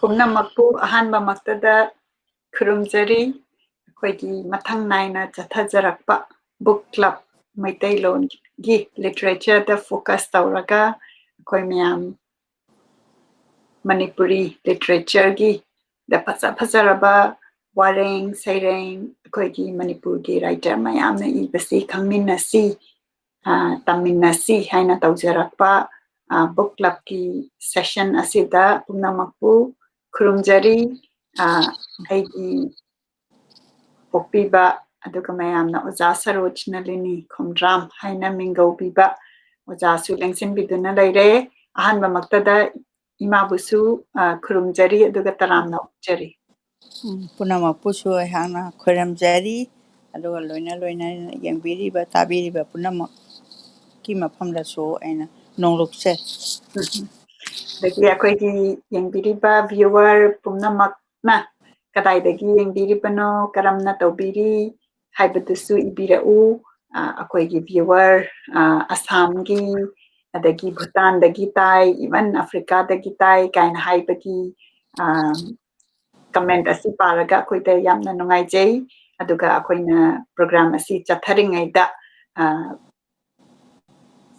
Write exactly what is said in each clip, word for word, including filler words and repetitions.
ꯄꯨꯝꯅꯃꯛꯄꯨ ꯑꯍꯥꯟꯕꯃꯛꯇꯗ ꯈꯨꯔꯨꯝꯖꯔꯤ꯫ ꯑꯩꯈꯣꯏꯒꯤ ꯃꯊꯪ ꯅꯥꯏꯅ ꯆꯠꯊꯖꯔꯛꯄ book club, ꯃꯩꯇꯩꯂꯣꯟꯒꯤ literature ꯗ focus ꯇꯧꯔꯒ ꯑꯩꯈꯣꯏ ꯃꯌꯥꯝ ꯃꯅꯤꯄꯨꯔꯤ literature ꯒꯤ ꯗ ꯐꯖ ꯐꯖꯔꯕ ꯋꯥꯔꯦꯡ ꯁꯩꯔꯦꯡ, ꯑꯩꯈꯣꯏꯒꯤ ꯃꯅꯤꯄꯨꯔꯒꯤ writer ꯃꯌꯥꯝꯅ ꯏꯕꯁꯤ ꯈꯪꯃꯤꯟꯅꯁꯤ, ꯑ, ꯇꯝꯃꯤꯟꯅꯁꯤ ꯍꯥꯏꯅ ꯇꯧꯖꯔꯛꯄ, ꯑ, book club ꯀꯤ session ꯑꯁꯤꯗ ꯄꯨꯝꯅꯃꯛꯄꯨ ꯈꯨꯔꯨꯝꯖꯔꯤ꯫ ꯑ, ꯑꯩꯒꯤ ꯄꯣꯛꯄꯤꯕ, ꯑꯗꯨꯒ ꯃꯌꯥꯝꯅ ꯑꯣꯖꯥ ꯁꯔꯣꯖ ꯅꯂꯤꯅꯤ ꯈꯣꯝꯗ꯭ꯔꯥꯝ ꯍꯥꯏꯅ ꯃꯤꯡꯒꯧꯕꯤꯕ ꯑꯣꯖꯥꯁꯨ ꯂꯦꯡꯁꯤꯟꯕꯤꯗꯨꯅ ꯂꯩꯔꯦ꯫ ꯑꯍꯥꯟꯕꯃꯛꯇꯗ ꯏꯃꯥꯕꯨꯁꯨ, ꯑ, ꯈꯨꯔꯨꯝꯖꯔꯤ, ꯑꯗꯨꯒ ꯇꯔꯥꯝꯅ ꯑꯣꯛꯆꯔꯤ꯫ ꯎꯝ, ꯄꯨꯝꯅꯃꯛꯄꯨꯁꯨ ꯑꯩꯍꯥꯛꯅ ꯈꯣꯏꯔꯝꯖꯔꯤ, ꯑꯗꯨꯒ ꯂꯣꯏꯅ ꯂꯣꯏꯅꯅ ꯌꯦꯡꯕꯤꯔꯤꯕ, ꯇꯥꯕꯤꯔꯤꯕ ꯄꯨꯝꯅꯃꯛꯀꯤ ꯃꯐꯝꯗꯁꯨ ꯑꯩꯅ ꯅꯣꯡꯂꯨꯛꯆꯩ꯫ ꯑꯗꯒꯤ ꯑꯩꯈꯣꯏꯒꯤ ꯌꯦꯡꯕꯤꯔꯤꯕ viewer ꯄꯨꯝꯅꯃꯛꯅ ꯀꯗꯥꯏꯗꯒꯤ ꯌꯦꯡꯕꯤꯔꯤꯕꯅꯣ, ꯀꯔꯝꯅ ꯇꯧꯕꯤꯔꯤ ꯍꯥꯏꯕꯗꯨꯁꯨ ꯏꯕꯤꯔꯛꯎ꯫ ꯑ, ꯑꯩꯈꯣꯏꯒꯤ viewer, ꯑ, ꯑꯁꯥꯝꯒꯤ, ꯑꯗꯒꯤ ꯚꯨꯇꯥꯟꯗꯒꯤ ꯇꯥꯏ, even ꯑꯐ꯭ꯔꯤꯀꯥꯗꯒꯤ ꯇꯥꯏ ꯀꯥꯏꯅ ꯍꯥꯏꯕꯒꯤ, ꯑ, comment ꯑꯁꯤ ꯄꯥꯔꯒ ꯑꯩꯈꯣꯏꯗ ꯌꯥꯝꯅ ꯅꯨꯡꯉꯥꯏꯖꯩ꯫ ꯑꯗꯨꯒ ꯑꯩꯈꯣꯏꯅ program ꯑꯁꯤ ꯆꯠꯊꯔꯤꯉꯩꯗ, ꯑ,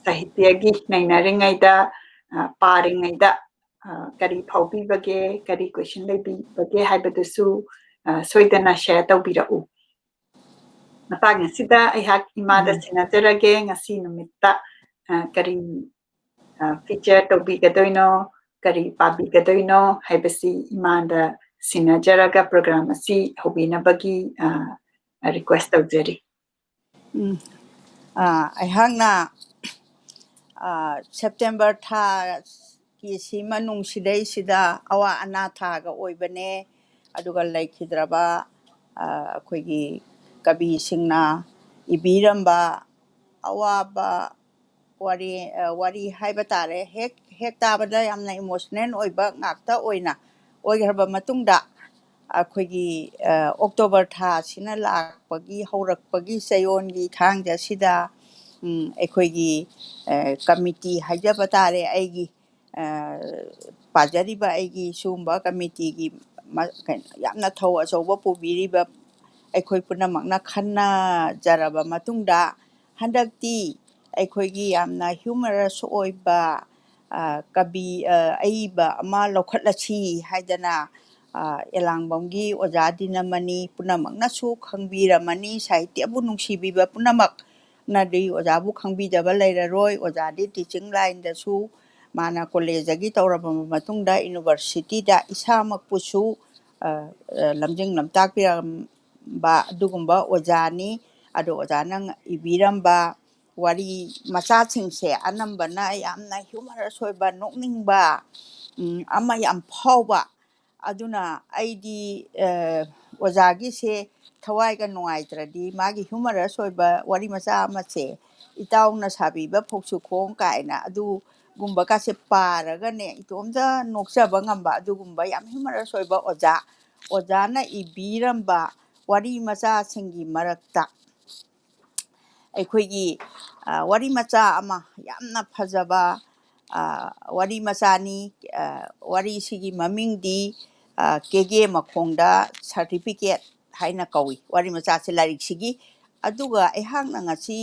ꯁꯥꯍꯤꯇ꯭ꯌꯒꯤ ꯅꯩꯅꯔꯤꯉꯩꯗ, ꯑ, ꯄꯥꯔꯤꯉꯩꯗ, ꯑ, ꯀꯔꯤ ꯐꯥꯎꯕꯤꯕꯒꯦ, ꯀꯔꯤ question ꯂꯩꯕꯤꯕꯒꯦ ꯍꯥꯏꯕꯗꯨꯁꯨ, ꯑ, ꯁꯣꯏꯗꯅ share ꯇꯧꯕꯤꯔꯛꯎ꯫ ꯃꯇꯥꯡ ꯑꯁꯤꯗ ꯑꯩꯍꯥꯛ ꯏꯃꯥꯗ ꯎꯝ꯫ ꯁꯤꯟꯅꯖꯔꯒꯦ, ꯉꯁꯤ ꯅꯨꯃꯤꯠꯇ, ꯑ, ꯀꯔꯤ, ꯑ, feature ꯇꯧꯕꯤꯒꯗꯣꯏꯅꯣ, ꯀꯔꯤ ꯄꯥꯕꯤꯒꯗꯣꯏꯅꯣ ꯍꯥꯏꯕꯁꯤ ꯏꯃꯥꯗ ꯁꯤꯟꯅꯖꯔꯒ program ꯑꯁꯤ ꯍꯧꯕꯤꯅꯕꯒꯤ, ꯑ, request ꯇꯧꯖꯔꯤ꯫ ꯎꯝ꯫ ꯑ, ꯑꯩꯍꯥꯛꯅ, ꯑ, September ꯊꯥꯒꯤ ꯁꯤ ꯃꯅꯨꯡꯁꯤꯗꯩꯁꯤꯗ ꯑꯋꯥ ꯑꯅꯥ ꯊꯥꯒ ꯑꯣꯏꯕꯅꯦ꯫ ꯑꯗꯨꯒ ꯂꯩꯈꯤꯗ꯭ꯔꯕ, ꯑ, ꯑꯩꯈꯣꯏꯒꯤ ꯀꯕꯤꯁꯤꯡꯅ ꯏꯕꯤꯔꯝꯕ ꯑꯋꯥꯕ ꯋꯥꯔꯤ, ꯑ, ꯋꯥꯔꯤ ꯍꯥꯏꯕ ꯇꯥꯔꯦ꯫ ꯍꯦꯛ, ꯍꯦꯛ ꯇꯥꯕꯗ ꯌꯥꯝꯅ emotional ꯑꯣꯏꯕ ꯉꯥꯛꯇ ꯑꯣꯏꯅ ꯑꯣꯏꯈ꯭ꯔꯕ ꯃꯇꯨꯡꯗ, ꯑꯩꯈꯣꯏꯒꯤ, ꯑ, October ꯊꯥꯁꯤꯅ ꯂꯥꯛꯄꯒꯤ ꯍꯧꯔꯛꯄꯒꯤ ꯆꯌꯣꯜꯒꯤ ꯊꯥꯡꯖ ꯑꯁꯤꯗ, ꯎꯝ, ꯑꯩꯈꯣꯏꯒꯤ, ꯑ, committee ꯍꯥꯏꯖꯕ ꯇꯥꯔꯦ, ꯑꯩꯒꯤ, ꯄꯥꯖꯔꯤꯕ ꯑꯩꯒꯤ ꯁꯤꯒꯨꯝꯕ ꯀꯃꯤꯇꯤꯒꯤ ꯌꯥꯝꯅ ꯊꯧ ꯑꯆꯧꯕ ꯄꯨꯕꯤꯔꯤꯕ ꯑꯩꯈꯣꯏ ꯄꯨꯝꯅꯃꯛꯅ ꯈꯟꯅꯖꯔꯕ ꯃꯇꯨꯡꯗ, ꯍꯟꯗꯛꯇꯤ ꯑꯩꯈꯣꯏꯒꯤ ꯌꯥꯝꯅ ꯍ꯭ꯌꯨꯃꯔꯁ ꯑꯣꯏꯕ ꯀꯕꯤ ꯑꯏꯕ ꯑꯃ ꯂꯧꯈꯠꯂꯁꯤ ꯍꯥꯏꯗꯅ ꯑꯦꯂꯥꯡꯕꯝꯒꯤ ꯑꯣꯖꯥ ꯗꯤꯅꯃꯅꯤ ꯄꯨꯝꯅꯃꯛꯅꯁꯨ ꯈꯪꯕꯤꯔꯝꯃꯅꯤ꯫ ꯁꯥꯍꯤꯇ꯭ꯌꯕꯨ ꯅꯨꯡꯁꯤꯕꯤꯕ ꯄꯨꯝꯅꯃꯛꯅꯗꯤ ꯑꯣꯖꯥꯕꯨ ꯈꯪꯕꯤꯗꯕ ꯂꯩꯔꯔꯣꯏ꯫ ꯑꯣꯖꯥꯗꯤ ꯇꯤꯆꯤꯡ ꯂꯥꯏꯟꯗꯁꯨ ꯃꯥꯅ ꯀꯣꯂꯦꯖꯇꯒꯤ ꯇꯧꯔꯕ ꯃꯇꯨꯡꯗ ꯌꯨꯅꯤꯚꯔꯁꯤꯇꯤꯗ ꯏꯁꯥꯃꯛꯄꯨꯁꯨ ꯂꯝꯖꯤꯡ ꯂꯝꯇꯥꯛꯄꯤꯔꯝꯕ ꯑꯗꯨꯒꯨꯝꯕ ꯑꯣꯖꯥꯅꯤ꯫ ꯑꯗꯣ ꯑꯣꯖꯥꯅ ꯏꯕꯤꯔꯝꯕ ꯋꯥꯔꯤ ꯃꯆꯥꯁꯤꯡꯁꯦ ꯑꯅꯝꯕꯅ ꯌꯥꯝꯅ ꯍ꯭ꯌꯨꯃꯔꯁ ꯑꯣꯏꯕ, ꯅꯣꯛꯅꯤꯡꯕ, ꯑꯃ ꯌꯥꯝ ꯐꯥꯎꯕ꯫ ꯑꯗꯨꯅ ꯑꯩꯗꯤ ꯑꯣꯖꯥꯒꯤꯁꯦ ꯊꯋꯥꯏꯒ ꯅꯨꯡꯉꯥꯏꯇ꯭ꯔꯗꯤ ꯃꯥꯒꯤ ꯍ꯭ꯌꯨꯃꯔꯁ ꯑꯣꯏꯕ ꯋꯥꯔꯤ ꯃꯆꯥ ꯑꯃꯁꯦ, "ꯏꯇꯥꯎꯅ ꯁꯥꯕꯤꯕ ꯐꯧꯁꯨ ꯈꯣꯡ" ꯀꯥꯏꯅ ꯑꯗꯨꯒꯨꯝꯕ ꯀꯥꯁꯦ ꯄꯥꯔꯒꯅꯦ ꯏꯇꯣꯝꯇ ꯅꯣꯛꯆꯕ ꯉꯝꯕ ꯑꯗꯨꯒꯨꯝꯕ ꯌꯥꯝ ꯍ꯭ꯌꯨꯃꯔꯁ ꯑꯣꯏꯕ ꯑꯣꯖꯥ, ꯑꯣꯖꯥꯅ ꯏꯕꯤꯔꯝꯕ ꯋꯥꯔꯤ ꯃꯆꯥꯁꯤꯡꯒꯤ ꯃꯔꯛꯇ ꯑꯩꯈꯣꯏꯒꯤ ꯋꯥꯔꯤ ꯃꯆꯥ ꯑꯃ, ꯌꯥꯝꯅ ꯐꯖꯕ ꯋꯥꯔꯤ ꯃꯆꯥꯅꯤ꯫ ꯋꯥꯔꯤꯁꯤꯒꯤ ꯃꯃꯤꯡꯗꯤ "ꯀꯦꯒꯦ ꯃꯈꯣꯡꯗ ꯁꯥꯔꯇꯤꯐꯤꯀꯦꯠ" ꯍꯥꯏꯅ ꯀꯧꯏ ꯋꯥꯔꯤ ꯃꯆꯥꯁꯦ ꯂꯥꯏꯔꯤꯛꯁꯤꯒꯤ꯫ ꯑꯗꯨꯒ ꯑꯩꯍꯥꯛꯅ ꯉꯁꯤ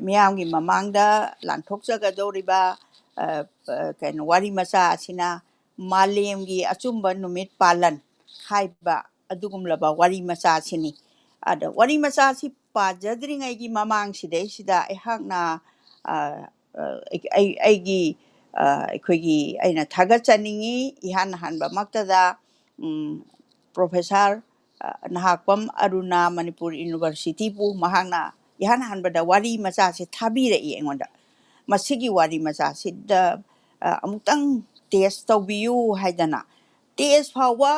ꯃꯤꯌꯥꯝꯒꯤ ꯃꯃꯥꯡꯗ ꯂꯥꯟꯊꯣꯛꯆꯒꯗꯧꯔꯤꯕ ꯀꯩꯅꯣ ꯋꯥꯔꯤ ꯃꯆꯥ ꯑꯁꯤꯅ "ꯃꯥꯂꯦꯝꯒꯤ ꯑꯆꯨꯝꯕ ꯅꯨꯃꯤꯠ ꯄꯥꯂꯟ" ꯍꯥꯏꯕ ꯑꯗꯨꯒꯨꯝꯂꯕ ꯋꯥꯔꯤ ꯃꯆꯥꯁꯤꯅꯤ꯫ ꯑꯗ ꯋꯥꯔꯤ ꯃꯆꯥꯁꯤ ꯄꯥꯖꯗ꯭ꯔꯤꯉꯩꯒꯤ ꯃꯃꯥꯡꯁꯤꯗꯩꯁꯤꯗ ꯑꯩꯍꯥꯛꯅ ꯑꯩꯒꯤ ꯑꯩꯈꯣꯏꯒꯤ ꯑꯩꯅ ꯊꯥꯒꯠꯆꯅꯤꯡꯉꯤ꯫ ꯏꯍꯥꯟ ꯍꯥꯟꯕꯃꯛꯇꯗ ꯄ꯭ꯔꯣꯐꯦꯁꯥꯔ ꯅꯍꯥꯛꯄꯝ ꯑꯔꯨꯅꯥ, ꯃꯅꯤꯄꯨꯔ ꯌꯨꯅꯤꯚꯔꯁꯤꯇꯤꯕꯨ ꯃꯍꯥꯛꯅ ꯏꯍꯥꯟ ꯍꯥꯟꯕꯗ ꯋꯥꯔꯤ ꯃꯆꯥꯁꯤ ꯊꯥꯕꯤꯔꯛꯏ ꯑꯩꯉꯣꯟꯗ꯫ ꯃꯁꯤꯒꯤ ꯋꯥꯔꯤ ꯃꯆꯥꯁꯤꯗ ꯑꯃꯨꯛꯇꯪ ꯇꯦꯁ ꯇꯧꯕꯤꯌꯨ ꯍꯥꯏꯗꯅ, ꯇꯦꯁ ꯐꯥꯎꯕ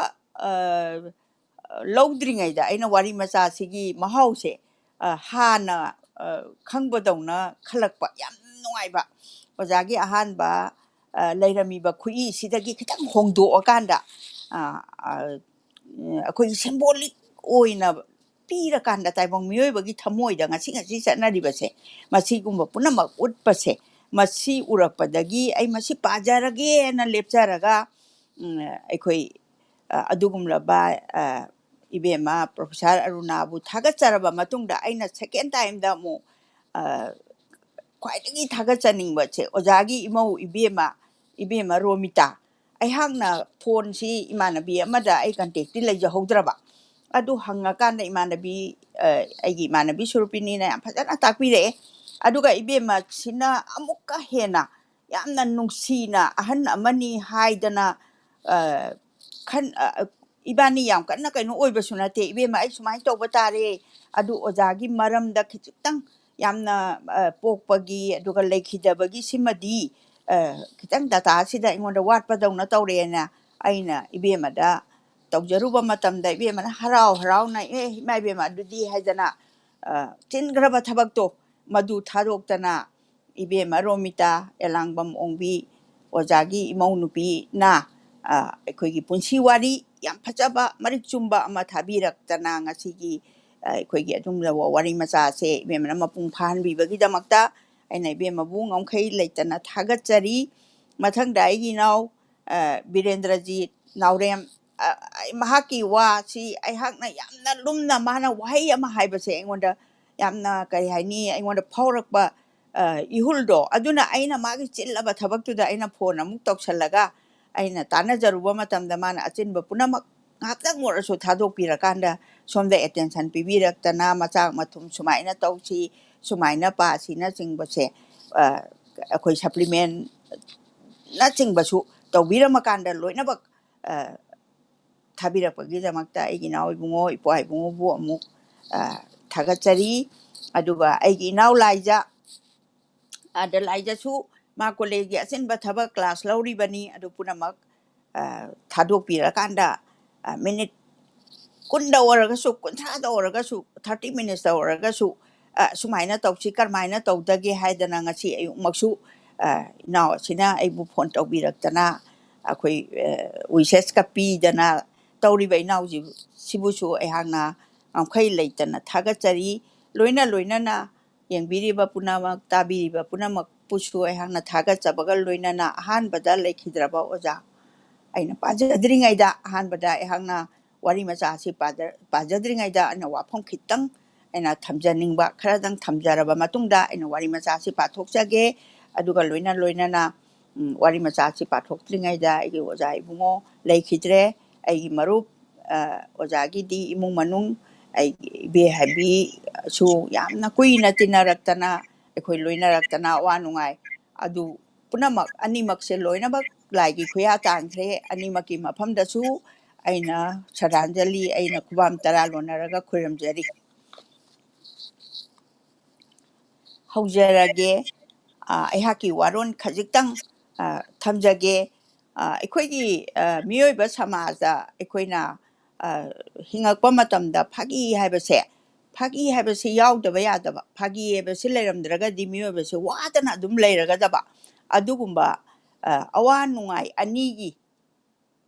ꯂꯧꯗ꯭ꯔꯤꯉꯩꯗ ꯑꯩꯅ ꯋꯥꯔꯤ ꯃꯆꯥꯁꯤꯒꯤ ꯃꯍꯥꯎꯁꯦ ꯍꯥꯟꯅ ꯈꯪꯕꯗꯧꯅ ꯈꯜꯂꯛꯄ ꯌꯥꯝ ꯅꯨꯡꯉꯥꯏꯕ꯫ ꯑꯣꯖꯥꯒꯤ ꯑꯍꯥꯟꯕ ꯂꯩꯔꯝꯃꯤꯕ ꯈꯨꯏꯁꯤꯗꯒꯤ ꯈꯤꯇꯪ ꯍꯣꯡꯗꯣꯛꯑꯀꯥꯟꯗ ꯑꯩꯈꯣꯏꯒꯤ ꯁꯤꯝꯕꯣꯂꯤꯛ ꯑꯣꯏꯅ ꯄꯤꯔꯀꯥꯟꯗ ꯇꯥꯏꯕꯪ ꯃꯤꯑꯣꯏꯕꯒꯤ ꯊꯃꯣꯏꯗ ꯉꯁꯤ ꯉꯁꯤ ꯆꯠꯅꯔꯤꯕꯁꯦ, ꯃꯁꯤꯒꯨꯝꯕ ꯄꯨꯝꯅꯃꯛ ꯎꯠꯄꯁꯦ ꯃꯁꯤ ꯎꯔꯛꯄꯗꯒꯤ ꯑꯩ ꯃꯁꯤ ꯄꯥꯖꯔꯒꯦꯅ ꯂꯦꯞꯆꯔꯒ, ꯎꯝ, ꯑꯩꯈꯣꯏ, ꯑ, ꯑꯗꯨꯒꯨꯝꯂꯕ, ꯑ, ꯏꯕꯦꯝꯃ ꯄ꯭ꯔꯣꯐꯦꯁꯔ ꯑꯔꯨꯅꯥꯕꯨ ꯊꯥꯒꯠꯆꯔꯕ ꯃꯇꯨꯡꯗ, ꯑꯩꯅ second time ꯗ ꯑꯃꯨꯛ, ꯑ, ꯈ꯭ꯋꯥꯏꯗꯒꯤ ꯊꯥꯒꯠꯆꯅꯤꯡꯕꯁꯦ ꯑꯣꯖꯥꯒꯤ ꯏꯃꯧ ꯏꯕꯦꯝꯃ, ꯏꯕꯦꯝꯃ ꯔꯣꯃꯤꯇꯥ꯫ ꯑꯩꯍꯥꯛꯅ ꯐꯣꯟꯁꯤ ꯏꯃꯥꯟꯅꯕꯤ ꯑꯃꯗ ꯑꯩ contact ꯇꯤ ꯂꯩꯖꯍꯧꯗ꯭ꯔꯕ꯫ ꯑꯗꯨ ꯍꯪꯉꯀꯥꯟꯗ ꯏꯃꯥꯟꯅꯕꯤ, ꯑ, ꯑꯩꯒꯤ ꯏꯃꯥꯟꯅꯕꯤ ꯁꯨꯔꯨꯄꯤꯅꯤꯅ ꯌꯥꯝ ꯐꯖꯅ ꯇꯥꯛꯄꯤꯔꯛꯑꯦ꯫ ꯑꯗꯨꯒ ꯏꯕꯦꯝꯃꯁꯤꯅ ꯑꯃꯨꯛꯀ ꯍꯦꯟꯅ ꯌꯥꯝꯅ ꯅꯨꯡꯁꯤꯅ, ꯑꯍꯟ ꯑꯃꯅꯤ ꯍꯥꯏꯗꯅ, ꯑ, ꯈꯟ-, ꯑ, ꯏꯕꯥꯅꯤ ꯌꯥꯝ ꯀꯟꯅ ꯀꯩꯅꯣ ꯑꯣꯏꯕꯁꯨ ꯅꯠꯇꯦ, "ꯏꯕꯦꯝꯃ, ꯑꯩ ꯁꯨꯃꯥꯏꯅ ꯇꯧꯕ ꯇꯥꯔꯦ, ꯑꯗꯨ ꯑꯣꯖꯥꯒꯤ ꯃꯔꯝꯗ ꯈꯤꯖꯤꯛꯇꯪ ꯌꯥꯝꯅ, ꯑ, ꯄꯣꯛꯄꯒꯤ ꯑꯗꯨꯒ ꯂꯩꯈꯤꯗꯕꯒꯤ ꯁꯤꯃꯗꯤ, ꯑ, ꯈꯤꯇꯪ data ꯁꯤꯗ ꯑꯩꯉꯣꯟꯗ ꯋꯥꯠꯄꯗꯧꯅ ꯇꯧꯔꯦꯅ" ꯑꯩꯅ ꯏꯕꯦꯝꯃꯗ ꯇꯧꯖꯔꯨꯕ ꯃꯇꯝꯗ, ꯏꯕꯦꯝꯃꯅ ꯍꯔꯥꯎ ꯍꯔꯥꯎꯅ, "ꯑꯦ, ꯏꯃꯥ ꯏꯕꯦꯝꯃ, ꯑꯗꯨꯗꯤ" ꯍꯥꯏꯗꯅ, ꯑ, ꯆꯤꯟꯈ꯭ꯔꯕ ꯊꯕꯛꯇꯣ ꯃꯗꯨ ꯊꯥꯗꯣꯛꯇꯅ, ꯏꯕꯦꯝꯃ ꯔꯣꯃꯤꯇꯥ ꯑꯦꯂꯥꯡꯕꯝ ꯑꯣꯡꯕꯤ ꯑꯣꯖꯥꯒꯤ ꯏꯃꯧ ꯅꯨꯄꯤꯅ, ꯑ, ꯑꯩꯈꯣꯏꯒꯤ ꯄꯨꯟꯁꯤ ꯋꯥꯔꯤ ꯌꯥꯝ ꯐꯖꯕ, ꯃꯔꯤꯛ ꯆꯨꯝꯕ ꯑꯃ ꯊꯥꯕꯤꯔꯛꯇꯅ, ꯉꯁꯤꯒꯤ, ꯑ, ꯑꯩꯈꯣꯏꯒꯤ ꯑꯗꯨꯒꯨꯝꯂꯕ ꯋꯥꯔꯤ ꯃꯆꯥꯁꯦ ꯏꯕꯦꯝꯃꯅ ꯃꯄꯨꯡ ꯐꯥꯍꯟꯕꯤꯕꯒꯤꯗꯃꯛꯇ ꯑꯩꯅ ꯏꯕꯦꯝꯃꯕꯨ ꯉꯝꯈꯩ ꯂꯩꯇꯅ ꯊꯥꯒꯠꯆꯔꯤ꯫ ꯃꯊꯪꯗ ꯑꯩꯒꯤ ꯏꯅꯥꯎ, ꯑ, ꯕꯤꯔꯦꯟꯗ꯭ꯔꯖꯤꯠ ꯅꯥꯎꯔꯦꯝ, ꯑ, ꯑꯩ, ꯃꯍꯥꯛꯀꯤ ꯋꯥꯁꯤ ꯑꯩꯍꯥꯛꯅ ꯌꯥꯝꯅ ꯂꯨꯝꯅ, ꯃꯥꯅ ꯋꯥꯍꯩ ꯑꯃ ꯍꯥꯏꯕꯁꯦ ꯑꯩꯉꯣꯟꯗ ꯌꯥꯝꯅ, ꯀꯔꯤ ꯍꯥꯏꯅꯤ, ꯑꯩꯉꯣꯟꯗ ꯐꯥꯎꯔꯛꯄ, ꯑ, ꯏꯍꯨꯜꯗꯣ, ꯑꯗꯨꯅ ꯑꯩꯅ ꯃꯥꯒꯤ ꯆꯤꯜꯂꯕ ꯊꯕꯛꯇꯨꯗ ꯑꯩꯅ ꯐꯣꯟ ꯑꯃꯨꯛ ꯇꯧꯁꯜꯂꯒ ꯑꯩꯅ ꯇꯥꯟꯅꯖꯔꯨꯕ ꯃꯇꯝꯗ, ꯃꯥꯅ ꯑꯆꯤꯟꯕ ꯄꯨꯝꯅꯃꯛ ꯉꯥꯏꯍꯥꯛꯇꯪ ꯑꯣꯏꯔꯁꯨ ꯊꯥꯗꯣꯛꯄꯤꯔꯀꯥꯟꯗ ꯁꯣꯝꯗ attention ꯄꯤꯕꯤꯔꯛꯇꯅ, "ꯃꯆꯥꯛ ꯃꯊꯨꯝ ꯁꯨꯃꯥꯏꯅ ꯇꯧꯁꯤ, ꯁꯨꯃꯥꯏꯅ ꯄꯥꯁꯤꯅꯆꯤꯡꯕꯁꯦ, ꯑ, ꯑꯩꯈꯣꯏ supplement ꯅꯆꯤꯡꯕꯁꯨ ꯇꯧꯕꯤꯔꯝꯃꯀꯥꯟꯗ ꯂꯣꯏꯅꯃꯛ, ꯑ, ꯊꯥꯕꯤꯔꯛꯄꯒꯤꯗꯃꯛꯇ ꯑꯩꯒꯤ ꯏꯅꯥꯎ ꯏꯕꯨꯡꯉꯣ, ꯏꯄ꯭ꯋꯥ ꯏꯕꯨꯡꯉꯣꯕꯨ ꯑꯃꯨꯛ, ꯑ, ꯊꯥꯒꯠꯆꯔꯤ꯫ ꯑꯗꯨꯒ ꯑꯩꯒꯤ ꯏꯅꯥꯎ ꯂꯥꯏꯖ, ꯑꯗ ꯂꯥꯏꯖꯁꯨ ꯃꯥ ꯀꯣꯂꯦꯖꯀꯤ ꯑꯆꯤꯟꯕ ꯊꯕꯛ, class ꯂꯧꯔꯤꯕꯅꯤ, ꯑꯗꯨ ꯄꯨꯝꯅꯃꯛ, ꯑ, ꯊꯥꯗꯣꯛꯄꯤꯔꯀꯥꯟꯗ, ꯑ, minute ꯀꯨꯟꯗ ꯑꯣꯏꯔꯒꯁꯨ, ꯀꯨꯟꯊ꯭ꯔꯥꯗ ꯑꯣꯏꯔꯒꯁꯨ, thirty minutes ꯇ ꯑꯣꯏꯔꯒꯁꯨ, ꯑ, ꯁꯨꯃꯥꯏꯅ ꯇꯧꯁꯤ, ꯀꯔꯝꯍꯥꯏꯅ ꯇꯧꯗꯒꯦ ꯍꯥꯏꯗꯅ ꯉꯁꯤ ꯑꯌꯨꯛꯃꯛꯁꯨ, ꯑ, ꯏꯅꯥꯎ ꯑꯁꯤꯅ ꯑꯩꯕꯨ ꯐꯣꯟ ꯇꯧꯕꯤꯔꯛꯇꯅ ꯑꯩꯈꯣꯏ, ꯑ, wishes ꯀ ꯄꯤꯗꯅ ꯇꯧꯔꯤꯕ ꯏꯅꯥꯎꯁꯤ-, ꯁꯤꯕꯨꯁꯨ ꯑꯩꯍꯥꯛꯅ ꯉꯝꯈꯩ ꯂꯩꯇꯅ ꯊꯥꯒꯠꯆꯔꯤ꯫ ꯂꯣꯏꯅ ꯂꯣꯏꯅꯅ ꯌꯦꯡꯕꯤꯔꯤꯕ ꯄꯨꯝꯅꯃꯛ, ꯇꯥꯕꯤꯔꯤꯕ ꯄꯨꯝꯅꯃꯛ ꯄꯨꯁꯨ ꯑꯩꯍꯥꯛꯅ ꯊꯥꯒꯠꯆꯕꯒ ꯂꯣꯏꯅꯅ ꯑꯍꯥꯟꯕꯗ ꯂꯩꯈꯤꯗ꯭ꯔꯕ ꯑꯣꯖꯥ ꯑꯩꯅ ꯄꯥꯖꯗ꯭ꯔꯤꯉꯩꯗ, ꯑꯍꯥꯟꯕꯗ ꯑꯩꯍꯥꯛꯅ ꯋꯥꯔꯤ ꯃꯆꯥ ꯑꯁꯤ ꯄꯥꯖ-, ꯄꯥꯖꯗ꯭ꯔꯤꯉꯩꯗ ꯑꯩꯅ ꯋꯥꯐꯝ ꯈꯤꯇꯪ ꯑꯩꯅ ꯊꯝꯖꯅꯤꯡꯕ, ꯈꯔꯗꯪ ꯊꯝꯖꯔꯕ ꯃꯇꯨꯡꯗ ꯑꯩꯅ ꯋꯥꯔꯤ ꯃꯆꯥ ꯑꯁꯤ ꯄꯥꯊꯣꯛꯆꯒꯦ꯫ ꯑꯗꯨꯒ ꯂꯣꯏꯅ ꯂꯣꯏꯅꯅ, ꯎꯝ, ꯋꯥꯔꯤ ꯃꯆꯥ ꯑꯁꯤ ꯄꯥꯊꯣꯛꯇ꯭ꯔꯤꯉꯩꯗ ꯑꯩꯒꯤ ꯑꯣꯖꯥ ꯏꯕꯨꯡꯉꯣ ꯂꯩꯈꯤꯗ꯭ꯔꯦ, ꯑꯩꯒꯤ ꯃꯔꯨꯞ, ꯑ, ꯑꯣꯖꯥꯒꯤꯗꯤ ꯏꯃꯨꯡ ꯃꯅꯨꯡ, ꯑꯩꯒꯤ ꯏꯕꯦ ꯍꯥꯏꯕꯤꯁꯨ ꯌꯥꯝꯅ ꯀꯨꯏꯅ ꯇꯤꯟꯅꯔꯛꯇꯅ, ꯑꯩꯈꯣꯏ ꯂꯣꯏꯅꯔꯛꯇꯅ ꯑꯋꯥ ꯅꯨꯡꯉꯥꯏ꯫ ꯑꯗꯨ ꯄꯨꯝꯅꯃꯛ, ꯑꯅꯤꯃꯛꯁꯦ ꯂꯣꯏꯅꯃꯛ ꯂꯥꯏꯒꯤ ꯈꯨꯌꯥ ꯇꯥꯟꯈ꯭ꯔꯦ꯫ ꯑꯅꯤꯃꯛꯀꯤ ꯃꯐꯝꯗꯁꯨ ꯑꯩꯅ ꯁ꯭ꯔꯗꯥꯟꯖꯂꯤ, ꯑꯩꯅ ꯈꯨꯕꯥꯝ ꯇꯔꯥ ꯂꯣꯟꯅꯔꯒ ꯈꯨꯔꯨꯝꯖꯔꯤ꯫ ꯍꯧꯖꯔꯒꯦ꯫ ꯑ, ꯑꯩꯍꯥꯛꯀꯤ ꯋꯥꯔꯣꯜ ꯈꯖꯤꯛꯇꯪ, ꯑ, ꯊꯝꯖꯒꯦ꯫ ꯑ, ꯑꯩꯈꯣꯏꯒꯤ, ꯑ, ꯃꯤꯑꯣꯏꯕ ꯁꯃꯥꯖꯗ ꯑꯩꯈꯣꯏꯅ, ꯑ, ꯍꯤꯡꯉꯛꯄ ꯃꯇꯝꯗ ꯐꯥꯒꯤ ꯍꯥꯏꯕꯁꯦ, ꯐꯥꯒꯤ ꯍꯥꯏꯕꯁꯤ ꯌꯥꯎꯗꯕ ꯌꯥꯗꯕ, ꯐꯥꯒꯤ ꯍꯥꯏꯕꯁꯤ ꯂꯩꯔꯝꯗ꯭ꯔꯒꯗꯤ ꯃꯤꯑꯣꯏꯕꯁꯦ ꯋꯥꯗꯅ ꯑꯗꯨꯝ ꯂꯩꯔꯒꯗꯕ꯫ ꯑꯗꯨꯒꯨꯝꯕ, ꯑ, ꯑꯋꯥ ꯅꯨꯡꯉꯥꯏ ꯑꯅꯤꯒꯤ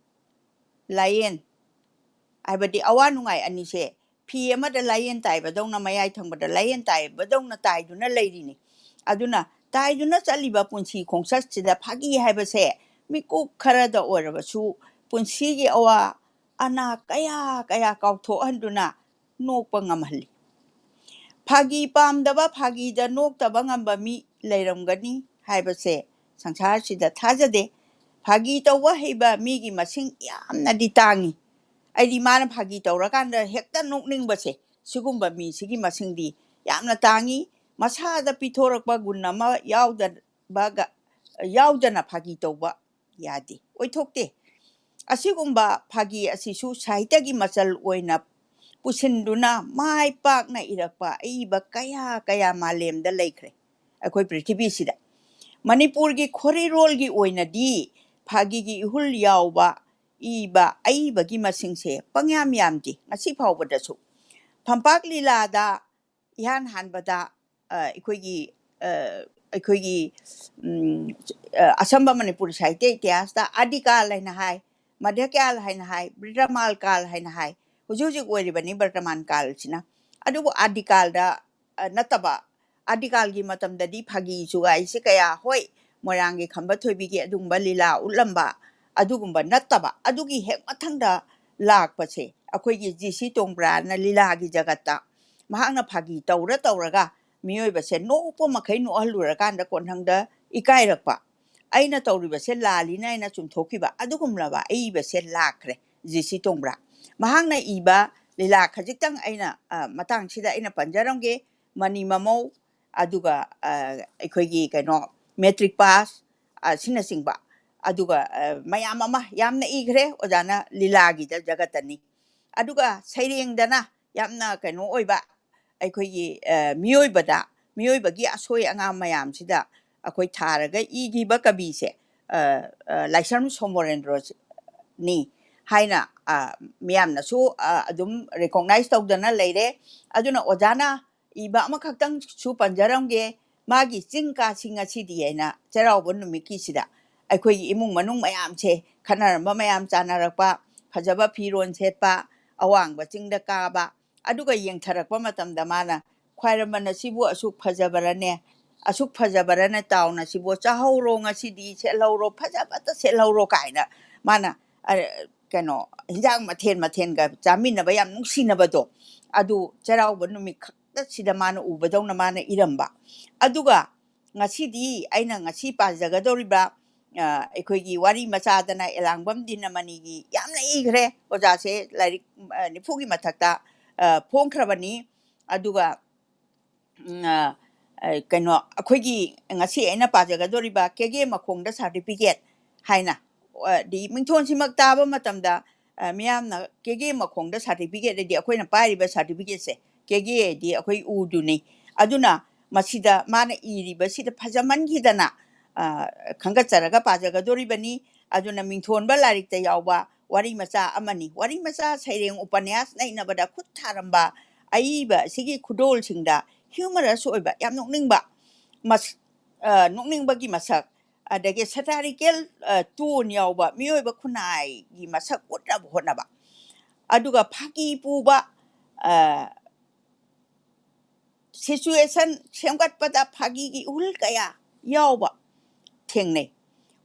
ꯂꯥꯏꯌꯦꯟ, ꯍꯥꯏꯕꯗꯤ ꯑꯋꯥ ꯅꯨꯡꯉꯥꯏ ꯑꯅꯤꯁꯦ ꯐꯤ ꯑꯃꯗ ꯂꯥꯏꯌꯦꯟ ꯇꯥꯏꯕꯗꯧꯅ, ꯃꯌꯥꯏ ꯊꯪꯕꯗ ꯂꯥꯏꯌꯦꯟ ꯇꯥꯏꯕꯗꯧꯅ ꯇꯥꯏꯗꯨꯅ ꯂꯩꯔꯤꯅꯤ꯫ ꯑꯗꯨꯅ ꯇꯥꯏꯗꯨꯅ ꯆꯠꯂꯤꯕ ꯄꯨꯟꯁꯤ ꯈꯣꯡꯆꯠꯁꯤꯗ ꯐꯥꯒꯤ ꯍꯥꯏꯕꯁꯦ ꯃꯤꯀꯨꯞ ꯈꯔꯗ ꯑꯣꯏꯔꯕꯁꯨ ꯄꯨꯟꯁꯤꯒꯤ ꯑꯋꯥ ꯑꯅꯥ ꯀꯌꯥ ꯀꯌꯥ ꯀꯥꯎꯊꯣꯛꯍꯟꯗꯨꯅ ꯅꯣꯛꯄ ꯉꯝꯍꯜꯂꯤ꯫ ꯐꯥꯒꯤ ꯄꯥꯝꯗꯕ, ꯐꯥꯒꯤꯗ ꯅꯣꯛꯇꯕ ꯉꯝꯕ ꯃꯤ ꯂꯩꯔꯝꯒꯅꯤ ꯍꯥꯏꯕꯁꯦ ꯁꯪꯁꯥꯔꯁꯤꯗ ꯊꯥꯖꯗꯦ꯫ ꯐꯥꯒꯤ ꯇꯧꯕ ꯍꯩꯕ ꯃꯤꯒꯤ ꯃꯁꯤꯡ ꯌꯥꯝꯅꯗꯤ ꯇꯥꯡꯉꯤ꯫ ꯑꯩꯗꯤ ꯃꯥꯅ ꯐꯥꯒꯤ ꯇꯧꯔꯀꯥꯟꯗ ꯍꯦꯛꯇ ꯅꯣꯛꯅꯤꯡꯕꯁꯦ, ꯁꯤꯒꯨꯝꯕ ꯃꯤꯁꯤꯒꯤ ꯃꯁꯤꯡꯗꯤ ꯌꯥꯝꯅ ꯇꯥꯡꯉꯤ꯫ ꯃꯁꯥꯗ ꯄꯤꯊꯣꯔꯛꯄ ꯒꯨꯟ ꯑꯃ ꯌꯥꯎꯗꯕꯒ, ꯌꯥꯎꯗꯅ ꯐꯥꯒꯤ ꯇꯧꯕ ꯌꯥꯗꯦ, ꯑꯣꯏꯊꯣꯛꯇꯦ꯫ ꯑꯁꯤꯒꯨꯝꯕ ꯐꯥꯒꯤ ꯑꯁꯤꯁꯨ ꯁꯥꯍꯤꯇ꯭ꯌꯒꯤ ꯃꯆꯜ ꯑꯣꯏꯅ ꯄꯨꯁꯤꯟꯗꯨꯅ ꯃꯥꯏ ꯄꯥꯛꯅ ꯏꯔꯛꯄ ꯑꯏꯕ ꯀꯌꯥ ꯀꯌꯥ ꯃꯥꯂꯦꯝꯗ ꯂꯩꯈ꯭ꯔꯦ, ꯑꯩꯈꯣꯏ ꯄ꯭ꯔꯤꯊꯤꯕꯤꯁꯤꯗ꯫ ꯃꯅꯤꯄꯨꯔꯒꯤ ꯈꯣꯔꯤꯔꯣꯜꯒꯤ ꯑꯣꯏꯅꯗꯤ ꯐꯥꯒꯤꯒꯤ ꯏꯍꯨꯜ ꯌꯥꯎꯕ ꯏꯕ ꯑꯏꯕꯒꯤ ꯃꯁꯤꯡꯁꯦ ꯄꯪꯌꯥꯝ ꯌꯥꯝꯗꯦ ꯉꯁꯤ ꯐꯥꯎꯕꯗꯁꯨ꯫ ꯐꯝꯄꯥꯛ ꯂꯤꯂꯥꯗ ꯏꯍꯥꯟ ꯍꯥꯟꯕꯗ, ꯑ, ꯑꯩꯈꯣꯏꯒꯤ, ꯑ, ꯑꯩꯈꯣꯏꯒꯤ, ꯎꯝ, ꯑ, ꯑꯁꯝꯕ ꯃꯅꯤꯄꯨꯔꯤ ꯁꯥꯍꯤꯇ꯭ꯌ ꯏꯇꯤꯍꯥꯁꯇ ꯑꯥꯗꯤꯀꯥꯜ ꯍꯥꯏꯅ ꯍꯥꯏ, ꯃꯙ꯭ꯌꯀꯥꯜ ꯍꯥꯏꯅ ꯍꯥꯏ, ꯕ꯭ꯔꯤꯇꯃꯥꯜ ꯀꯥꯜ ꯍꯥꯏꯅ ꯍꯥꯏ꯫ ꯍꯧꯖꯤꯛ ꯍꯧꯖꯤꯛ ꯑꯣꯏꯔꯤꯕꯅꯤ ꯕꯔꯇꯃꯥꯟ ꯀꯥꯜꯁꯤꯅ꯫ ꯑꯗꯨꯕꯨ ꯑꯥꯗꯤꯀꯥꯜꯗ, ꯑ, ꯅꯠꯇꯕ, ꯑꯥꯗꯤꯀꯥꯜꯒꯤ ꯃꯇꯝꯗꯗꯤ ꯐꯥꯒꯤ ꯖꯨꯒꯥꯏꯁꯦ ꯀꯌꯥ, ꯍꯣꯏ, ꯃꯣꯏꯔꯥꯡꯒꯤ ꯈꯝꯕ ꯊꯣꯏꯕꯤꯒꯤ ꯑꯗꯨꯒꯨꯝꯕ ꯂꯤꯂꯥ ꯎꯠꯂꯝꯕ, ꯑꯗꯨꯒꯨꯝꯕ ꯅꯠꯇꯕ, ꯑꯗꯨꯒꯤ ꯍꯦꯛ ꯃꯊꯪꯗ ꯂꯥꯛꯄꯁꯦ ꯑꯩꯈꯣꯏꯒꯤ ꯖꯤ ꯁꯤ ꯇꯣꯡꯕ꯭ꯔꯥꯅ ꯂꯤꯂꯥꯒꯤ ꯖꯒꯠꯇ ꯃꯍꯥꯛꯅ ꯐꯥꯒꯤ ꯇꯧꯔ ꯇꯧꯔꯒ ꯃꯤꯑꯣꯏꯕꯁꯦ ꯅꯣꯛꯄ ꯃꯈꯩ ꯅꯣꯛꯍꯜꯂꯨꯔꯀꯥꯟꯗ ꯀꯣꯟꯊꯪꯗ ꯏꯀꯥꯏꯔꯛꯄ, "ꯑꯩꯅ ꯇꯧꯔꯤꯕꯁꯦ ꯂꯥꯜꯂꯤꯅ" ꯍꯥꯏꯅ ꯆꯨꯝꯊꯣꯛꯈꯤꯕ ꯑꯗꯨꯒꯨꯝꯂꯕ ꯑꯏꯕꯁꯦ ꯂꯥꯛꯈ꯭ꯔꯦ ꯖꯤ ꯁꯤ ꯇꯣꯡꯕ꯭ꯔꯥ꯫ ꯃꯍꯥꯛꯅ ꯏꯕ ꯂꯤꯂꯥ ꯈꯖꯤꯛꯇꯪ ꯑꯩꯅ, ꯑ, ꯃꯇꯥꯡꯁꯤꯗ ꯑꯩꯅ ꯄꯟꯖꯔꯝꯒꯦ꯫ ꯃꯅꯤ ꯃꯃꯧ, ꯑꯗꯨꯒ, ꯑ, ꯑꯩꯈꯣꯏꯒꯤ ꯀꯩꯅꯣ, ꯃꯦꯇ꯭ꯔꯤꯛ ꯄꯥꯁ, ꯑꯁꯤꯅꯆꯤꯡꯕ, ꯑꯗꯨꯒ, ꯑ, ꯃꯌꯥꯝ ꯑꯃ ꯌꯥꯝꯅ ꯏꯈ꯭ꯔꯦ ꯑꯣꯖꯥꯅ ꯂꯤꯂꯥꯒꯤꯗ ꯖꯒꯠꯇꯅꯤ꯫ ꯑꯗꯨꯒ ꯁꯩꯔꯦꯡꯗꯅ ꯌꯥꯝꯅ ꯀꯩꯅꯣ ꯑꯣꯏꯕ, ꯑꯩꯈꯣꯏꯒꯤ, ꯑ, ꯃꯤꯑꯣꯏꯕꯗ, ꯃꯤꯑꯣꯏꯕꯒꯤ ꯑꯁꯣꯏ ꯑꯉꯥꯝ ꯃꯌꯥꯝꯁꯤꯗ ꯑꯩꯈꯣꯏ ꯊꯥꯔꯒ ꯏꯈꯤꯕ ꯀꯕꯤꯁꯦ, ꯑ, ꯑ, ꯂꯥꯏꯁ꯭ꯔꯝ ꯁꯣꯃꯣꯔꯦꯟꯗ꯭ꯔꯣꯅꯤ ꯍꯥꯏꯅ, ꯑ, ꯃꯤꯌꯥꯝꯅꯁꯨ, ꯑ, ꯑꯗꯨꯝ recognize ꯇꯧꯗꯅ ꯂꯩꯔꯦ꯫ ꯑꯗꯨꯅ ꯑꯣꯖꯥꯅ ꯏꯕ ꯑꯃꯈꯛꯇꯪꯁꯨ ꯄꯟꯖꯔꯝꯒꯦ, ꯃꯥꯒꯤ "ꯆꯤꯡ ꯀꯥꯁꯤ ꯉꯁꯤꯗꯤ" ꯍꯥꯏꯅ ꯆꯩꯔꯥꯎꯕ ꯅꯨꯃꯤꯠꯀꯤꯁꯤꯗ ꯑꯩꯈꯣꯏꯒꯤ ꯏꯃꯨꯡ ꯃꯅꯨꯡ ꯃꯌꯥꯝꯁꯦ, ꯈꯠꯅꯔꯝꯕ ꯃꯌꯥꯝ ꯆꯥꯟꯅꯔꯛꯄ, ꯐꯖꯕ ꯐꯤꯔꯣꯜ ꯁꯦꯠꯄ, ꯑꯋꯥꯡꯕ ꯆꯤꯡꯗ ꯀꯥꯕ, ꯑꯗꯨꯒ ꯌꯦꯡꯊꯔꯛꯄ ꯃꯇꯝꯗ ꯃꯥꯅ, "ꯈ꯭ꯋꯥꯏꯔꯝꯕꯟ ꯑꯁꯤꯕꯨ ꯑꯁꯨꯛ ꯐꯖꯕꯔꯅꯦ, ꯑꯁꯨꯛ ꯐꯖꯕꯔꯅ ꯇꯥꯎꯅ ꯁꯤꯕꯨ ꯆꯥꯍꯧꯔꯣ, ꯉꯁꯤꯗꯤ ꯁꯦꯠꯍꯧꯔꯣ, ꯐꯖꯕꯇ ꯁꯦꯠꯍꯧꯔꯣ" ꯀꯥꯏꯅ ꯃꯥꯅ, ꯑ, ꯀꯩꯅꯣ, ꯍꯤꯟꯖꯥꯡ ꯃꯊꯦꯜ ꯃꯊꯦꯜꯒ ꯆꯥꯃꯤꯟꯅꯕ ꯌꯥꯝ ꯅꯨꯡꯁꯤꯅꯕꯗꯣ, ꯑꯗꯨ ꯆꯩꯔꯥꯎꯕ ꯅꯨꯃꯤꯠ ꯈꯛꯇꯁꯤꯗ ꯃꯥꯅ ꯎꯕꯗꯧꯅ ꯃꯥꯅ ꯏꯔꯝꯕ꯫ ꯑꯗꯨꯒ ꯉꯁꯤꯗꯤ ꯑꯩꯅ ꯉꯁꯤ ꯄꯥꯖꯒꯗꯧꯔꯤꯕ, ꯑ, ꯑꯩꯈꯣꯏꯒꯤ ꯋꯥꯔꯤ ꯃꯆꯥꯗꯅ ꯑꯦꯂꯥꯡꯕꯝ ꯗꯤꯅꯃꯅꯤꯒꯤ ꯌꯥꯝꯅ ꯏꯈ꯭ꯔꯦ꯫ ꯑꯣꯖꯥꯁꯦ ꯂꯥꯏꯔꯤꯛ, ꯑ, ꯅꯤꯐꯨꯒꯤ ꯃꯊꯛꯇ, ꯑ, ꯐꯣꯡꯈ꯭ꯔꯕꯅꯤ꯫ ꯑꯗꯨꯒ, ꯎꯝ, ꯑ, ꯑ, ꯀꯩꯅꯣ, ꯑꯩꯈꯣꯏꯒꯤ ꯉꯁꯤ ꯑꯩꯅ ꯄꯥꯖꯒꯗꯧꯔꯤꯕ "ꯀꯦꯒꯦ ꯃꯈꯣꯡꯗ ꯁꯥꯔꯇꯤꯐꯤꯀꯦꯠ" ꯍꯥꯏꯅ, ꯑ, ꯗꯤ ꯃꯤꯡꯊꯣꯟꯁꯤꯃꯛ ꯇꯥꯕ ꯃꯇꯝꯗ, ꯑ, ꯃꯤꯌꯥꯝꯅ ꯀꯦꯒꯦ ꯃꯈꯣꯡꯗ ꯁꯥꯔꯇꯤꯐꯤꯀꯦꯠ ꯍꯥꯏꯗꯤ ꯑꯩꯈꯣꯏꯅ ꯄꯥꯏꯔꯤꯕ ꯁꯥꯔꯇꯤꯐꯤꯀꯦꯠꯁꯦ, ꯀꯦꯒꯦ ꯍꯥꯏꯗꯤ ꯑꯩꯈꯣꯏ ꯎꯗꯨꯅꯤ꯫ ꯑꯗꯨꯅ ꯃꯁꯤꯗ ꯃꯥꯅ ꯏꯔꯤꯕꯁꯤꯗ ꯐꯖꯃꯟꯈꯤꯗꯅ, ꯑ, ꯈꯟꯒꯠꯆꯔꯒ ꯄꯥꯖꯒꯗꯧꯔꯤꯕꯅꯤ꯫ ꯑꯗꯨꯅ ꯃꯤꯡꯊꯣꯟꯕ ꯂꯥꯏꯔꯤꯛꯇ ꯌꯥꯎꯕ ꯋꯥꯔꯤ ꯃꯆꯥ ꯑꯃꯅꯤ꯫ ꯋꯥꯔꯤ ꯃꯆꯥ, ꯁꯩꯔꯦꯡ, ꯎꯄꯟꯌꯥꯁ ꯅꯩꯅꯕꯗ ꯈꯨꯠ ꯊꯥꯔꯝꯕ ꯑꯏꯕ ꯑꯁꯤꯒꯤ ꯈꯨꯗꯣꯜꯁꯤꯡꯗ humorous ꯑꯣꯏꯕ, ꯌꯥꯝ ꯅꯣꯛꯅꯤꯡꯕ, ꯃꯁ-, ꯑ, ꯅꯣꯛꯅꯤꯡꯕꯒꯤ ꯃꯁꯛ, ꯑꯗꯒꯤ satirical, ꯑ, tone ꯌꯥꯎꯕ ꯃꯤꯑꯣꯏꯕ ꯈꯨꯟꯅꯥꯏꯒꯤ ꯃꯁꯛ ꯎꯠꯅꯕ ꯍꯣꯠꯅꯕ, ꯑꯗꯨꯒ ꯐꯥꯒꯤ ꯄꯨꯕ, ꯑ, situation ꯁꯦꯝꯒꯠꯄꯗ ꯐꯥꯒꯤꯒꯤ ꯏꯍꯨꯜ ꯀꯌꯥ ꯌꯥꯎꯕ ꯊꯦꯡꯅꯩ꯫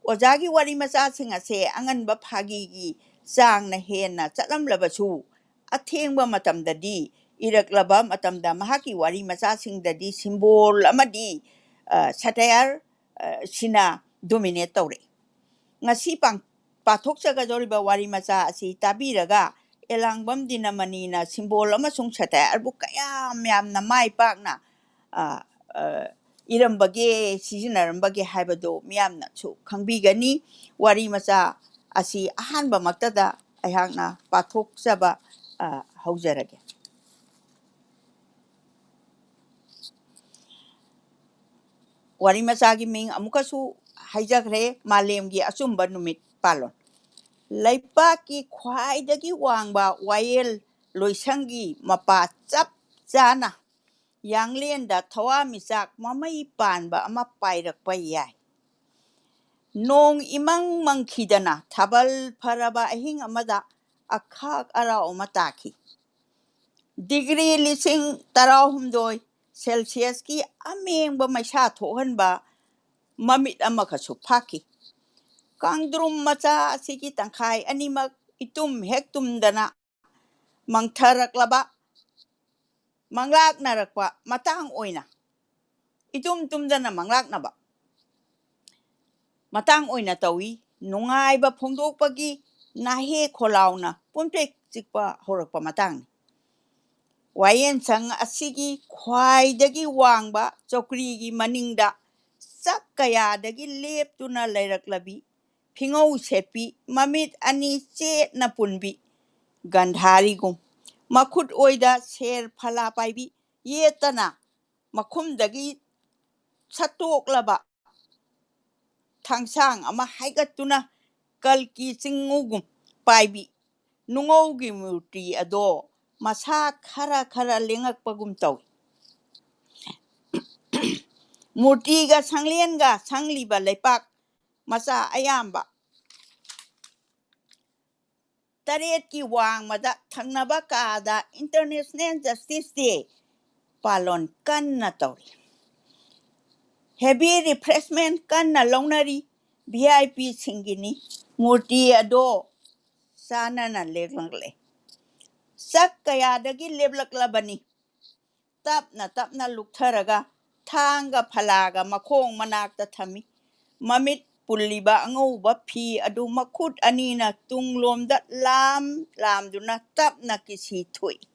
ꯑꯣꯖꯥꯒꯤ ꯋꯥꯔꯤ ꯃꯆꯥꯁꯤꯡ ꯑꯁꯦ ꯑꯉꯟꯕ ꯐꯥꯒꯤꯒꯤ ꯆꯥꯡꯅ ꯍꯦꯟꯅ ꯆꯠꯂꯝꯂꯕꯁꯨ, ꯑꯊꯦꯡꯕ ꯃꯇꯝꯗꯗꯤ, ꯏꯔꯛꯂꯕ ꯃꯇꯝꯗ ꯃꯍꯥꯛꯀꯤ ꯋꯥꯔꯤ ꯃꯆꯥꯁꯤꯡꯗꯗꯤ symbol ꯑꯃꯗꯤ, ꯑ, satire, ꯑ, ꯁꯤꯅ dominate ꯇꯧꯔꯛꯏ꯫ ꯉꯁꯤ ꯄꯥꯡ-, ꯄꯥꯊꯣꯛꯆꯒꯗꯧꯔꯤꯕ ꯋꯥꯔꯤ ꯃꯆꯥ ꯑꯁꯤ ꯇꯥꯕꯤꯔꯒ, ꯑꯦꯂꯥꯡꯕꯝ ꯗꯤꯅꯃꯅꯤꯅ symbol ꯑꯃꯁꯨꯡ satire ꯕꯨ ꯀꯌꯥꯝ ꯌꯥꯝꯅ ꯃꯥꯏ ꯄꯥꯛꯅ, ꯑ, ꯑ, ꯏꯔꯝꯕꯒꯦ, ꯁꯤꯖꯤꯟꯅꯔꯝꯕꯒꯦ ꯍꯥꯏꯕꯗꯨ ꯃꯤꯌꯥꯝꯅꯁꯨ ꯈꯪꯕꯤꯒꯅꯤ꯫ ꯋꯥꯔꯤ ꯃꯆꯥ ꯑꯁꯤ ꯑꯍꯥꯟꯕꯃꯛꯇꯗ ꯑꯩꯍꯥꯛꯅ ꯄꯥꯊꯣꯛꯆꯕ, ꯑ, ꯍꯧꯖꯔꯒꯦ꯫ ꯋꯥꯔꯤ ꯃꯆꯥꯒꯤ ꯃꯤꯡ ꯑꯃꯨꯛꯀꯁꯨ ꯍꯥꯏꯖꯈ꯭ꯔꯦ, ꯃꯥꯂꯦꯝꯒꯤ ꯑꯆꯨꯝꯕ ꯅꯨꯃꯤꯠ ꯄꯥꯂꯣꯟ꯫ ꯂꯩꯄꯥꯛꯀꯤ ꯈ꯭ꯋꯥꯏꯗꯒꯤ ꯋꯥꯡꯕ ꯋꯥꯌꯦꯜ ꯂꯣꯏꯁꯪꯒꯤ ꯃꯄꯥ ꯆꯞ ꯆꯥꯅ ꯌꯥꯡꯂꯦꯟꯗ ꯊꯋꯥꯟꯃꯤꯆꯥꯛ ꯃꯃꯩ ꯄꯥꯟꯕ ꯑꯃ ꯄꯥꯏꯔꯛꯄ ꯌꯥꯏ꯫ ꯅꯣꯡ ꯏꯃꯪ ꯃꯪꯈꯤꯗꯅ ꯊꯥꯕꯜ ꯐꯔꯕ ꯑꯍꯤꯡ ꯑꯃꯗ ꯑꯈꯥꯛ ꯑꯔꯥꯎ ꯑꯃ ꯇꯥꯈꯤ꯫ ꯗꯤꯒ꯭ꯔꯤ ꯂꯤꯁꯤꯡ ꯇꯔꯥꯍꯨꯝꯗꯣꯏ ꯁꯦꯜꯁꯤꯌꯁꯀꯤ ꯑꯃꯦꯡꯕ ꯃꯩꯁꯥ ꯊꯣꯛꯍꯟꯕ ꯃꯃꯤꯠ ꯑꯃꯈꯛꯁꯨ ꯐꯥꯛꯈꯤ꯫ ꯀꯥꯡꯗ꯭ꯔꯨꯝ ꯃꯆꯥ ꯑꯁꯤꯒꯤ ꯇꯪꯈꯥꯏ ꯑꯅꯤꯃꯛ ꯏꯇꯨꯝ ꯍꯦꯛ ꯇꯨꯝꯗꯅ ꯃꯪꯊꯔꯛꯂꯕ, ꯃꯪꯂꯥꯛꯅꯔꯛꯄ ꯃꯇꯥꯡ ꯑꯣꯏꯅ, ꯏꯇꯨꯝ ꯇꯨꯝꯗꯅ ꯃꯪꯂꯥꯛꯅꯕ ꯃꯇꯥꯡ ꯑꯣꯏꯅ ꯇꯧꯏ꯫ ꯅꯨꯡꯉꯥꯏꯕ ꯐꯣꯡꯗꯣꯛꯄꯒꯤ ꯅꯥꯍꯦ ꯈꯣꯜꯂꯥꯎꯅ ꯄꯨꯝꯄꯦꯛ ꯆꯤꯛꯄ ꯍꯧꯔꯛꯄ ꯃꯇꯥꯡꯅꯤ꯫ ꯋꯥꯌꯦꯜꯁꯪ ꯑꯁꯤꯒꯤ ꯈ꯭ꯋꯥꯏꯗꯒꯤ ꯋꯥꯡꯕ ꯆꯧꯀ꯭ꯔꯤꯒꯤ ꯃꯅꯤꯡꯗ ꯆꯥꯛ ꯀꯌꯥꯗꯒꯤ ꯂꯦꯞꯇꯨꯅ ꯂꯩꯔꯛꯂꯕꯤ ꯐꯤꯉꯧ ꯁꯦꯠꯄꯤ, ꯃꯃꯤꯠ ꯑꯅꯤ ꯆꯦꯠꯅ ꯄꯨꯟꯕꯤ ꯒꯟꯙꯥꯔꯤꯒꯨꯝ, ꯃꯈꯨꯠ ꯑꯣꯏꯗ ꯁꯦꯔ ꯐꯂꯥ ꯄꯥꯏꯕꯤ, ꯌꯦꯠꯇꯅ ꯃꯈꯨꯝꯗꯒꯤ ꯁꯠꯇꯣꯛꯂꯕ ꯊꯥꯡꯁꯥꯡ ꯑꯃ ꯍꯥꯏꯒꯠꯇꯨꯅ ꯀꯜꯀꯤ ꯆꯤꯡꯉꯨꯒꯨꯝ ꯄꯥꯏꯕꯤ ꯅꯨꯡꯉꯧꯒꯤ ꯃꯨꯔꯇꯤ ꯑꯗꯣ ꯃꯁꯥ ꯈꯔ ꯈꯔ ꯂꯦꯡꯉꯛꯄꯒꯨꯝ ꯇꯧꯏ꯫ ꯃꯨꯔꯇꯤꯒ ꯁꯪꯂꯦꯟꯒ ꯁꯪꯂꯤꯕ ꯂꯩꯄꯥꯛ ꯃꯆꯥ ꯑꯌꯥꯝꯕ ꯇꯔꯦꯠꯀꯤ ꯋꯥꯡꯃꯗ ꯊꯪꯅꯕ ꯀꯥꯗ International Justice Day ꯄꯥꯂꯣꯟ ꯀꯟꯅ ꯇꯧꯔꯤ꯫ Heavy refreshment ꯀꯟꯅ ꯂꯧꯅꯔꯤ꯫ V I P ꯁꯤꯡꯒꯤꯅꯤ꯫ ꯃꯨꯔꯇꯤ ꯑꯗꯣ ꯆꯥꯟꯅꯅ ꯂꯦꯞꯂꯛꯂꯦ꯫ ꯆꯥꯛ ꯀꯌꯥꯗꯒꯤ ꯂꯦꯞꯂꯛꯂꯕꯅꯤ꯫ ꯇꯞꯅ ꯇꯞꯅ ꯂꯨꯞꯊꯔꯒ ꯊꯥꯡꯒ ꯐꯂꯥꯒ ꯃꯈꯣꯡ ꯃꯅꯥꯛꯇ ꯊꯝꯃꯤ꯫ ꯃꯃꯤꯠ ꯄꯨꯜꯂꯤꯕ ꯑꯉꯧꯕ ꯐꯤ ꯑꯗꯨ ꯃꯈꯨꯠ ꯑꯅꯤꯅ ꯇꯨꯡꯂꯣꯝꯗ ꯂꯥꯝ ꯂꯥꯝꯗꯨꯅ ꯇꯞꯅ ꯀꯤꯁꯤ ꯊꯣꯛꯏ꯫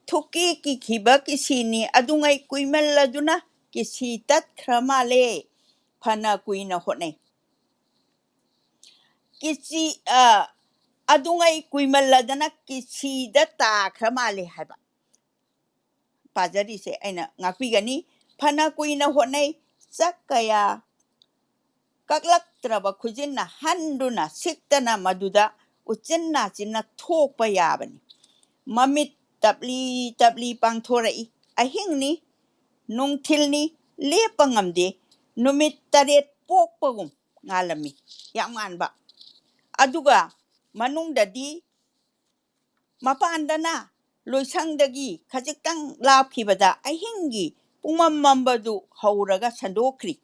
ꯊꯨꯛꯀꯤ ꯀꯤꯈꯤꯕ ꯀꯤꯁꯤꯅꯤ꯫ ꯑꯗꯨꯉꯩ ꯀꯨꯏꯃꯜꯂꯗꯨꯅ ꯀꯤꯁꯤ ꯇꯠꯈ꯭ꯔ ꯃꯥꯜꯂꯦ꯫ ꯐꯅ ꯀꯨꯏꯅ ꯍꯣꯠꯅꯩ꯫ ꯀꯤꯁꯤ, ꯑ, ꯑꯗꯨꯉꯩ ꯀꯨꯏꯃꯜꯂꯗꯅ ꯀꯤꯁꯤꯗ ꯇꯥꯈ꯭ꯔ ꯃꯥꯜꯂꯦ ꯍꯥꯏꯕ꯫ ꯄꯥꯖꯔꯤꯁꯦ ꯑꯩꯅ ꯉꯥꯛꯄꯤꯒꯅꯤ꯫ ꯐꯅ ꯀꯨꯏꯅ ꯍꯣꯠꯅꯩ꯫ ꯆꯥꯛ ꯀꯌꯥ ꯀꯛꯂꯛꯇ꯭ꯔꯕ ꯈꯨꯖꯤꯟꯅ ꯍꯟꯗꯨꯅ ꯁꯤꯛꯇꯅ ꯃꯗꯨꯗ ꯎꯆꯤꯟ ꯅꯥꯆꯤꯟꯅ ꯊꯣꯛꯄ ꯌꯥꯕꯅꯤ꯫ ꯃꯃꯤꯠ ꯇꯞꯂꯤ ꯇꯞꯂꯤ ꯄꯥꯡꯊꯣꯔꯛꯏ꯫ ꯑꯍꯤꯡꯅꯤ, ꯅꯨꯡꯊꯤꯜꯅꯤ, ꯂꯦꯞꯄ ꯉꯝꯗꯦ꯫ ꯅꯨꯃꯤꯠ ꯇꯔꯦꯠ ꯄꯣꯛꯄꯒꯨꯝ ꯉꯥꯜꯂꯝꯃꯤ꯫ ꯌꯥꯝ ꯉꯥꯟꯕ꯫ ꯑꯗꯨꯒ ꯃꯅꯨꯡꯗꯗꯤ ꯃꯄꯥꯟꯗꯅ ꯂꯣꯏꯁꯪꯗꯒꯤ ꯈꯖꯤꯛꯇꯪ ꯂꯥꯞꯈꯤꯕꯗ ꯑꯍꯤꯡꯒꯤ ꯄꯨꯡꯃꯝ ꯃꯝꯕꯗꯨ ꯍꯧꯔꯒ ꯁꯟꯗꯣꯛꯈ꯭ꯔꯤ꯫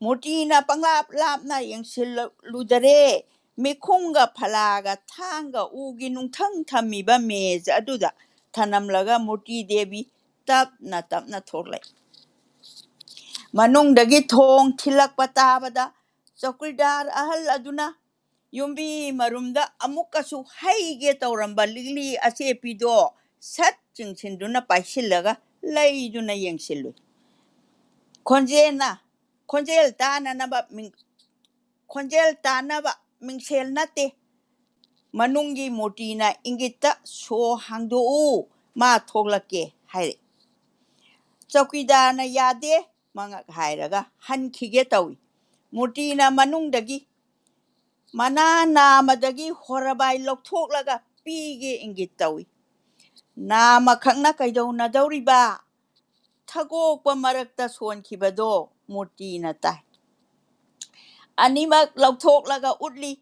ꯃꯨꯔꯇꯤꯅ ꯄꯪꯂꯥꯞ ꯂꯥꯞꯅ ꯌꯦꯡꯁꯤꯜꯂꯨꯗꯔꯦ꯫ ꯃꯤꯈꯨꯝꯒ ꯐꯂꯥꯒ ꯊꯥꯡꯒ ꯎꯒꯤ ꯅꯨꯡꯊꯪ ꯊꯝꯃꯤꯕ ꯃꯦꯖ ꯑꯗꯨꯗ ꯊꯅꯝꯂꯒ ꯃꯨꯔꯇꯤ ꯗꯦꯕꯤ ꯇꯞꯅ ꯇꯞꯅ ꯊꯣꯛꯂꯛꯏ꯫ ꯃꯅꯨꯡꯗꯒꯤ ꯊꯣꯡ ꯊꯤꯜꯂꯛꯄ ꯇꯥꯕꯗ ꯆꯧꯀꯤꯗꯥꯔ ꯑꯍꯜ ꯑꯗꯨꯅ ꯌꯨꯝꯕꯤ ꯃꯔꯨꯝꯗ ꯑꯃꯨꯛꯀꯁꯨ ꯍꯩꯒꯦ ꯇꯧꯔꯝꯕ ꯂꯤꯛꯂꯤ ꯑꯆꯦꯠꯄꯤꯗꯣ ꯁꯠ ꯆꯤꯡꯁꯤꯟꯗꯨꯅ ꯄꯥꯏꯁꯤꯜꯂꯒ ꯂꯩꯗꯨꯅ ꯌꯦꯡꯁꯤꯜꯂꯨꯏ꯫ ꯈꯣꯟꯖꯦꯜꯅ, ꯈꯣꯟꯖꯦꯜ ꯇꯥꯅꯅꯕ ꯃꯤꯡ-, ꯈꯣꯟꯖꯦꯜ ꯇꯥꯅꯕ ꯃꯤꯡꯁꯦꯜ ꯅꯠꯇꯦ꯫ ꯃꯅꯨꯡꯒꯤ ꯃꯨꯔꯇꯤꯅ ꯏꯪꯒꯤꯠꯇ "ꯁꯣ ꯍꯥꯡꯗꯣꯛꯎ, ꯃꯥ ꯊꯣꯛꯂꯛꯀꯦ" ꯍꯥꯏꯔꯛꯏ꯫ ꯆꯧꯀꯤꯗꯥꯔꯅ "ꯌꯥꯗꯦ" ꯃꯉꯛ ꯍꯥꯏꯔꯒ ꯍꯟꯈꯤꯒꯦ ꯇꯧꯏ꯫ ꯃꯨꯔꯇꯤꯅ ꯃꯅꯨꯡꯗꯒꯤ "ꯃꯅꯥ ꯅꯥꯃꯗꯒꯤ ꯍꯣꯔꯕꯥꯏ ꯂꯧꯊꯣꯛꯂꯒ ꯄꯤꯒꯦ" ꯏꯪꯒꯤꯠ ꯇꯧꯏ꯫ ꯅꯥꯃꯈꯛꯅ ꯀꯩꯗꯧꯅꯗꯧꯔꯤꯕ? ꯊꯒꯣꯛꯄ ꯃꯔꯛꯇ ꯁꯣꯟꯈꯤꯕꯗꯣ ꯃꯨꯔꯇꯤꯅ ꯇꯥꯏ꯫ ꯑꯅꯤꯃꯛ ꯂꯧꯊꯣꯛꯂꯒ ꯎꯠꯂꯤ꯫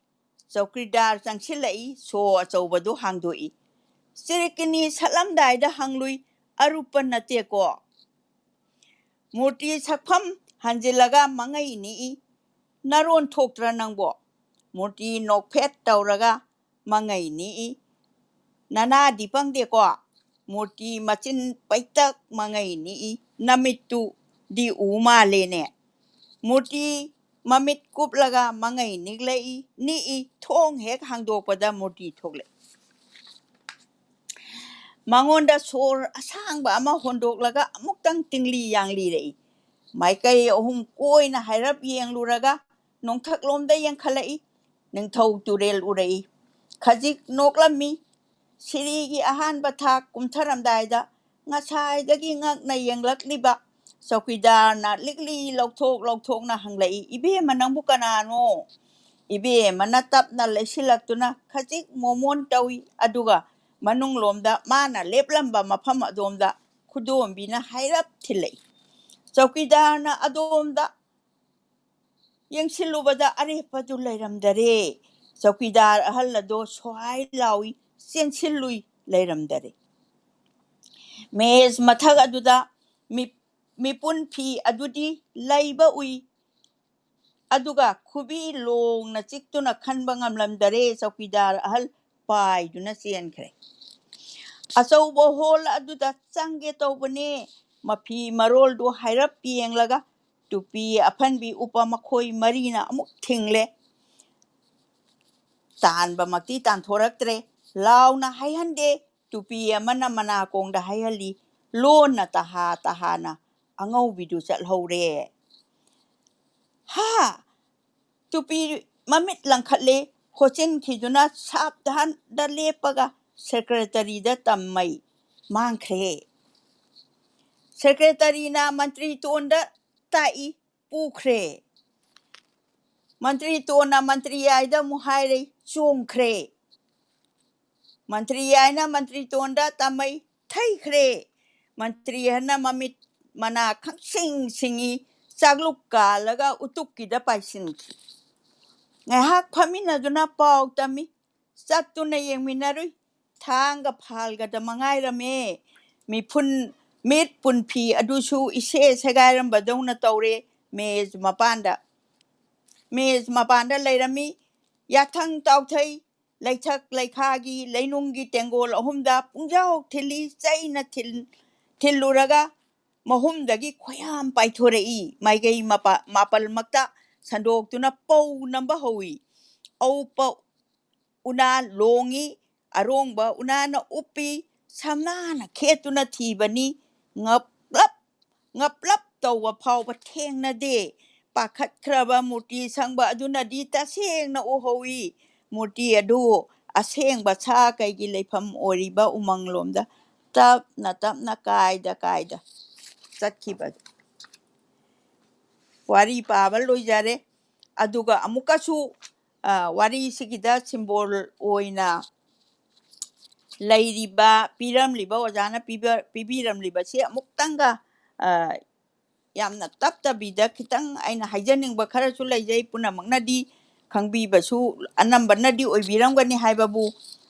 ꯆꯧꯀꯤꯗꯥꯔ ꯆꯪꯁꯤꯜꯂꯛꯏ, ꯁꯣ ꯑꯆꯧꯕꯗꯨ ꯍꯥꯡꯗꯣꯛꯏ꯫ ꯆꯤꯔꯤꯀꯤꯅꯤ ꯁꯠꯂꯝꯗꯥꯏꯗ ꯍꯪꯂꯨꯏ, ꯑꯔꯨꯞꯄ ꯅꯠꯇꯦꯀꯣ꯫ ꯃꯨꯔꯇꯤ ꯁꯛꯐꯝ ꯍꯟꯖꯤꯜꯂꯒ ꯃꯉꯩ ꯅꯤꯛꯏ꯫ ꯅꯔꯣꯟ ꯊꯣꯛꯇ꯭ꯔ ꯅꯪꯕꯣ? ꯃꯨꯔꯇꯤ ꯅꯣꯛꯐꯦꯠ ꯇꯧꯔꯒ ꯃꯉꯩ ꯅꯤꯛꯏ꯫ ꯅꯅꯥꯗꯤ ꯄꯪꯗꯦꯀꯣ꯫ ꯃꯨꯔꯇꯤ ꯃꯆꯤꯟ ꯄꯩꯇꯛ ꯃꯉꯩ ꯅꯤꯛꯏ꯫ ꯅꯃꯤꯠꯇꯨꯗꯤ ꯎ ꯃꯥꯜꯂꯦꯅꯦ꯫ ꯃꯨꯔꯇꯤ ꯃꯃꯤꯠ ꯀꯨꯞꯂꯒ ꯃꯉꯩ ꯅꯤꯛꯂꯛꯏ, ꯅꯤꯛꯏ꯫ ꯊꯣꯡ ꯍꯦꯛ ꯍꯥꯡꯗꯣꯛꯄꯗ ꯃꯨꯔꯇꯤ ꯊꯣꯛꯂꯛꯏ꯫ ꯃꯉꯣꯟꯗ ꯁꯣꯔ ꯑꯁꯥꯡꯕ ꯑꯃ ꯍꯣꯟꯗꯣꯛꯂꯒ ꯑꯃꯨꯛꯇꯪ ꯇꯤꯡꯂꯤ ꯌꯥꯡꯂꯤꯔꯛꯏ꯫ ꯃꯥꯏꯀꯩ ꯑꯍꯨꯝ ꯀꯣꯏꯅ ꯍꯥꯏꯔꯞ ꯌꯦꯡꯂꯨꯔꯒ ꯅꯣꯡꯊꯛꯂꯣꯝꯗ ꯌꯦꯡꯈꯠꯂꯛꯏ꯫ ꯅꯤꯡꯊꯧ ꯇꯨꯔꯦꯜ ꯎꯔꯛꯏ꯫ ꯈꯖꯤꯛ ꯅꯣꯛꯂꯝꯃꯤ꯫ ꯁꯤꯔꯤꯒꯤ ꯑꯍꯥꯟꯕ ꯊꯥꯛ ꯀꯨꯝꯊꯔꯝꯗꯥꯏꯗ ꯉꯁꯥꯏꯗꯒꯤ ꯉꯛꯅ ꯌꯦꯡꯂꯛꯂꯤꯕ ꯆꯧꯀꯤꯗꯥꯔꯅ ꯂꯤꯛꯂꯤ ꯂꯧꯊꯣꯛ ꯂꯧꯊꯣꯛꯅ ꯍꯪꯂꯛꯏ, "ꯏꯕꯦꯝꯃ, ꯅꯪꯕꯨ ꯀꯅꯥꯅꯣ?" ꯏꯕꯦꯝꯃꯅ ꯇꯞꯅ ꯂꯩꯁꯤꯜꯂꯛꯇꯨꯅ ꯈꯖꯤꯛ ꯃꯣꯃꯣꯟ ꯇꯧꯏ, ꯑꯗꯨꯒ ꯃꯅꯨꯡꯂꯣꯝꯗ ꯃꯥꯅ ꯂꯦꯞꯂꯝꯕ ꯃꯐꯝ ꯑꯗꯣꯝꯗ ꯈꯨꯗꯣꯝꯕꯤꯅ ꯍꯥꯏꯔꯞ ꯊꯤꯜꯂꯛꯏ꯫ ꯆꯧꯀꯤꯗꯥꯔꯅ ꯑꯗꯣꯝꯗ ꯌꯦꯡꯁꯤꯜꯂꯨꯕꯗ ꯑꯔꯦꯞꯄꯗꯨ ꯂꯩꯔꯝꯗꯔꯦ꯫ ꯆꯧꯀꯤꯗꯥꯔ ꯑꯍꯜ ꯑꯗꯣ ꯁ꯭ꯋꯥꯏ ꯂꯥꯎꯏ, ꯆꯦꯟꯁꯤꯜꯂꯨꯏ, ꯂꯩꯔꯝꯗꯔꯦ꯫ ꯃꯦꯖ ꯃꯊꯛ ꯑꯗꯨꯗ ꯃꯤ-, ꯃꯤꯄꯨꯟ ꯐꯤ ꯑꯗꯨꯗꯤ ꯂꯩꯕ ꯎꯏ, ꯑꯗꯨꯒ ꯈꯨꯕꯤ ꯂꯣꯡꯅ ꯆꯤꯛꯇꯨꯅ ꯈꯟꯕ ꯉꯝꯂꯝꯗꯔꯦ꯫ ꯆꯧꯀꯤꯗꯥꯔ ꯑꯍꯜ ꯄꯥꯏꯗꯨꯅ ꯆꯦꯟꯈ꯭ꯔꯦ꯫ ꯑꯆꯧꯕ ꯍꯣꯜ ꯑꯗꯨꯗ ꯆꯪꯒꯦ ꯇꯧꯕꯅꯦ꯫ ꯃꯐꯤ ꯃꯔꯣꯜꯗꯨ ꯍꯥꯏꯔꯞ ꯌꯦꯡꯂꯒ ꯇꯨꯄꯤ ꯑꯐꯟꯕꯤ ꯎꯞꯄ ꯃꯈꯣꯏ ꯃꯔꯤꯅ ꯑꯃꯨꯛ ꯊꯤꯡꯂꯦ꯫ ꯇꯥꯟꯕꯃꯛꯇꯤ ꯇꯥꯟꯊꯣꯔꯛꯇ꯭ꯔꯦ꯫ ꯂꯥꯎꯅ ꯍꯥꯏꯍꯟꯗꯦ꯫ ꯇꯨꯄꯤ ꯑꯃꯅ ꯃꯅꯥꯀꯣꯡꯗ ꯍꯥꯏꯍꯜꯂꯤ꯫ ꯂꯣꯟꯅ ꯇꯍꯥ ꯇꯍꯥꯅ ꯑꯉꯧꯕꯤꯗꯨ ꯆꯠꯍꯧꯔꯦ꯫ ꯍꯥ! ꯇꯨꯄꯤ ꯃꯃꯤꯠ ꯂꯪꯈꯠꯂꯦ꯫ ꯍꯣꯠꯆꯤꯟꯈꯤꯗꯨꯅ ꯁꯥꯞꯙꯥꯟꯗ ꯂꯦꯞꯄꯒ ꯁꯦꯀ꯭ꯔꯦꯇꯔꯤꯗ ꯇꯝꯃꯩ ꯃꯥꯡꯈ꯭ꯔꯦ꯫ ꯁꯦꯀ꯭ꯔꯦꯇꯔꯤꯅ ꯃꯟꯇ꯭ꯔꯤ ꯇꯣꯟꯗ ꯇꯥꯛꯏ, "ꯄꯨꯈ꯭ꯔꯦ"꯫ ꯃꯟꯇ꯭ꯔꯤ ꯇꯣꯟꯅ ꯃꯟꯇ꯭ꯔꯤ ꯌꯥꯏꯗ ꯑꯃꯨꯛ ꯍꯥꯏꯔꯦ, "ꯆꯣꯡꯈ꯭ꯔꯦ"꯫ ꯃꯟꯇ꯭ꯔꯤ ꯌꯥꯏꯅ ꯃꯟꯇ꯭ꯔꯤ ꯇꯣꯟꯗ ꯇꯝꯃꯩ, "ꯊꯩꯈ꯭ꯔꯦ"꯫ ꯃꯟꯇ꯭ꯔꯤ ꯑꯍꯟꯅ ꯃꯃꯤꯠ ꯃꯅꯥ ꯈꯪꯁꯤꯡ ꯁꯤꯡꯏ, ꯆꯥꯛꯂꯨꯛ ꯀꯥꯜꯂꯒ ꯎꯇꯨꯛꯀꯤꯗ ꯄꯥꯏꯁꯤꯟꯈꯤ꯫ ꯉꯥꯏꯍꯥꯛ ꯐꯝꯃꯤꯟꯅꯗꯨꯅ ꯄꯥꯎ ꯇꯝꯃꯤ꯫ ꯆꯠꯇꯨꯅ ꯌꯦꯡꯃꯤꯟꯅꯔꯨꯏ꯫ ꯊꯥꯡꯒ ꯐꯥꯜꯒꯗ ꯃꯉꯥꯏꯔꯝꯃꯦ꯫ ꯃꯤꯐꯨꯟ, ꯃꯤꯠ ꯄꯨꯟꯐꯤ ꯑꯗꯨꯁꯨ ꯏꯁꯦ ꯁꯦꯒꯥꯏꯔꯝꯕꯗꯧꯅ ꯇꯧꯔꯦ꯫ ꯃꯦꯖ ꯃꯄꯥꯟꯗ, ꯃꯦꯖ ꯃꯄꯥꯟꯗ ꯂꯩꯔꯝꯃꯤ꯫ ꯌꯥꯊꯪ ꯇꯥꯎꯊꯩ, ꯂꯩꯊꯛ ꯂꯩꯈꯥꯒꯤ ꯂꯩꯅꯨꯡꯒꯤ ꯇꯦꯡꯒꯣꯜ ꯑꯍꯨꯝꯗ ꯄꯨꯡꯖꯥꯎ ꯊꯤꯜꯂꯤ꯫ ꯆꯩꯅ ꯊꯤꯜ-, ꯊꯤꯜꯂꯨꯔꯒ ꯃꯍꯨꯝꯗꯒꯤ ꯈꯣꯌꯥꯝ ꯄꯥꯏꯊꯣꯔꯛꯏ꯫ ꯃꯥꯏꯀꯩ ꯃꯄꯥ-, ꯃꯥꯄꯜꯃꯛꯇ ꯁꯟꯗꯣꯛꯇꯨꯅ ꯄꯧ ꯅꯝꯕ ꯍꯧꯏ꯫ ꯑꯎꯞꯄ ꯎꯅꯥ ꯂꯣꯡꯏ, ꯑꯔꯣꯡꯕ ꯎꯅꯥꯅ ꯎꯞꯄꯤ, ꯁꯝꯅꯥꯅ ꯈꯦꯠꯇꯨꯅ ꯊꯤꯕꯅꯤ꯫ ꯉꯞꯂꯞ, ꯉꯞꯂꯞ ꯇꯧꯕ ꯐꯥꯎꯕ ꯊꯦꯡꯅꯗꯦ꯫ ꯄꯥꯈꯠꯈ꯭ꯔꯕ ꯃꯨꯔꯇꯤ ꯁꯪꯕ ꯑꯗꯨꯅꯗꯤ ꯇꯁꯦꯡꯅ ꯎꯍꯧꯏ꯫ ꯃꯨꯔꯇꯤ ꯑꯗꯨ ꯑꯁꯦꯡꯕ ꯁꯥ ꯀꯩꯒꯤ ꯂꯩꯐꯝ ꯑꯣꯏꯔꯤꯕ ꯎꯃꯪꯂꯣꯝꯗ ꯇꯞꯅ ꯇꯞꯅ ꯀꯥꯏꯗ ꯀꯥꯏꯗ ꯆꯠꯈꯤꯕ꯫ ꯋꯥꯔꯤ ꯄꯥꯕ ꯂꯣꯏꯖꯔꯦ꯫ ꯑꯗꯨꯒ ꯑꯃꯨꯛꯀꯁꯨ, ꯑ, ꯋꯥꯔꯤꯁꯤꯒꯤꯗ ꯁꯤꯝꯕꯣꯜ ꯑꯣꯏꯅ ꯂꯩꯔꯤꯕ, ꯄꯤꯔꯝꯂꯤꯕ, ꯑꯣꯖꯥꯅ ꯄꯤꯕ-, ꯄꯤꯕꯤꯔꯝꯂꯤꯕꯁꯤ ꯑꯃꯨꯛꯇꯪꯒ, ꯑ, ꯌꯥꯝꯅ ꯇꯞꯇꯕꯤꯗ ꯈꯤꯇꯪ ꯑꯩꯅ ꯍꯥꯏꯖꯅꯤꯡꯕ ꯈꯔꯁꯨ ꯂꯩꯖꯩ꯫ ꯄꯨꯝꯅꯃꯛꯅꯗꯤ ꯈꯪꯕꯤꯕꯁꯨ ꯑꯅꯝꯕꯅꯗꯤ ꯑꯣꯏꯕꯤꯔꯝꯒꯅꯤ ꯍꯥꯏꯕꯕꯨ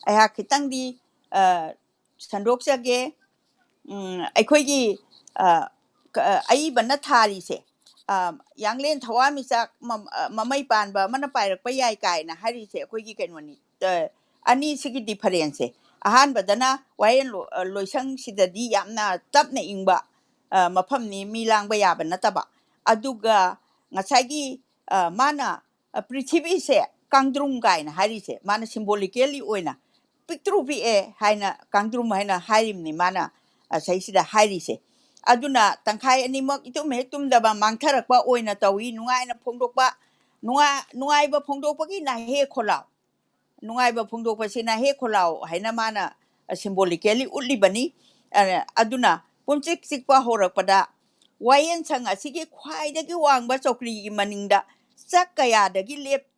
ꯑꯩꯍꯥꯛ ꯈꯤꯇꯪꯗꯤ, ꯑ, ꯁꯟꯗꯣꯛꯆꯒꯦ꯫ ꯎꯝ, ꯑꯩꯈꯣꯏꯒꯤ, ꯑ, ꯀ-, ꯑꯏꯕꯅ ꯊꯥꯔꯤꯁꯦ, ꯑ, ꯌꯥꯡꯂꯦꯟ ꯊꯋꯥꯟꯃꯤꯆꯥꯛ ꯃ-, ꯑ, ꯃꯃꯩ ꯄꯥꯟꯕ ꯑꯃꯅ ꯄꯥꯏꯔꯛꯄ ꯌꯥꯏ ꯀꯥꯏꯅ ꯍꯥꯏꯔꯤꯁꯦ ꯑꯩꯈꯣꯏꯒꯤ ꯀꯩꯅꯣꯅꯤ꯫ ꯑ, ꯑꯅꯤꯁꯤꯒꯤ difference ꯁꯦ꯫ ꯑꯍꯥꯟꯕꯗꯅ ꯋꯥꯌꯦꯜ ꯂꯣ-, ꯑ, ꯂꯣꯏꯁꯪꯁꯤꯗꯗꯤ ꯌꯥꯝꯅ ꯇꯞꯅ ꯏꯪꯕ, ꯑ, ꯃꯐꯝꯅꯤ, ꯃꯤ ꯂꯥꯡꯕ ꯌꯥꯕ ꯅꯠꯇꯕ꯫ ꯑꯗꯨꯒ ꯉꯁꯥꯏꯒꯤ, ꯑ, ꯃꯥꯅ, ꯑ, ꯄ꯭ꯔꯤꯊꯤꯕꯤꯁꯦ ꯀꯥꯡꯗ꯭ꯔꯨꯝ ꯀꯥꯏꯅ ꯍꯥꯏꯔꯤꯁꯦ, ꯃꯥꯅ symbolically ꯑꯣꯏꯅ ꯄꯤꯛꯇ꯭ꯔꯨ ꯄꯤꯛꯑꯦ ꯍꯥꯏꯅ ꯀꯥꯡꯗ꯭ꯔꯨꯝ ꯍꯥꯏꯅ ꯍꯥꯏꯔꯤꯕꯅꯤ ꯃꯥꯅ ꯑꯁꯩꯁꯤꯗ ꯍꯥꯏꯔꯤꯁꯦ꯫ ꯑꯗꯨꯅ ꯇꯪꯈꯥꯏ ꯑꯅꯤꯃꯛ ꯏꯇꯨꯝ ꯍꯦꯛ ꯇꯨꯝꯗꯕ ꯃꯥꯡꯊꯔꯛꯄ ꯑꯣꯏꯅ ꯇꯧꯏ꯫ ꯅꯨꯡꯉꯥꯏꯅ ꯐꯣꯡꯗꯣꯛꯄ, ꯅꯨꯡꯉꯥꯏ-, ꯅꯨꯡꯉꯥꯏꯕ ꯐꯣꯡꯗꯣꯛꯄꯒꯤ ꯅꯥꯍꯦ ꯈꯣꯜꯂꯥꯎ, ꯅꯨꯡꯉꯥꯏꯕ ꯐꯣꯡꯗꯣꯛꯄꯁꯤ ꯅꯥꯍꯦ ꯈꯣꯜꯂꯥꯎ ꯍꯥꯏꯅ ꯃꯥꯅ symbolically ꯎꯠꯂꯤꯕꯅꯤ꯫ ꯑ, ꯑꯗꯨꯅ ꯄꯨꯝꯆꯤꯛ ꯆꯤꯛꯄ ꯍꯧꯔꯛꯄꯗ ꯋꯥꯌꯦꯜ ꯁꯪ ꯑꯁꯤꯒꯤ ꯈ꯭ꯋꯥꯏꯗꯒꯤ ꯋꯥꯡꯕ ꯆꯧꯀ꯭ꯔꯤꯒꯤ ꯃꯅꯤꯡꯗ ꯆꯥꯛ ꯀꯌꯥꯗꯒꯤ ꯂꯦꯞ-,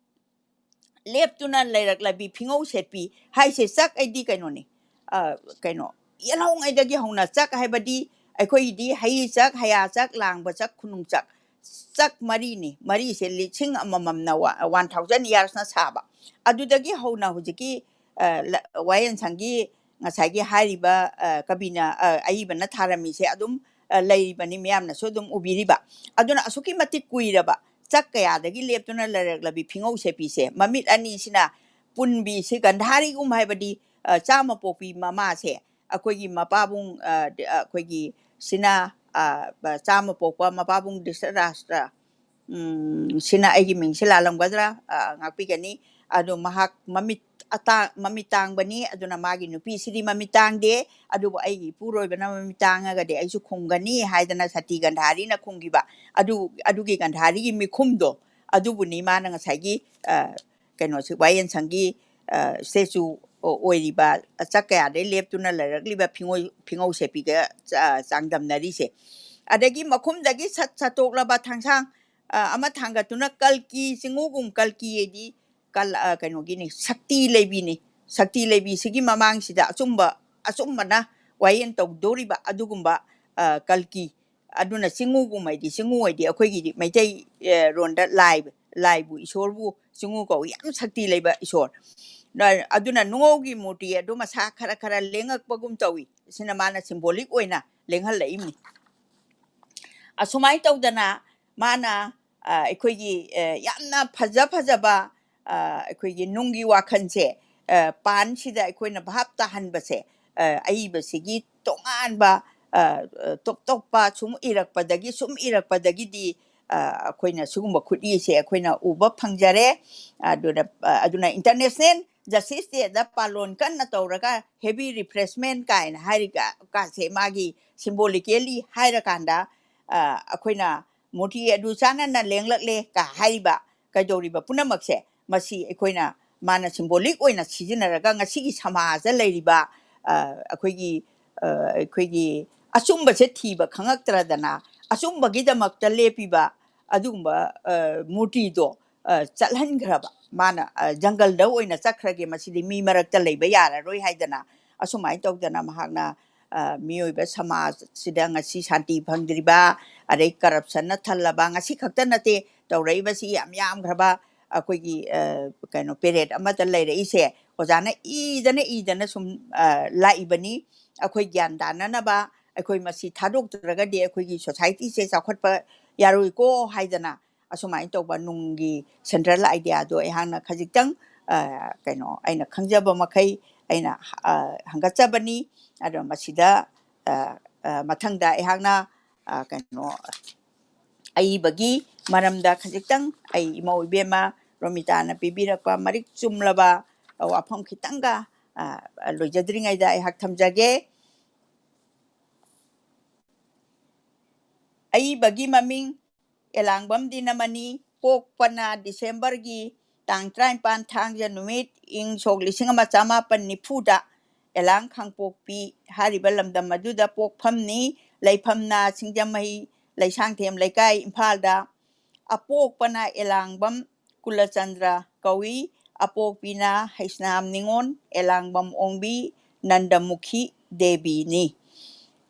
ꯂꯦꯞꯇꯨꯅ ꯂꯩꯔꯛꯂꯕꯤ ꯐꯤꯉꯧ ꯁꯦꯠꯄꯤ ꯍꯥꯏꯁꯦ, ꯆꯥꯛ ꯍꯥꯏꯗꯤ ꯀꯩꯅꯣꯅꯤ, ꯑ, ꯀꯩꯅꯣ, ꯌꯦꯜꯍꯧꯉꯩꯗꯒꯤ ꯍꯧꯅ ꯆꯥꯛ ꯍꯥꯏꯕꯗꯤ ꯑꯩꯈꯣꯏꯒꯤꯗꯤ ꯍꯩ ꯆꯥꯛ, ꯍꯌꯥ ꯆꯥꯛ, ꯂꯥꯡꯕ ꯆꯥꯛ, ꯈꯨꯅꯨꯡ ꯆꯥꯛ, ꯆꯥꯛ ꯃꯔꯤꯅꯤ꯫ ꯃꯔꯤꯁꯦ ꯂꯤꯁꯤꯡ ꯑꯃꯃꯝꯅ ꯋꯥ-, one thousand years ꯅ ꯁꯥꯕ꯫ ꯑꯗꯨꯗꯒꯤ ꯍꯧꯅ ꯍꯧꯖꯤꯛꯀꯤ, ꯑ, ꯂ-, ꯋꯥꯌꯦꯜ ꯁꯪꯒꯤ ꯉꯁꯥꯏꯒꯤ ꯍꯥꯏꯔꯤꯕ, ꯑ, ꯀꯕꯤꯅ, ꯑ, ꯑꯏꯕꯅ ꯊꯥꯔꯝꯃꯤꯁꯦ ꯑꯗꯨꯝ, ꯑ, ꯂꯩꯔꯤꯕꯅꯤ, ꯃꯌꯥꯝꯅꯁꯨ ꯑꯗꯨꯝ ꯎꯕꯤꯔꯤꯕ꯫ ꯑꯗꯨꯅ ꯑꯁꯨꯛꯀꯤ ꯃꯇꯤꯛ ꯀꯨꯏꯔꯕ ꯆꯥꯛ ꯀꯌꯥꯗꯒꯤ ꯂꯦꯞꯇꯨꯅ ꯂꯩꯔꯛꯂꯕꯤ ꯐꯤꯉꯧ ꯁꯦꯞꯄꯤꯁꯦ, ꯃꯃꯤꯠ ꯑꯅꯤꯁꯤꯅ ꯄꯨꯟꯕꯤꯁꯤ ꯒꯟꯙꯥꯔꯤꯒꯨꯝ ꯍꯥꯏꯕꯗꯤ, ꯑ, ꯆꯥꯝꯃ ꯄꯣꯛꯄꯤ ꯃꯃꯥꯁꯦ, ꯑꯩꯈꯣꯏꯒꯤ ꯃꯄꯥꯕꯨꯡ, ꯑ, ꯗ-, ꯑ, ꯑꯩꯈꯣꯏꯒꯤ ꯁꯤꯅ, ꯑ, ꯕ-, ꯆꯥꯝꯃ ꯄꯣꯛꯄ ꯃꯄꯥꯕꯨꯡ ꯙ꯭ꯔꯤꯇꯔꯥꯁꯇ꯭ꯔ, ꯎꯝ, ꯁꯤꯅ ꯑꯩꯒꯤ ꯃꯤꯡꯁꯦ ꯂꯥꯜꯂꯝꯒꯗ꯭ꯔꯥ, ꯑ, ꯉꯥꯛꯄꯤꯒꯅꯤ꯫ ꯑꯗꯣ ꯃꯍꯥꯛ ꯃꯃꯤꯠ ꯑꯇꯥ-, ꯃꯃꯤꯠ ꯇꯥꯡꯕꯅꯤ, ꯑꯗꯨꯅ ꯃꯥꯒꯤ ꯅꯨꯄꯤꯁꯤꯗꯤ ꯃꯃꯤꯠ ꯇꯥꯡꯗꯦ, ꯑꯗꯨꯕꯨ ꯑꯩꯒꯤ ꯏꯄꯨꯔꯣꯏꯕꯅ ꯃꯃꯤꯠ ꯇꯥꯡꯉꯒꯗꯤ ꯑꯩꯁꯨ ꯈꯨꯝꯒꯅꯤ ꯍꯥꯏꯗꯅ ꯁꯇꯤ ꯒꯟꯙꯥꯔꯤꯅ ꯈꯨꯝꯈꯤꯕ꯫ ꯑꯗꯨ, ꯑꯗꯨꯒꯤ ꯒꯟꯙꯥꯔꯤꯒꯤ ꯃꯤꯈꯨꯝꯗꯣ, ꯑꯗꯨꯕꯨꯅꯤ ꯃꯥꯅ ꯉꯁꯥꯏꯒꯤ, ꯑ, ꯀꯩꯅꯣꯁꯤ, ꯋꯥꯌꯦꯜꯁꯪꯒꯤ, ꯑ, statue ꯑꯣꯏꯔꯤꯕ, ꯆꯥꯛ ꯀꯌꯥꯗꯩ ꯂꯦꯞꯇꯨꯅ ꯂꯩꯔꯛꯂꯤꯕ ꯐꯤꯉꯣꯏ-, ꯐꯤꯉꯧ ꯁꯦꯞꯄꯤꯒ ꯆꯥ-, ꯆꯥꯡꯗꯝꯅꯔꯤꯁꯦ꯫ ꯑꯗꯒꯤ ꯃꯈꯨꯝꯗꯒꯤ ꯁꯠ ꯁꯠꯇꯣꯛꯂꯕ ꯊꯥꯡꯁꯥꯡ, ꯑ, ꯑꯃ ꯊꯥꯡꯒꯠꯇꯨꯅ ꯀꯜꯀꯤ, ꯆꯤꯡꯉꯨꯒꯨꯝ ꯀꯜꯀꯤ ꯍꯥꯏꯗꯤ ꯀꯜ-, ꯑ, ꯀꯩꯅꯣꯒꯤꯅꯤ, ꯁꯛꯇꯤ ꯂꯩꯕꯤꯅꯤ꯫ ꯁꯛꯇꯤ ꯂꯩꯕꯤꯁꯤꯒꯤ ꯃꯃꯥꯡꯁꯤꯗ ꯑꯆꯨꯝꯕ, ꯑꯆꯨꯝꯕꯅ ꯋꯥꯌꯦꯜ ꯇꯧꯗꯧꯔꯤꯕ ꯑꯗꯨꯒꯨꯝꯕ, ꯑ, ꯀꯜꯀꯤ꯫ ꯑꯗꯨꯅ ꯆꯤꯡꯉꯨꯒꯨꯝ ꯍꯥꯏꯗꯤ, ꯆꯤꯡꯉꯨ ꯍꯥꯏꯗꯤ ꯑꯩꯈꯣꯏꯒꯤꯗꯤ ꯃꯩꯇꯩ, ꯑ, ꯔꯣꯟꯗ ꯂꯥꯏ, ꯂꯥꯏꯕꯨ ꯏꯁꯣꯔꯕꯨ ꯆꯤꯡꯉꯨ ꯀꯧꯏ, ꯌꯥꯝ ꯁꯛꯇꯤ ꯂꯩꯕ ꯏꯁꯣꯔ꯫ ꯅ-, ꯑꯗꯨꯅ ꯅꯨꯡꯉꯧꯒꯤ ꯃꯨꯔꯇꯤ ꯑꯗꯨ ꯃꯁꯥ ꯈꯔ ꯈꯔ ꯂꯦꯡꯉꯛꯄꯒꯨꯝ ꯇꯧꯏ꯫ ꯁꯤꯅ ꯃꯥꯅ symbolic ꯑꯣꯏꯅ ꯂꯦꯡꯍꯜꯂꯛꯏꯕꯅꯤ꯫ ꯑꯁꯨꯃꯥꯏꯅ ꯇꯧꯗꯅ ꯃꯥꯅ, ꯑ, ꯑꯩꯈꯣꯏꯒꯤ, ꯑ, ꯌꯥꯝꯅ ꯐꯖ ꯐꯖꯕ, ꯑ, ꯑꯩꯈꯣꯏꯒꯤ ꯅꯨꯡꯒꯤ ꯋꯥꯈꯜꯁꯦ, ꯑ, ꯄꯥꯟꯁꯤꯗ ꯑꯩꯈꯣꯏꯅ ꯚꯥꯞ ꯇꯥꯍꯟꯕꯁꯦ, ꯑ, ꯑꯏꯕꯁꯤꯒꯤ ꯇꯣꯉꯥꯟꯕ, ꯑ, ꯑ, ꯇꯣꯞ ꯇꯣꯞꯄ ꯁꯨꯝ ꯏꯔꯛꯄꯗꯒꯤ, ꯁꯨꯝ ꯏꯔꯛꯄꯗꯒꯤꯗꯤ, ꯑ, ꯑꯩꯈꯣꯏꯅ ꯁꯤꯒꯨꯝꯕ ꯈꯨꯠꯏꯁꯦ ꯑꯩꯈꯣꯏꯅ ꯎꯕ ꯐꯪꯖꯔꯦ꯫ ꯑꯗꯨꯅ, ꯑ, ꯑꯗꯨꯅ International Justice Dayꯗ ꯄꯥꯂꯣꯟ ꯀꯟꯅ ꯇꯧꯔꯒ heavy refreshment ꯀꯥꯏꯅ ꯍꯥꯏꯔꯤꯕ ꯀꯥꯁꯦ ꯃꯥꯒꯤ symbolically ꯍꯥꯏꯔꯀꯥꯟꯗ, ꯑ, ꯑꯩꯈꯣꯏꯅ ꯃꯨꯔꯇꯤ ꯑꯗꯨ ꯆꯥꯟꯅꯅ ꯂꯦꯡꯂꯛꯂꯦ ꯀ ꯍꯥꯏꯔꯤꯕ ꯀꯩꯗꯧꯔꯤꯕ ꯄꯨꯝꯅꯃꯛꯁꯦ, ꯃꯁꯤ ꯑꯩꯈꯣꯏꯅ ꯃꯥꯅ symbolic ꯑꯣꯏꯅ ꯁꯤꯖꯤꯟꯅꯔꯒ ꯉꯁꯤꯒꯤ ꯁꯃꯥꯖꯗ ꯂꯩꯔꯤꯕ, ꯑ, ꯑꯩꯈꯣꯏꯒꯤ, ꯑ, ꯑꯩꯈꯣꯏꯒꯤ ꯑꯆꯨꯝꯕꯁꯦ ꯊꯤꯕ ꯈꯪꯉꯛꯇ꯭ꯔꯗꯅ ꯑꯆꯨꯝꯕꯒꯤꯗꯃꯛꯇ ꯂꯦꯞꯄꯤꯕ ꯑꯗꯨꯒꯨꯝꯕ, ꯑ, ꯃꯨꯔꯇꯤꯗꯣ, ꯑ, ꯆꯠꯍꯟꯈ꯭ꯔꯕ꯫ ꯃꯥꯅ, ꯑ, ꯖꯪꯒꯜꯗ ꯑꯣꯏꯅ ꯆꯠꯈ꯭ꯔꯒꯦ, ꯃꯁꯤꯗꯤ ꯃꯤ ꯃꯔꯛꯇ ꯂꯩꯕ ꯌꯥꯔꯔꯣꯏ ꯍꯥꯏꯗꯅ ꯑꯁꯨꯃꯥꯏꯅ ꯇꯧꯗꯅ ꯃꯍꯥꯛꯅ, ꯑ, ꯃꯤꯑꯣꯏꯕ ꯁꯃꯥꯖꯁꯤꯗ ꯉꯁꯤ ꯁꯥꯟꯇꯤ ꯐꯪꯗ꯭ꯔꯤꯕ, ꯑꯗꯩ corruptionꯅ ꯊꯜꯂꯕ, ꯉꯁꯤ ꯈꯛꯇ ꯅꯠꯇꯦ ꯇꯧꯔꯛꯏꯕꯁꯤ ꯌꯥꯝ ꯌꯥꯝꯈ꯭ꯔꯕ ꯑꯩꯈꯣꯏꯒꯤ, ꯑ, ꯀꯩꯅꯣ, period ꯑꯃꯗ ꯂꯩꯔꯛꯏꯁꯦ꯫ ꯑꯣꯖꯥꯅ ꯏꯗꯅ ꯏꯗꯅ ꯁꯨꯝ, ꯑ, ꯂꯥꯛꯏꯕꯅꯤ꯫ ꯑꯩꯈꯣꯏ ꯒ꯭ꯌꯥꯟ ꯇꯥꯅꯅꯕ, ꯑꯩꯈꯣꯏ ꯃꯁꯤ ꯊꯥꯗꯣꯛꯇ꯭ꯔꯒꯗꯤ ꯑꯩꯈꯣꯏꯒꯤ society ꯁꯦ ꯆꯥꯎꯈꯠꯄ ꯌꯥꯔꯣꯏꯀꯣ ꯍꯥꯏꯗꯅ, ꯑꯁꯨꯃꯥꯏꯅ ꯇꯧꯕ ꯅꯨꯡꯒꯤ central idea ꯗꯣ ꯑꯩꯍꯥꯛꯅ ꯈꯖꯤꯛꯇꯪ, ꯑ, ꯀꯩꯅꯣ, ꯑꯩꯅ ꯈꯪꯖꯕ ꯃꯈꯩ ꯑꯩꯅ, ꯑ, ꯍꯪꯒꯠꯆꯕꯅꯤ꯫ ꯑꯗꯣ ꯃꯁꯤꯗ, ꯑ, ꯑ, ꯃꯊꯪꯗ ꯑꯩꯍꯥꯛꯅ, ꯑ, ꯀꯩꯅꯣ, ꯑꯏꯕꯒꯤ ꯃꯔꯝꯗ ꯈꯖꯤꯛꯇꯪ ꯑꯩ ꯏꯃꯧ ꯏꯕꯦꯝꯃ ꯔꯣꯃꯤꯇꯥꯅ ꯄꯤꯕꯤꯔꯛꯄ ꯃꯔꯤꯛ ꯆꯨꯝꯂꯕ ꯋꯥꯐꯝ ꯈꯤꯇꯪꯒ, ꯑ, ꯂꯣꯏꯖꯗ꯭ꯔꯤꯉꯩꯗ ꯑꯩꯍꯥꯛ ꯊꯝꯖꯒꯦ꯫ ꯑꯏꯕꯒꯤ ꯃꯃꯤꯡ ꯑꯦꯂꯥꯡꯕꯝ ꯗꯤꯅꯃꯅꯤ, ꯄꯣꯛꯄꯅ ꯗꯤꯁꯦꯝꯕꯔꯒꯤ ꯇꯥꯡ ꯇꯔꯥꯅꯤꯄꯥꯟ, ꯊꯥꯡꯖ ꯅꯨꯃꯤꯠ, ꯏꯪ ꯁꯣꯛ ꯂꯤꯁꯤꯡ ꯑꯃ ꯆꯃꯥꯄꯟ ꯅꯤꯐꯨꯗ ꯑꯦꯂꯥꯡ ꯈꯥꯡꯄꯣꯛꯄꯤ ꯍꯥꯏꯔꯤꯕ ꯂꯝꯗꯝ ꯑꯗꯨꯗ ꯄꯣꯛꯐꯝꯅꯤ꯫ ꯂꯩꯐꯝꯅ ꯁꯤꯡꯖꯃꯩ ꯂꯩꯁꯥꯡꯊꯦꯝ ꯂꯩꯀꯥꯏ, ꯏꯝꯐꯥꯜꯗ꯫ ꯑꯄꯣꯛꯄꯅ ꯑꯦꯂꯥꯡꯕꯝ ꯀꯨꯂꯆꯟꯗ꯭ꯔ ꯀꯧꯏ꯫ ꯑꯄꯣꯛꯄꯤꯅ ꯍꯩꯁꯅꯥꯝ ꯅꯤꯉꯣꯟ, ꯑꯦꯂꯥꯡꯕꯝ ꯑꯣꯡꯕꯤ, ꯅꯟꯗꯃꯨꯈꯤ ꯗꯦꯕꯤꯅꯤ꯫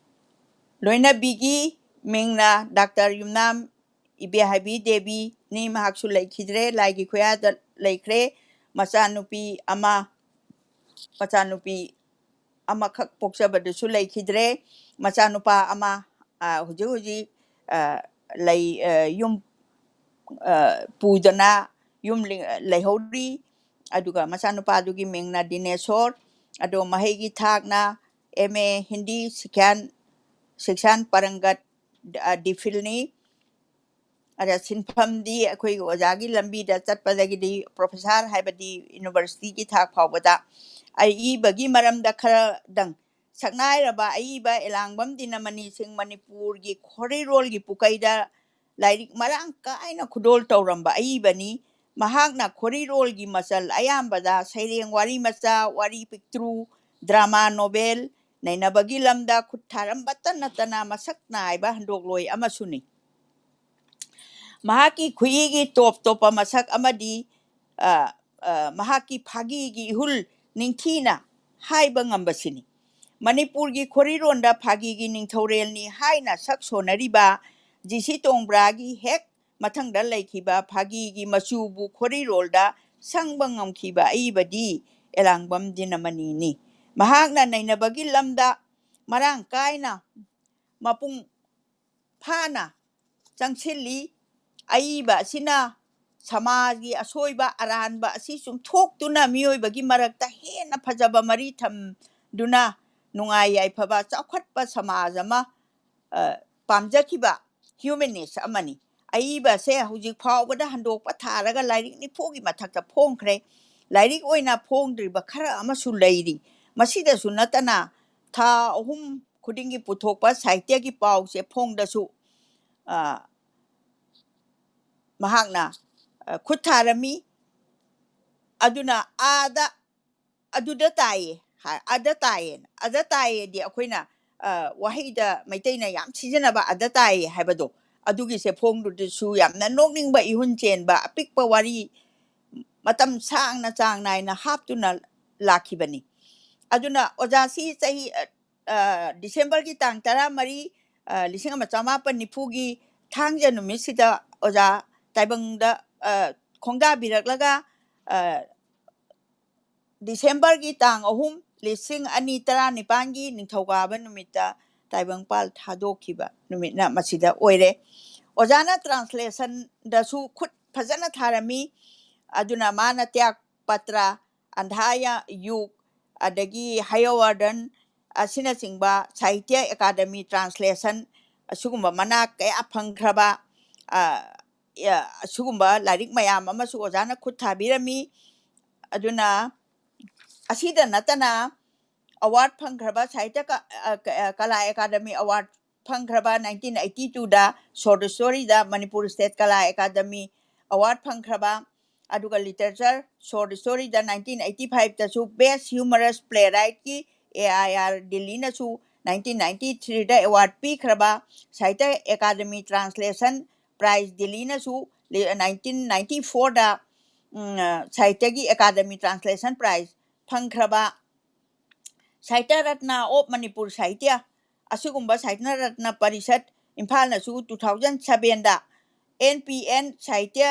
ꯂꯣꯏꯅꯕꯤꯒꯤ ꯃꯤꯡꯅ ꯗꯥꯛꯇꯔ ꯌꯨꯝꯅꯥꯝ ꯏꯕꯦꯍꯥꯏꯕꯤ ꯗꯦꯕꯤꯅꯤ꯫ ꯃꯍꯥꯛꯁꯨ ꯂꯩꯈꯤꯗ꯭ꯔꯦ, ꯂꯥꯏꯒꯤ ꯈꯨꯌꯥꯗ ꯂꯩꯈ꯭ꯔꯦ꯫ ꯃꯆꯥꯅꯨꯄꯤ ꯑꯃ, ꯃꯆꯥꯅꯨꯄꯤ ꯑꯃꯈꯛ ꯄꯣꯛꯆꯕꯗꯨꯁꯨ ꯂꯩꯈꯤꯗ꯭ꯔꯦ꯫ ꯃꯆꯥꯅꯨꯄꯥ ꯑꯃ, ꯑ, ꯍꯧꯖꯤꯛ ꯍꯧꯖꯤꯛ, ꯑ, ꯂꯩ, ꯑ, ꯌꯨꯝ, ꯑ, ꯄꯨꯗꯅ ꯌꯨꯝ ꯂꯤ-, ꯂꯩꯍꯧꯔꯤ꯫ ꯑꯗꯨꯒ ꯃꯆꯥꯅꯨꯄꯥꯗꯨꯒꯤ ꯃꯤꯡꯅ ꯗꯤꯅꯦꯁꯣꯔ꯫ ꯑꯗꯣ ꯃꯍꯩꯒꯤ ꯊꯥꯛꯅ M A ꯍꯤꯟꯗꯤ ꯁꯤꯈ꯭ꯌꯥꯟ, ꯁꯤꯛꯁꯥꯟ ꯄꯔꯪꯒꯠ, ꯑ, ꯗꯤꯐꯤꯜꯅꯤ꯫ ꯑꯗ ꯁꯤꯟꯐꯝꯗꯤ ꯑꯩꯈꯣꯏꯒꯤ ꯑꯣꯖꯥꯒꯤ ꯂꯝꯕꯤꯗ ꯆꯠꯄꯗꯒꯤꯗꯤ professor ꯍꯥꯏꯕꯗꯤ university ꯒꯤ ꯊꯥꯛ ꯐꯥꯎꯕꯗ꯫ ꯑꯏꯕꯒꯤ ꯃꯔꯝꯗ ꯈꯔꯗꯪ, ꯁꯛꯅꯥꯏꯔꯕ ꯑꯏꯕ ꯑꯦꯂꯥꯡꯕꯝ ꯗꯤꯅꯃꯅꯤ ꯁꯤꯡ ꯃꯅꯤꯄꯨꯔꯒꯤ ꯈꯣꯔꯤꯔꯣꯜꯒꯤ ꯄꯨꯀꯩꯗ ꯂꯥꯏꯔꯤꯛ ꯃꯔꯥꯡ ꯀꯥꯏꯅ ꯈꯨꯗꯣꯜ ꯇꯧꯔꯝꯕ ꯑꯏꯕꯅꯤ꯫ ꯃꯍꯥꯛꯅ ꯈꯣꯔꯤꯔꯣꯜꯒꯤ ꯃꯆꯜ ꯑꯌꯥꯝꯕꯗ ꯁꯩꯔꯦꯡ ꯋꯥꯔꯤ ꯃꯆꯥ, ꯋꯥꯔꯤ ꯄꯤꯛꯇ꯭ꯔꯨ, drama novel, ꯅꯩꯅꯕꯒꯤ ꯂꯝꯗ ꯈꯨꯠ ꯊꯥꯔꯝꯕꯇ ꯅꯠꯇꯅ ꯃꯁꯛ ꯅꯥꯏꯕ ꯍꯟꯗꯣꯛꯂꯣꯏ ꯑꯃꯁꯨꯅꯤ꯫ ꯃꯍꯥꯛꯀꯤ ꯈꯨꯠꯏꯒꯤ ꯇꯣꯞ ꯇꯣꯞꯄ ꯃꯁꯛ ꯑꯃꯗꯤ, ꯑ, ꯑ, ꯃꯍꯥꯛꯀꯤ ꯐꯥꯒꯤꯒꯤ ꯏꯍꯨꯜ ꯅꯤꯡꯊꯤꯅ ꯍꯥꯏꯕ ꯉꯝꯕꯁꯤꯅꯤ꯫ ꯃꯅꯤꯄꯨꯔꯒꯤ ꯈꯣꯔꯤꯔꯣꯟꯗ ꯐꯥꯒꯤꯒꯤ ꯅꯤꯡꯊꯧꯔꯦꯜꯅꯤ ꯍꯥꯏꯅ ꯁꯛ ꯁꯣꯟꯅꯔꯤꯕ ꯖꯤ ꯁꯤ ꯇꯣꯡꯕ꯭ꯔꯥꯒꯤ ꯍꯦꯛ ꯃꯊꯪꯗ ꯂꯩꯈꯤꯕ ꯐꯥꯒꯤꯒꯤ ꯃꯆꯨꯕꯨ ꯈꯣꯔꯤꯔꯣꯜꯗ ꯁꯪꯕ ꯉꯝꯈꯤꯕ ꯑꯏꯕꯗꯤ ꯑꯦꯂꯥꯡꯕꯝ ꯗꯤꯅꯃꯅꯤꯅꯤ꯫ ꯃꯍꯥꯛꯅ ꯅꯩꯅꯕꯒꯤ ꯂꯝꯗ ꯃꯔꯥꯡ ꯀꯥꯏꯅ ꯃꯄꯨꯡ ꯐꯥꯅ ꯆꯪꯁꯤꯜꯂꯤ꯫ ꯑꯏꯕ ꯑꯁꯤꯅ ꯁꯃꯥꯖꯒꯤ ꯑꯁꯣꯏꯕ ꯑꯔꯥꯟꯕ ꯑꯁꯤ ꯆꯨꯝꯊꯣꯛꯇꯨꯅ ꯃꯤꯑꯣꯏꯕꯒꯤ ꯃꯔꯛꯇ ꯍꯦꯟꯅ ꯐꯖꯕ ꯃꯔꯤ ꯊꯝꯗꯨꯅ ꯅꯨꯡꯉꯥꯏ ꯌꯥꯏꯐꯕ ꯆꯥꯎꯈꯠꯄ ꯁꯃꯥꯖ ꯑꯃ ꯄꯥꯝꯖꯈꯤꯕ ꯍ꯭ꯌꯨꯃꯦꯅꯤꯁ ꯑꯃꯅꯤ꯫ ꯑꯏꯕꯁꯦ ꯍꯧꯖꯤꯛ ꯐꯥꯎꯕꯗ ꯍꯟꯗꯣꯛꯄ ꯊꯥꯔꯒ ꯂꯥꯏꯔꯤꯛ ꯅꯤꯐꯨꯒꯤ ꯃꯊꯛꯇ ꯐꯣꯡꯈ꯭ꯔꯦ꯫ ꯂꯥꯏꯔꯤꯛ ꯑꯣꯏꯅ ꯐꯣꯡꯗ꯭ꯔꯤꯕ ꯈꯔ ꯑꯃꯁꯨ ꯂꯩꯔꯤ꯫ ꯃꯁꯤꯗꯁꯨ ꯅꯠꯇꯅ ꯊꯥ ꯑꯍꯨꯝ ꯈꯨꯗꯤꯡꯒꯤ ꯄꯨꯊꯣꯛꯄ ꯁꯥꯍꯤꯇ꯭ꯌꯒꯤ ꯄꯥꯎ ꯆꯦꯐꯣꯡꯗꯁꯨ ꯃꯍꯥꯛꯅ ꯈꯨꯠ ꯊꯥꯔꯝꯃꯤ꯫ ꯑꯗꯨꯅ ꯑꯥꯗ ꯑꯗꯨꯗ ꯇꯥꯏꯌꯦ, ꯑꯗ ꯇꯥꯏꯌꯦꯅ, ꯑꯗ ꯇꯥꯏꯌꯦꯗꯤ ꯑꯩꯈꯣꯏꯅ ꯋꯥꯍꯩꯗ ꯃꯩꯇꯩꯅ ꯌꯥꯝ ꯁꯤꯖꯤꯟꯅꯕ ꯑꯗ ꯇꯥꯏꯌꯦ ꯍꯥꯏꯕꯗꯣ, ꯑꯗꯨꯒꯤ ꯆꯦꯐꯣꯡꯗꯨꯗꯁꯨ ꯌꯥꯝꯅ ꯅꯣꯛꯅꯤꯡꯕ ꯏꯍꯨꯟ ꯆꯦꯟꯕ ꯑꯄꯤꯛꯄ ꯋꯥꯔꯤ ꯃꯇꯝ ꯁꯥꯡꯅ ꯆꯥꯡ ꯅꯥꯏꯅ ꯍꯥꯞꯇꯨꯅ ꯂꯥꯛꯈꯤꯕꯅꯤ꯫ ꯑꯗꯨꯅ ꯑꯣꯖꯥꯁꯤ ꯆꯍꯤ ꯗꯤꯁꯦꯝꯕꯔꯒꯤ ꯇꯥꯡ ꯇꯔꯥꯃꯔꯤ, ꯂꯤꯁꯤꯡ ꯑꯃ ꯆꯃꯥꯄꯟ ꯅꯤꯐꯨꯒꯤ ꯊꯥꯡꯖ ꯅꯨꯃꯤꯠꯁꯤꯗ ꯑꯣꯖꯥ ꯇꯥꯏꯕꯪꯗ ꯈꯣꯡꯗꯥꯕꯤꯔꯛꯂꯒ ꯗꯤꯁꯦꯝꯕꯔꯒꯤ ꯇꯥꯡ ꯑꯍꯨꯝ, ꯂꯤꯁꯤꯡ ꯑꯅꯤ ꯇꯔꯥꯅꯤꯄꯥꯟꯒꯤ ꯅꯤꯡꯊꯧꯀꯥꯕ ꯅꯨꯃꯤꯠꯇ ꯇꯥꯏꯕꯪꯄꯥꯜ ꯊꯥꯗꯣꯛꯈꯤꯕ ꯅꯨꯃꯤꯠꯅ ꯃꯁꯤꯗ ꯑꯣꯏꯔꯦ꯫ ꯑꯣꯖꯥꯅ ꯇ꯭ꯔꯥꯟꯁꯂꯦꯁꯟꯗꯁꯨ ꯈꯨꯠ ꯐꯖꯅ ꯊꯥꯔꯝꯃꯤ꯫ ꯑꯗꯨꯅ ꯃꯥꯅ ꯇ꯭ꯌꯥꯒ ꯄꯇ꯭ꯔ, ꯑꯟꯙꯥꯌ ꯌꯨꯒ, ꯑꯗꯒꯤ ꯍꯌꯋꯔꯙꯟ ꯑꯁꯤꯅꯆꯤꯡꯕ ꯁꯥꯍꯤꯇ꯭ꯌ ꯑꯦꯀꯥꯗꯃꯤ ꯇ꯭ꯔꯥꯟꯁꯂꯦꯁꯟ ꯑꯁꯤꯒꯨꯝꯕ ꯃꯅꯥ ꯀꯌꯥ ꯐꯪꯈ꯭ꯔꯕ ꯑꯁꯤꯒꯨꯝꯕ ꯂꯥꯏꯔꯤꯛ ꯃꯌꯥꯝ ꯑꯃꯁꯨ ꯑꯣꯖꯥꯅ ꯈꯨꯠ ꯊꯥꯕꯤꯔꯝꯃꯤ꯫ ꯑꯗꯨꯅ ꯑꯁꯤꯗ ꯅꯠꯇꯅ ꯑꯦꯋꯥꯔꯗ ꯐꯪꯈ꯭ꯔꯕ ꯁꯥꯍꯤꯇ꯭ꯌ ꯀꯂꯥ ꯑꯦꯀꯥꯗꯃꯤ ꯑꯦꯋꯥꯔꯗ ꯐꯪꯈ꯭ꯔꯕ ꯅꯥꯏꯟꯇꯤꯟ ꯑꯩꯠꯇꯤ ꯇꯨꯗ ꯁꯣꯔꯠ ꯁ꯭ꯇꯣꯔꯤꯗ Manipur state Kala academy award ꯐꯪꯈ꯭ꯔꯕ, ꯑꯗꯨꯒ ꯂꯤꯇꯔꯦꯆꯔ ꯁꯣꯔꯠ ꯁ꯭ꯇꯣꯔꯤꯗ ꯅꯥꯏꯟꯇꯤꯟ ꯑꯩꯠꯇꯤ ꯐꯥꯏꯚꯇꯁꯨ ꯕꯦꯁ ꯍ꯭ꯌꯨꯃꯔꯁ ꯄ꯭ꯂꯦ ꯔꯥꯏꯠꯀꯤ ꯑꯦ ꯑꯥꯏ ꯑꯥꯔ ꯗꯤꯜꯂꯤꯅꯁꯨ ꯅꯥꯏꯟꯇꯤꯟ ꯅꯥꯏꯟꯇꯤ ꯊ꯭ꯔꯤꯗ ꯑꯦꯋꯥꯔꯗ ꯄꯤꯈ꯭ꯔꯕ, ꯁꯥꯍꯤꯇ꯭ꯌ ꯑꯦꯀꯥꯗꯃꯤ ꯇ꯭ꯔꯥꯟꯁꯂꯦꯁꯟ ꯄ꯭ꯔꯥꯏꯖ ꯗꯤꯜꯂꯤꯅꯁꯨ ꯅꯥꯏꯟꯇꯤꯟ ꯅꯥꯏꯟꯇꯤ ꯐꯣꯔꯗ ꯁꯥꯍꯤꯇ꯭ꯌꯒꯤ ꯑꯦꯀꯥꯗꯃꯤ ꯇ꯭ꯔꯥꯟꯁꯂꯦꯁꯟ ꯄ꯭ꯔꯥꯏꯖ ꯐꯪꯈ꯭ꯔꯕ, ꯁꯥꯍꯤꯇ꯭ꯌ ꯔꯠꯅ ꯑꯣꯐ ꯃꯅꯤꯄꯨꯔ ꯁꯥꯍꯤꯇ꯭ꯌ ꯑꯁꯤꯒꯨꯝꯕ ꯁꯥꯍꯤꯇ꯭ꯌ ꯔꯠꯅ ꯄꯔꯤꯁꯠ ꯏꯝꯐꯥꯜꯅꯁꯨ ꯇꯨ ꯊꯥꯎꯖꯟ ꯁꯕꯦꯟꯗ ꯑꯦꯟ ꯄꯤ ꯑꯦꯟ ꯁꯥꯍꯤꯇ꯭ꯌ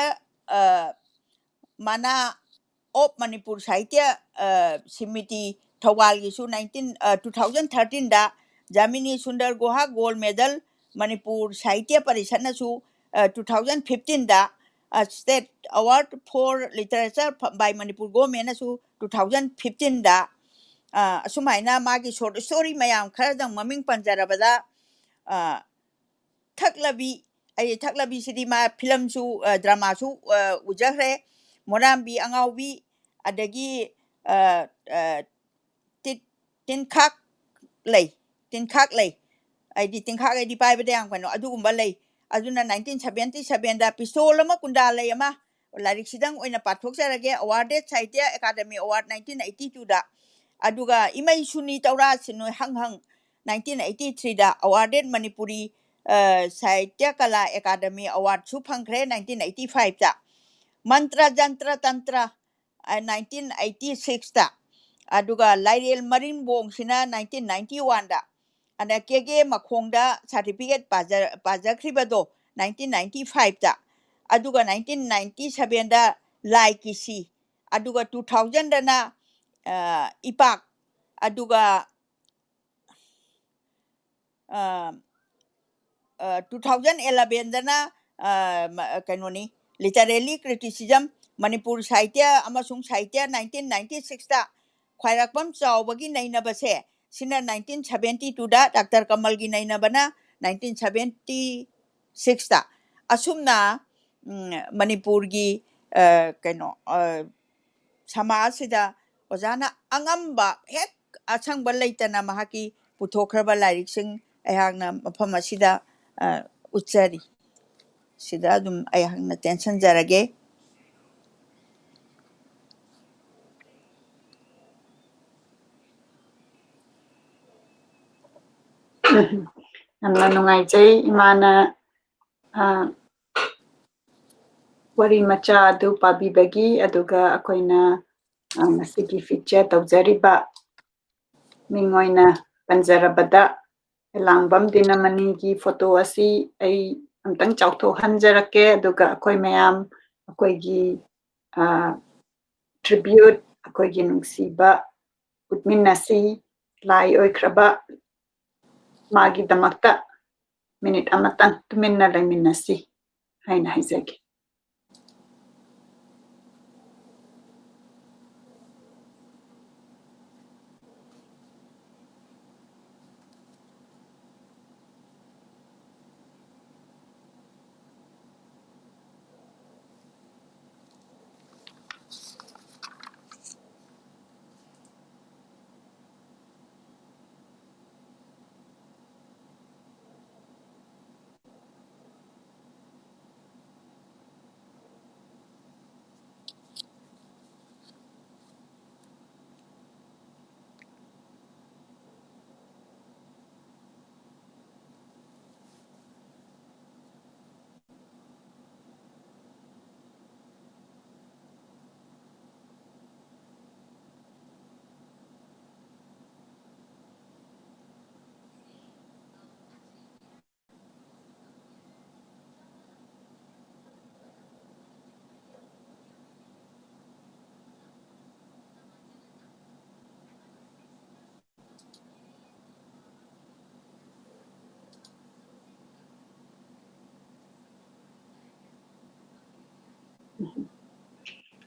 ꯃꯅꯥ ꯑꯣꯐ ꯃꯅꯤꯄꯨꯔ ꯁꯥꯍꯤꯇ꯭ꯌ ꯁꯤꯃꯤꯇꯤ ꯊꯧꯕꯥꯜꯒꯤꯁꯨ nineteen two thousand thirteen ꯗ ꯖꯥꯃꯤꯅꯤ ꯁꯨꯟꯗꯔ ꯒꯨꯍꯥ ꯒꯣꯜ ꯃꯦꯗꯜ ꯃꯅꯤꯄꯨꯔ ꯁꯥꯍꯤꯇ꯭ꯌ ꯄꯔꯤꯁꯠꯅꯁꯨ two thousand fifteen ꯗ State Award for Literature by Manipur Government ꯅꯁꯨ two thousand fifteen ꯗ ꯑꯁꯨꯃꯥꯏꯅ ꯃꯥꯒꯤ ꯁꯣꯔꯠ ꯁ꯭ꯇꯣꯔꯤ ꯃꯌꯥꯝ ꯈꯔꯗꯪ ꯃꯃꯤꯡ ꯄꯟꯖꯔꯕꯗ ꯊꯛꯂꯕꯤ, ꯑꯩ ꯊꯛꯂꯕꯤꯁꯤꯗꯤ ꯃꯥ ꯐꯤꯂꯝꯁꯨ ꯗ꯭ꯔꯃꯥꯁꯨ ꯎꯖꯈ꯭ꯔꯦ꯫ ꯃꯣꯔꯥꯝꯕꯤ ꯑꯉꯥꯎꯕꯤ, ꯑꯗꯒꯤ ꯇꯤꯟꯈꯥꯛ ꯂꯩ, ꯇꯤꯟꯈꯥꯛ ꯂꯩ, ꯍꯥꯏꯗꯤ ꯇꯤꯟꯈꯥꯛ ꯍꯥꯏꯗꯤ ꯄꯥꯏꯕꯗ ꯌꯥꯝ ꯀꯩꯅꯣ ꯑꯗꯨꯒꯨꯝꯕ ꯂꯩ꯫ ꯑꯗꯨꯅ nineteen seventy sevenꯗ ꯄꯤꯁꯇꯣꯜ ꯑꯃ ꯀꯨꯟꯗꯥ ꯂꯩ ꯑꯃ ꯂꯥꯏꯔꯤꯛꯁꯤꯗꯪ ꯑꯣꯏꯅ ꯄꯥꯊꯣꯛꯆꯔꯒꯦ꯫ Awarded Sahitya Academy Award nineteen eighty twoꯗ꯫ ꯑꯗꯨꯒ ꯏꯃꯩ ꯁꯨꯅꯤ ꯇꯧꯔꯥ ꯁꯤꯅꯣꯏ ꯍꯪ ꯍꯪ nineteen eighty threeꯗ꯫ Awarded Manipuri Sahitya Kala Academy Awardꯁꯨ ꯐꯪꯈ꯭ꯔꯦ nineteen eighty fiveꯇ꯫ ꯃꯟꯇ꯭ꯔ ꯖꯟꯇ꯭ꯔ ꯇꯟꯇ꯭ꯔ nineteen eighty sixꯇ꯫ ꯑꯗꯨꯒ ꯂꯥꯏꯔꯦꯜ ꯃꯔꯤꯡꯕꯣꯡꯁꯤꯅ nineteen ninety oneꯗ꯫ ꯑꯗ ꯀꯦꯒꯦ ꯃꯈꯣꯡꯗ ꯁꯥꯔꯇꯤꯐꯤꯀꯦꯠ ꯄꯥꯖꯈ꯭ꯔꯤꯕꯗꯣ nineteen ninety fiveꯇ꯫ ꯑꯗꯨꯒ nineteen ninety sevenꯗ ꯂꯥꯏ ꯀꯤꯁꯤ꯫ ꯑꯗꯨꯒ two thousandꯗꯅ ꯏꯄꯥꯛ꯫ ꯑꯗꯨꯒ two thousand elevenꯗꯅ ꯀꯩꯅꯣꯅꯤ, Literary Criticism, ꯃꯅꯤꯄꯨꯔ ꯁꯥꯍꯤꯇ꯭ꯌ ꯑꯃꯁꯨꯡ ꯁꯥꯍꯤꯇ꯭ꯌ nineteen ninety sixꯇ꯫ ꯈ꯭ꯋꯥꯏꯔꯥꯛꯄꯝ ꯆꯥꯎꯕꯒꯤ ꯅꯩꯅꯕꯁꯦ ꯁꯤꯅ nineteen seventy twoꯗ, ꯗꯥꯛꯇꯔ ꯀꯃꯜꯒꯤ ꯅꯩꯅꯕꯅ nineteen seventy sixꯇ꯫ ꯑꯁꯨꯝꯅ ꯃꯅꯤꯄꯨꯔꯒꯤ ꯀꯩꯅꯣ ꯁꯃꯥꯖꯁꯤꯗ ꯑꯣꯖꯥꯅ ꯑꯉꯝꯕ ꯍꯦꯛ ꯑꯁꯪꯕ ꯂꯩꯇꯅ ꯃꯍꯥꯛꯀꯤ ꯄꯨꯊꯣꯛꯈ꯭ꯔꯕ ꯂꯥꯏꯔꯤꯛꯁꯤꯡ ꯑꯩꯍꯥꯛꯅ ꯃꯐꯝ ꯑꯁꯤꯗ ꯎꯠꯆꯔꯤ꯫ ꯁꯤꯗ ꯑꯗꯨꯝ ꯑꯩꯍꯥꯛꯅ ꯇꯦꯟꯁꯤꯟꯖꯔꯒꯦ꯫ ꯌꯥꯝꯅ ꯅꯨꯡꯉꯥꯏꯖꯩ ꯏꯃꯥꯅ ꯋꯥꯔꯤ ꯃꯆꯥ ꯑꯗꯨ ꯄꯥꯕꯤꯕꯒꯤ꯫ ꯑꯗꯨꯒ ꯑꯩꯈꯣꯏꯅ ꯉꯁꯤꯒꯤ feature ꯇꯧꯖꯔꯤꯕ ꯃꯤꯡ ꯑꯣꯏꯅ ꯄꯟꯖꯔꯕꯗ, ꯂꯥꯡꯕꯝ ꯗꯤꯅꯃꯅꯤꯒꯤ photo ꯑꯁꯤ ꯑꯩ ꯑꯝꯇꯪ ꯆꯥꯎꯊꯣꯛꯍꯟꯖꯔꯛꯀꯦ꯫ ꯑꯗꯨꯒ ꯑꯩꯈꯣꯏ ꯃꯌꯥꯝ ꯑꯩꯈꯣꯏꯒꯤ tribute, ꯑꯩꯈꯣꯏꯒꯤ ꯅꯨꯡꯁꯤꯕ ꯎꯠꯃꯤꯟꯅꯁꯤ꯫ ꯂꯥꯏ ꯑꯣꯏꯈ꯭ꯔꯕ ꯃꯥꯒꯤꯗꯃꯛꯇ ꯃꯤꯅꯤꯠ ꯑꯃꯇꯪ ꯇꯨꯃꯤꯟꯅ ꯂꯩꯃꯤꯟꯅꯁꯤ ꯍꯥꯏꯅ ꯍꯥꯏꯖꯒꯦ꯫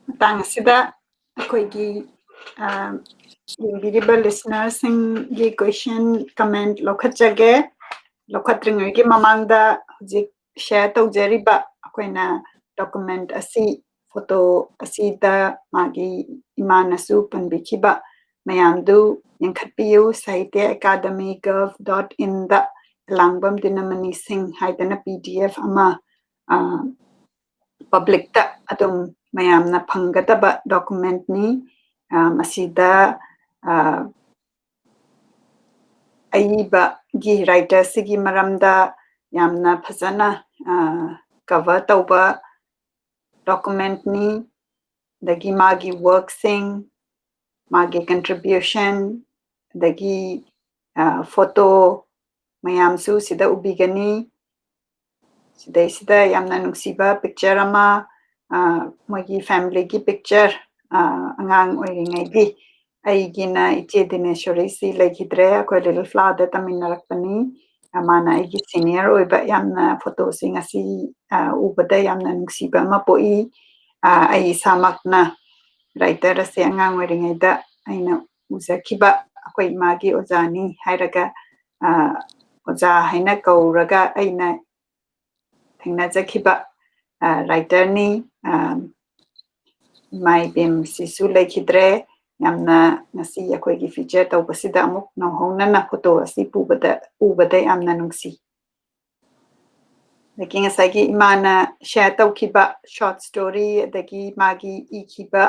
ꯃꯇꯥꯡ ꯑꯁꯤꯗ ꯑꯩꯈꯣꯏꯒꯤ, ꯑ, ꯌꯦꯡꯕꯤꯔꯤꯕ listenerꯁꯤꯡꯒꯤ question, comment ꯂꯧꯈꯠꯆꯒꯦ꯫ ꯂꯧꯈꯠꯇ꯭ꯔꯤꯉꯩꯒꯤ ꯃꯃꯥꯡꯗ ꯍꯧꯖꯤꯛ share ꯇꯧꯖꯔꯤꯕ ꯑꯩꯈꯣꯏꯅ document ꯑꯁꯤ, photo ꯑꯁꯤꯗ ꯃꯥꯒꯤ ꯏꯃꯥꯅꯁꯨ ꯄꯟꯕꯤꯈꯤꯕ ꯃꯌꯥꯝꯗꯨ ꯌꯦꯡꯈꯠꯄꯤꯌꯨ꯫ Sahitya Academy gov dot inꯗ ꯑꯦꯂꯥꯡꯕꯝ ꯗꯤꯅꯃꯅꯤ ꯁꯤꯡ ꯍꯥꯏꯗꯅ P D F ꯑꯃ, ꯑ, publicꯇ ꯑꯗꯨꯝ ꯃꯌꯥꯝꯅ ꯐꯪꯒꯗꯕ documentꯅꯤ꯫ ꯑ, ꯃꯁꯤꯗ, ꯑ, ꯑꯏꯕꯒꯤ writerꯁꯤꯒꯤ ꯃꯔꯝꯗ ꯌꯥꯝꯅ ꯐꯖꯅ, ꯑ, cover ꯇꯧꯕ documentꯅꯤ꯫ ꯑꯗꯒꯤ ꯃꯥꯒꯤ workꯁꯤꯡ, ꯃꯥꯒꯤ contribution, ꯑꯗꯒꯤ, ꯑ, photo ꯃꯌꯥꯝꯁꯨ ꯁꯤꯗ ꯎꯕꯤꯒꯅꯤ꯫ ꯁꯤꯗꯩꯁꯤꯗ ꯌꯥꯝꯅ ꯅꯨꯡꯁꯤꯕ picture ꯑꯃ, ꯑ, ꯃꯣꯏꯒꯤ familyꯒꯤ picture ꯑꯉꯥꯡ ꯑꯣꯏꯔꯤꯉꯩꯒꯤ ꯑꯩꯒꯤꯅ ꯏꯆꯦ ꯗꯤꯅꯦꯁꯣꯔꯤꯁꯤ ꯂꯩꯈꯤꯗ꯭ꯔꯦ꯫ ꯑꯩꯈꯣꯏ ꯂꯤꯇꯜ ꯐ꯭ꯂꯥꯋꯔꯗ ꯇꯝꯃꯤꯟꯅꯔꯛꯄꯅꯤ꯫ ꯃꯥꯅ ꯑꯩꯒꯤ ꯁꯤꯅꯤꯌꯔ ꯑꯣꯏꯕ꯫ ꯌꯥꯝꯅ ꯐꯣꯇꯣꯁꯤꯡ ꯑꯁꯤ ꯎꯕꯗ ꯌꯥꯝꯅ ꯅꯨꯡꯁꯤꯕ ꯑꯃ ꯄꯣꯛꯏ꯫ ꯑꯩ ꯏꯁꯥꯃꯛꯅ ꯔꯥꯏꯇꯔ ꯑꯁꯦ ꯑꯉꯥꯡ ꯑꯣꯏꯔꯤꯉꯩꯗ ꯑꯩꯅ ꯎꯖꯈꯤꯕ, ꯑꯩꯈꯣꯏ ꯏꯃꯥꯒꯤ ꯑꯣꯖꯥꯅꯤ ꯍꯥꯏꯔꯒ, ꯑꯣꯖꯥ ꯍꯥꯏꯅ ꯀꯧꯔꯒ ꯑꯩꯅ ꯊꯦꯡꯅꯖꯈꯤꯕ ꯔꯥꯏꯇꯔꯅꯤ꯫ ꯏꯃꯥ ꯏꯕꯦꯝꯁꯤꯁꯨ ꯂꯩꯈꯤꯗ꯭ꯔꯦ꯫ ꯌꯥꯝꯅ ꯉꯁꯤ ꯑꯩꯈꯣꯏꯒꯤ ꯐꯤꯆꯔ ꯇꯧꯕꯁꯤꯗ ꯑꯃꯨꯛ ꯅꯧꯍꯧꯅꯅ ꯐꯣꯇꯣ ꯑꯁꯤ ꯄꯨꯕꯗ, ꯎꯕꯗ ꯌꯥꯝꯅ ꯅꯨꯡꯁꯤ꯫ ꯑꯗꯒꯤ ꯉꯁꯥꯏꯒꯤ ꯏꯃꯥꯅ ꯁꯤꯌꯔ ꯇꯧꯈꯤꯕ ꯁꯣꯔꯠ ꯁ꯭ꯇꯣꯔꯤ, ꯑꯗꯒꯤ ꯃꯥꯒꯤ ꯏꯈꯤꯕ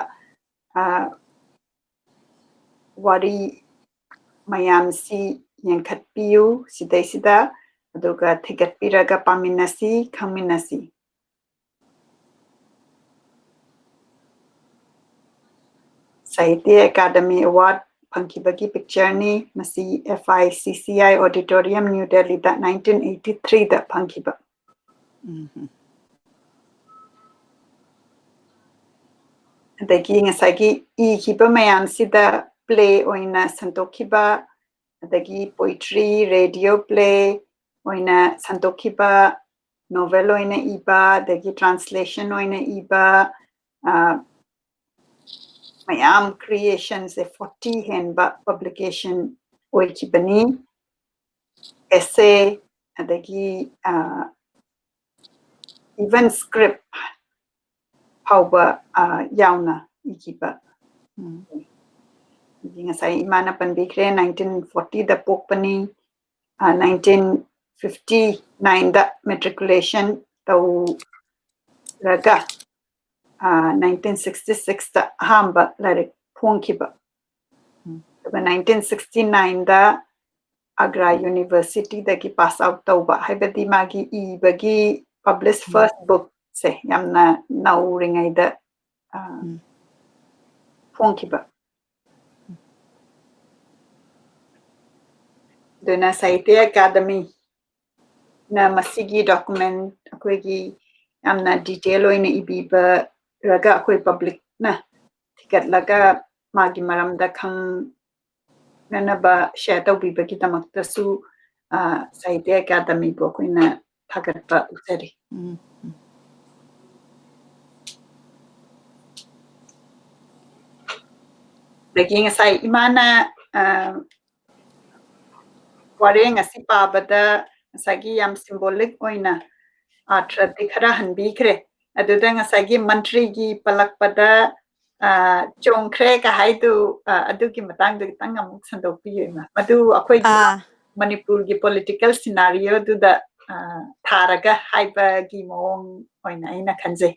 ꯋꯥꯔꯤ ꯃꯌꯥꯝꯁꯤ ꯌꯦꯡꯈꯠꯄꯤꯌꯨ ꯁꯤꯗꯩꯁꯤꯗ, ꯑꯗꯨꯒ ꯊꯤꯒꯠꯄꯤꯔꯒ ꯄꯥꯃꯤꯟꯅꯁꯤ, ꯈꯪꯃꯤꯟꯅꯁꯤ꯫ ꯁꯥꯍꯤꯇ꯭ꯌ ꯑꯦꯀꯥꯗꯃꯤ ꯑꯦꯋꯥꯔꯗ ꯐꯪꯈꯤꯕꯒꯤ ꯄꯤꯛꯆꯔꯅꯤ꯫ ꯃꯁꯤ F I C C I auditorium, new ꯗꯦꯜꯂꯤꯗ nineteen eighty three ꯗ ꯐꯪꯈꯤꯕ꯫ ꯑꯗꯒꯤ ꯉꯁꯥꯏꯒꯤ ꯏꯈꯤꯕ ꯃꯌꯥꯝꯁꯤꯗ ꯄ꯭ꯂꯦ ꯑꯣꯏꯅ ꯁꯟꯗꯣꯛꯈꯤꯕ, ꯑꯗꯒꯤ ꯄꯣꯏꯇ꯭ꯔꯤ, ꯔꯦꯗꯤꯑꯣ ꯄ꯭ꯂꯦ ꯑꯣꯏꯅ ꯁꯟꯗꯣꯛꯈꯤꯕ, ꯅꯣꯚꯦꯜ ꯑꯣꯏꯅ ꯏꯕ, ꯑꯗꯒꯤ ꯇ꯭ꯔꯥꯟꯁꯂꯦꯁꯟ ꯑꯣꯏꯅ ꯏꯕ, ꯃꯌꯥꯝ, ꯀ꯭ꯔꯤꯌꯦꯁꯟꯁꯦ forty ꯍꯦꯟꯕ ꯄꯕ꯭ꯂꯤꯀꯦꯁꯟ ꯑꯣꯏꯈꯤꯕꯅꯤ꯫ ꯑꯦꯁꯦ, ꯑꯗꯒꯤ ꯏꯚꯟ ꯁ꯭ꯀ꯭ꯔꯤꯞ ꯐꯥꯎꯕ ꯌꯥꯎꯅ ꯏꯈꯤꯕ꯫ ꯉꯁꯥꯏ ꯏꯃꯥꯅ ꯄꯟꯕꯤꯈ꯭ꯔꯦ, nineteen forty ꯗ ꯄꯣꯛꯄꯅꯤ꯫ Nineteen fifty nine ꯗ ꯃꯦꯇ꯭ꯔꯤꯀꯨꯂꯦꯁꯟ ꯇꯧꯔꯒ nineteen sixty six ꯇ ꯑꯍꯥꯟꯕ ꯂꯥꯏꯔꯤꯛ ꯐꯣꯡꯈꯤꯕ꯫ ꯑꯗꯨꯒ nineteen sixty nine ꯗ ꯑꯒ꯭ꯔꯥ ꯌꯨꯅꯤꯚꯔꯁꯤꯇꯤꯗꯒꯤ ꯄꯥꯁ ꯑꯥꯎꯠ ꯇꯧꯕ, ꯍꯥꯏꯕꯗꯤ ꯃꯥꯒꯤ ꯏꯕꯒꯤ ꯄꯕ꯭ꯂꯤꯁ ꯐꯥꯔꯁ ꯕꯨꯛꯁꯦ ꯌꯥꯝꯅ ꯅꯧꯔꯤꯉꯩꯗ ꯐꯣꯡꯈꯤꯕ꯫ ꯑꯗꯨꯅ ꯁꯥꯍꯤꯇ꯭ꯌ ꯑꯦꯀꯥꯗꯃꯤꯅ ꯃꯁꯤꯒꯤ ꯗꯣꯀꯨꯃꯦꯟ ꯑꯩꯈꯣꯏꯒꯤ ꯌꯥꯝꯅ ꯗꯤꯇꯦꯜ ꯑꯣꯏꯅ ꯏꯕꯤꯕꯔꯒ ꯑꯩꯈꯣꯏ ꯄꯕ꯭ꯂꯤꯛꯅ ꯊꯤꯒꯠꯂꯒ ꯃꯥꯒꯤ ꯃꯔꯝꯗ ꯈꯪꯅꯅꯕ ꯁꯤꯌꯔ ꯇꯧꯕꯤꯕꯒꯤꯗꯃꯛꯇꯁꯨ, ꯑ, ꯁꯥꯍꯤꯇ꯭ꯌ ꯑꯦꯀꯥꯗꯃꯤꯕꯨ ꯑꯩꯈꯣꯏꯅ ꯊꯥꯒꯠꯄ ꯎꯠꯆꯔꯤ꯫ ꯎꯝ, ꯎꯝ꯫ ꯑꯗꯒꯤ ꯉꯁꯥꯏ ꯏꯃꯥꯅ, ꯑ, ꯋꯥꯔꯦꯡ ꯑꯁꯤ ꯄꯥꯕꯗ ꯉꯁꯥꯏꯒꯤ ꯌꯥꯝ symbolic ꯑꯣꯏꯅ ꯑꯥꯔꯊꯗꯤ ꯈꯔ ꯍꯟꯕꯤꯈ꯭ꯔꯦ꯫ ꯑꯗꯨꯗ ꯉꯁꯥꯏꯒꯤ ꯃꯟꯇ꯭ꯔꯤꯒꯤ ꯄꯜꯂꯛꯄꯗ, ꯑ, ꯆꯣꯡꯈ꯭ꯔꯦ ꯀ ꯍꯥꯏꯗꯨ, ꯑ, ꯑꯗꯨꯒꯤ ꯃꯇꯥꯡꯗ ꯈꯤꯇꯪ ꯑꯃꯨꯛ ꯁꯟꯗꯣꯛꯄꯤꯌꯨ, ꯏꯃꯥ꯫ ꯃꯗꯨ ꯑꯩꯈꯣꯏꯒꯤ ꯑꯥ꯫ ꯃꯅꯤꯄꯨꯔꯒꯤ political scenario ꯗꯨꯗ, ꯑ, ꯊꯥꯔꯒ ꯍꯥꯏꯕꯒꯤ ꯃꯑꯣꯡ ꯑꯣꯏꯅ ꯑꯩꯅ ꯈꯟꯖꯩ꯫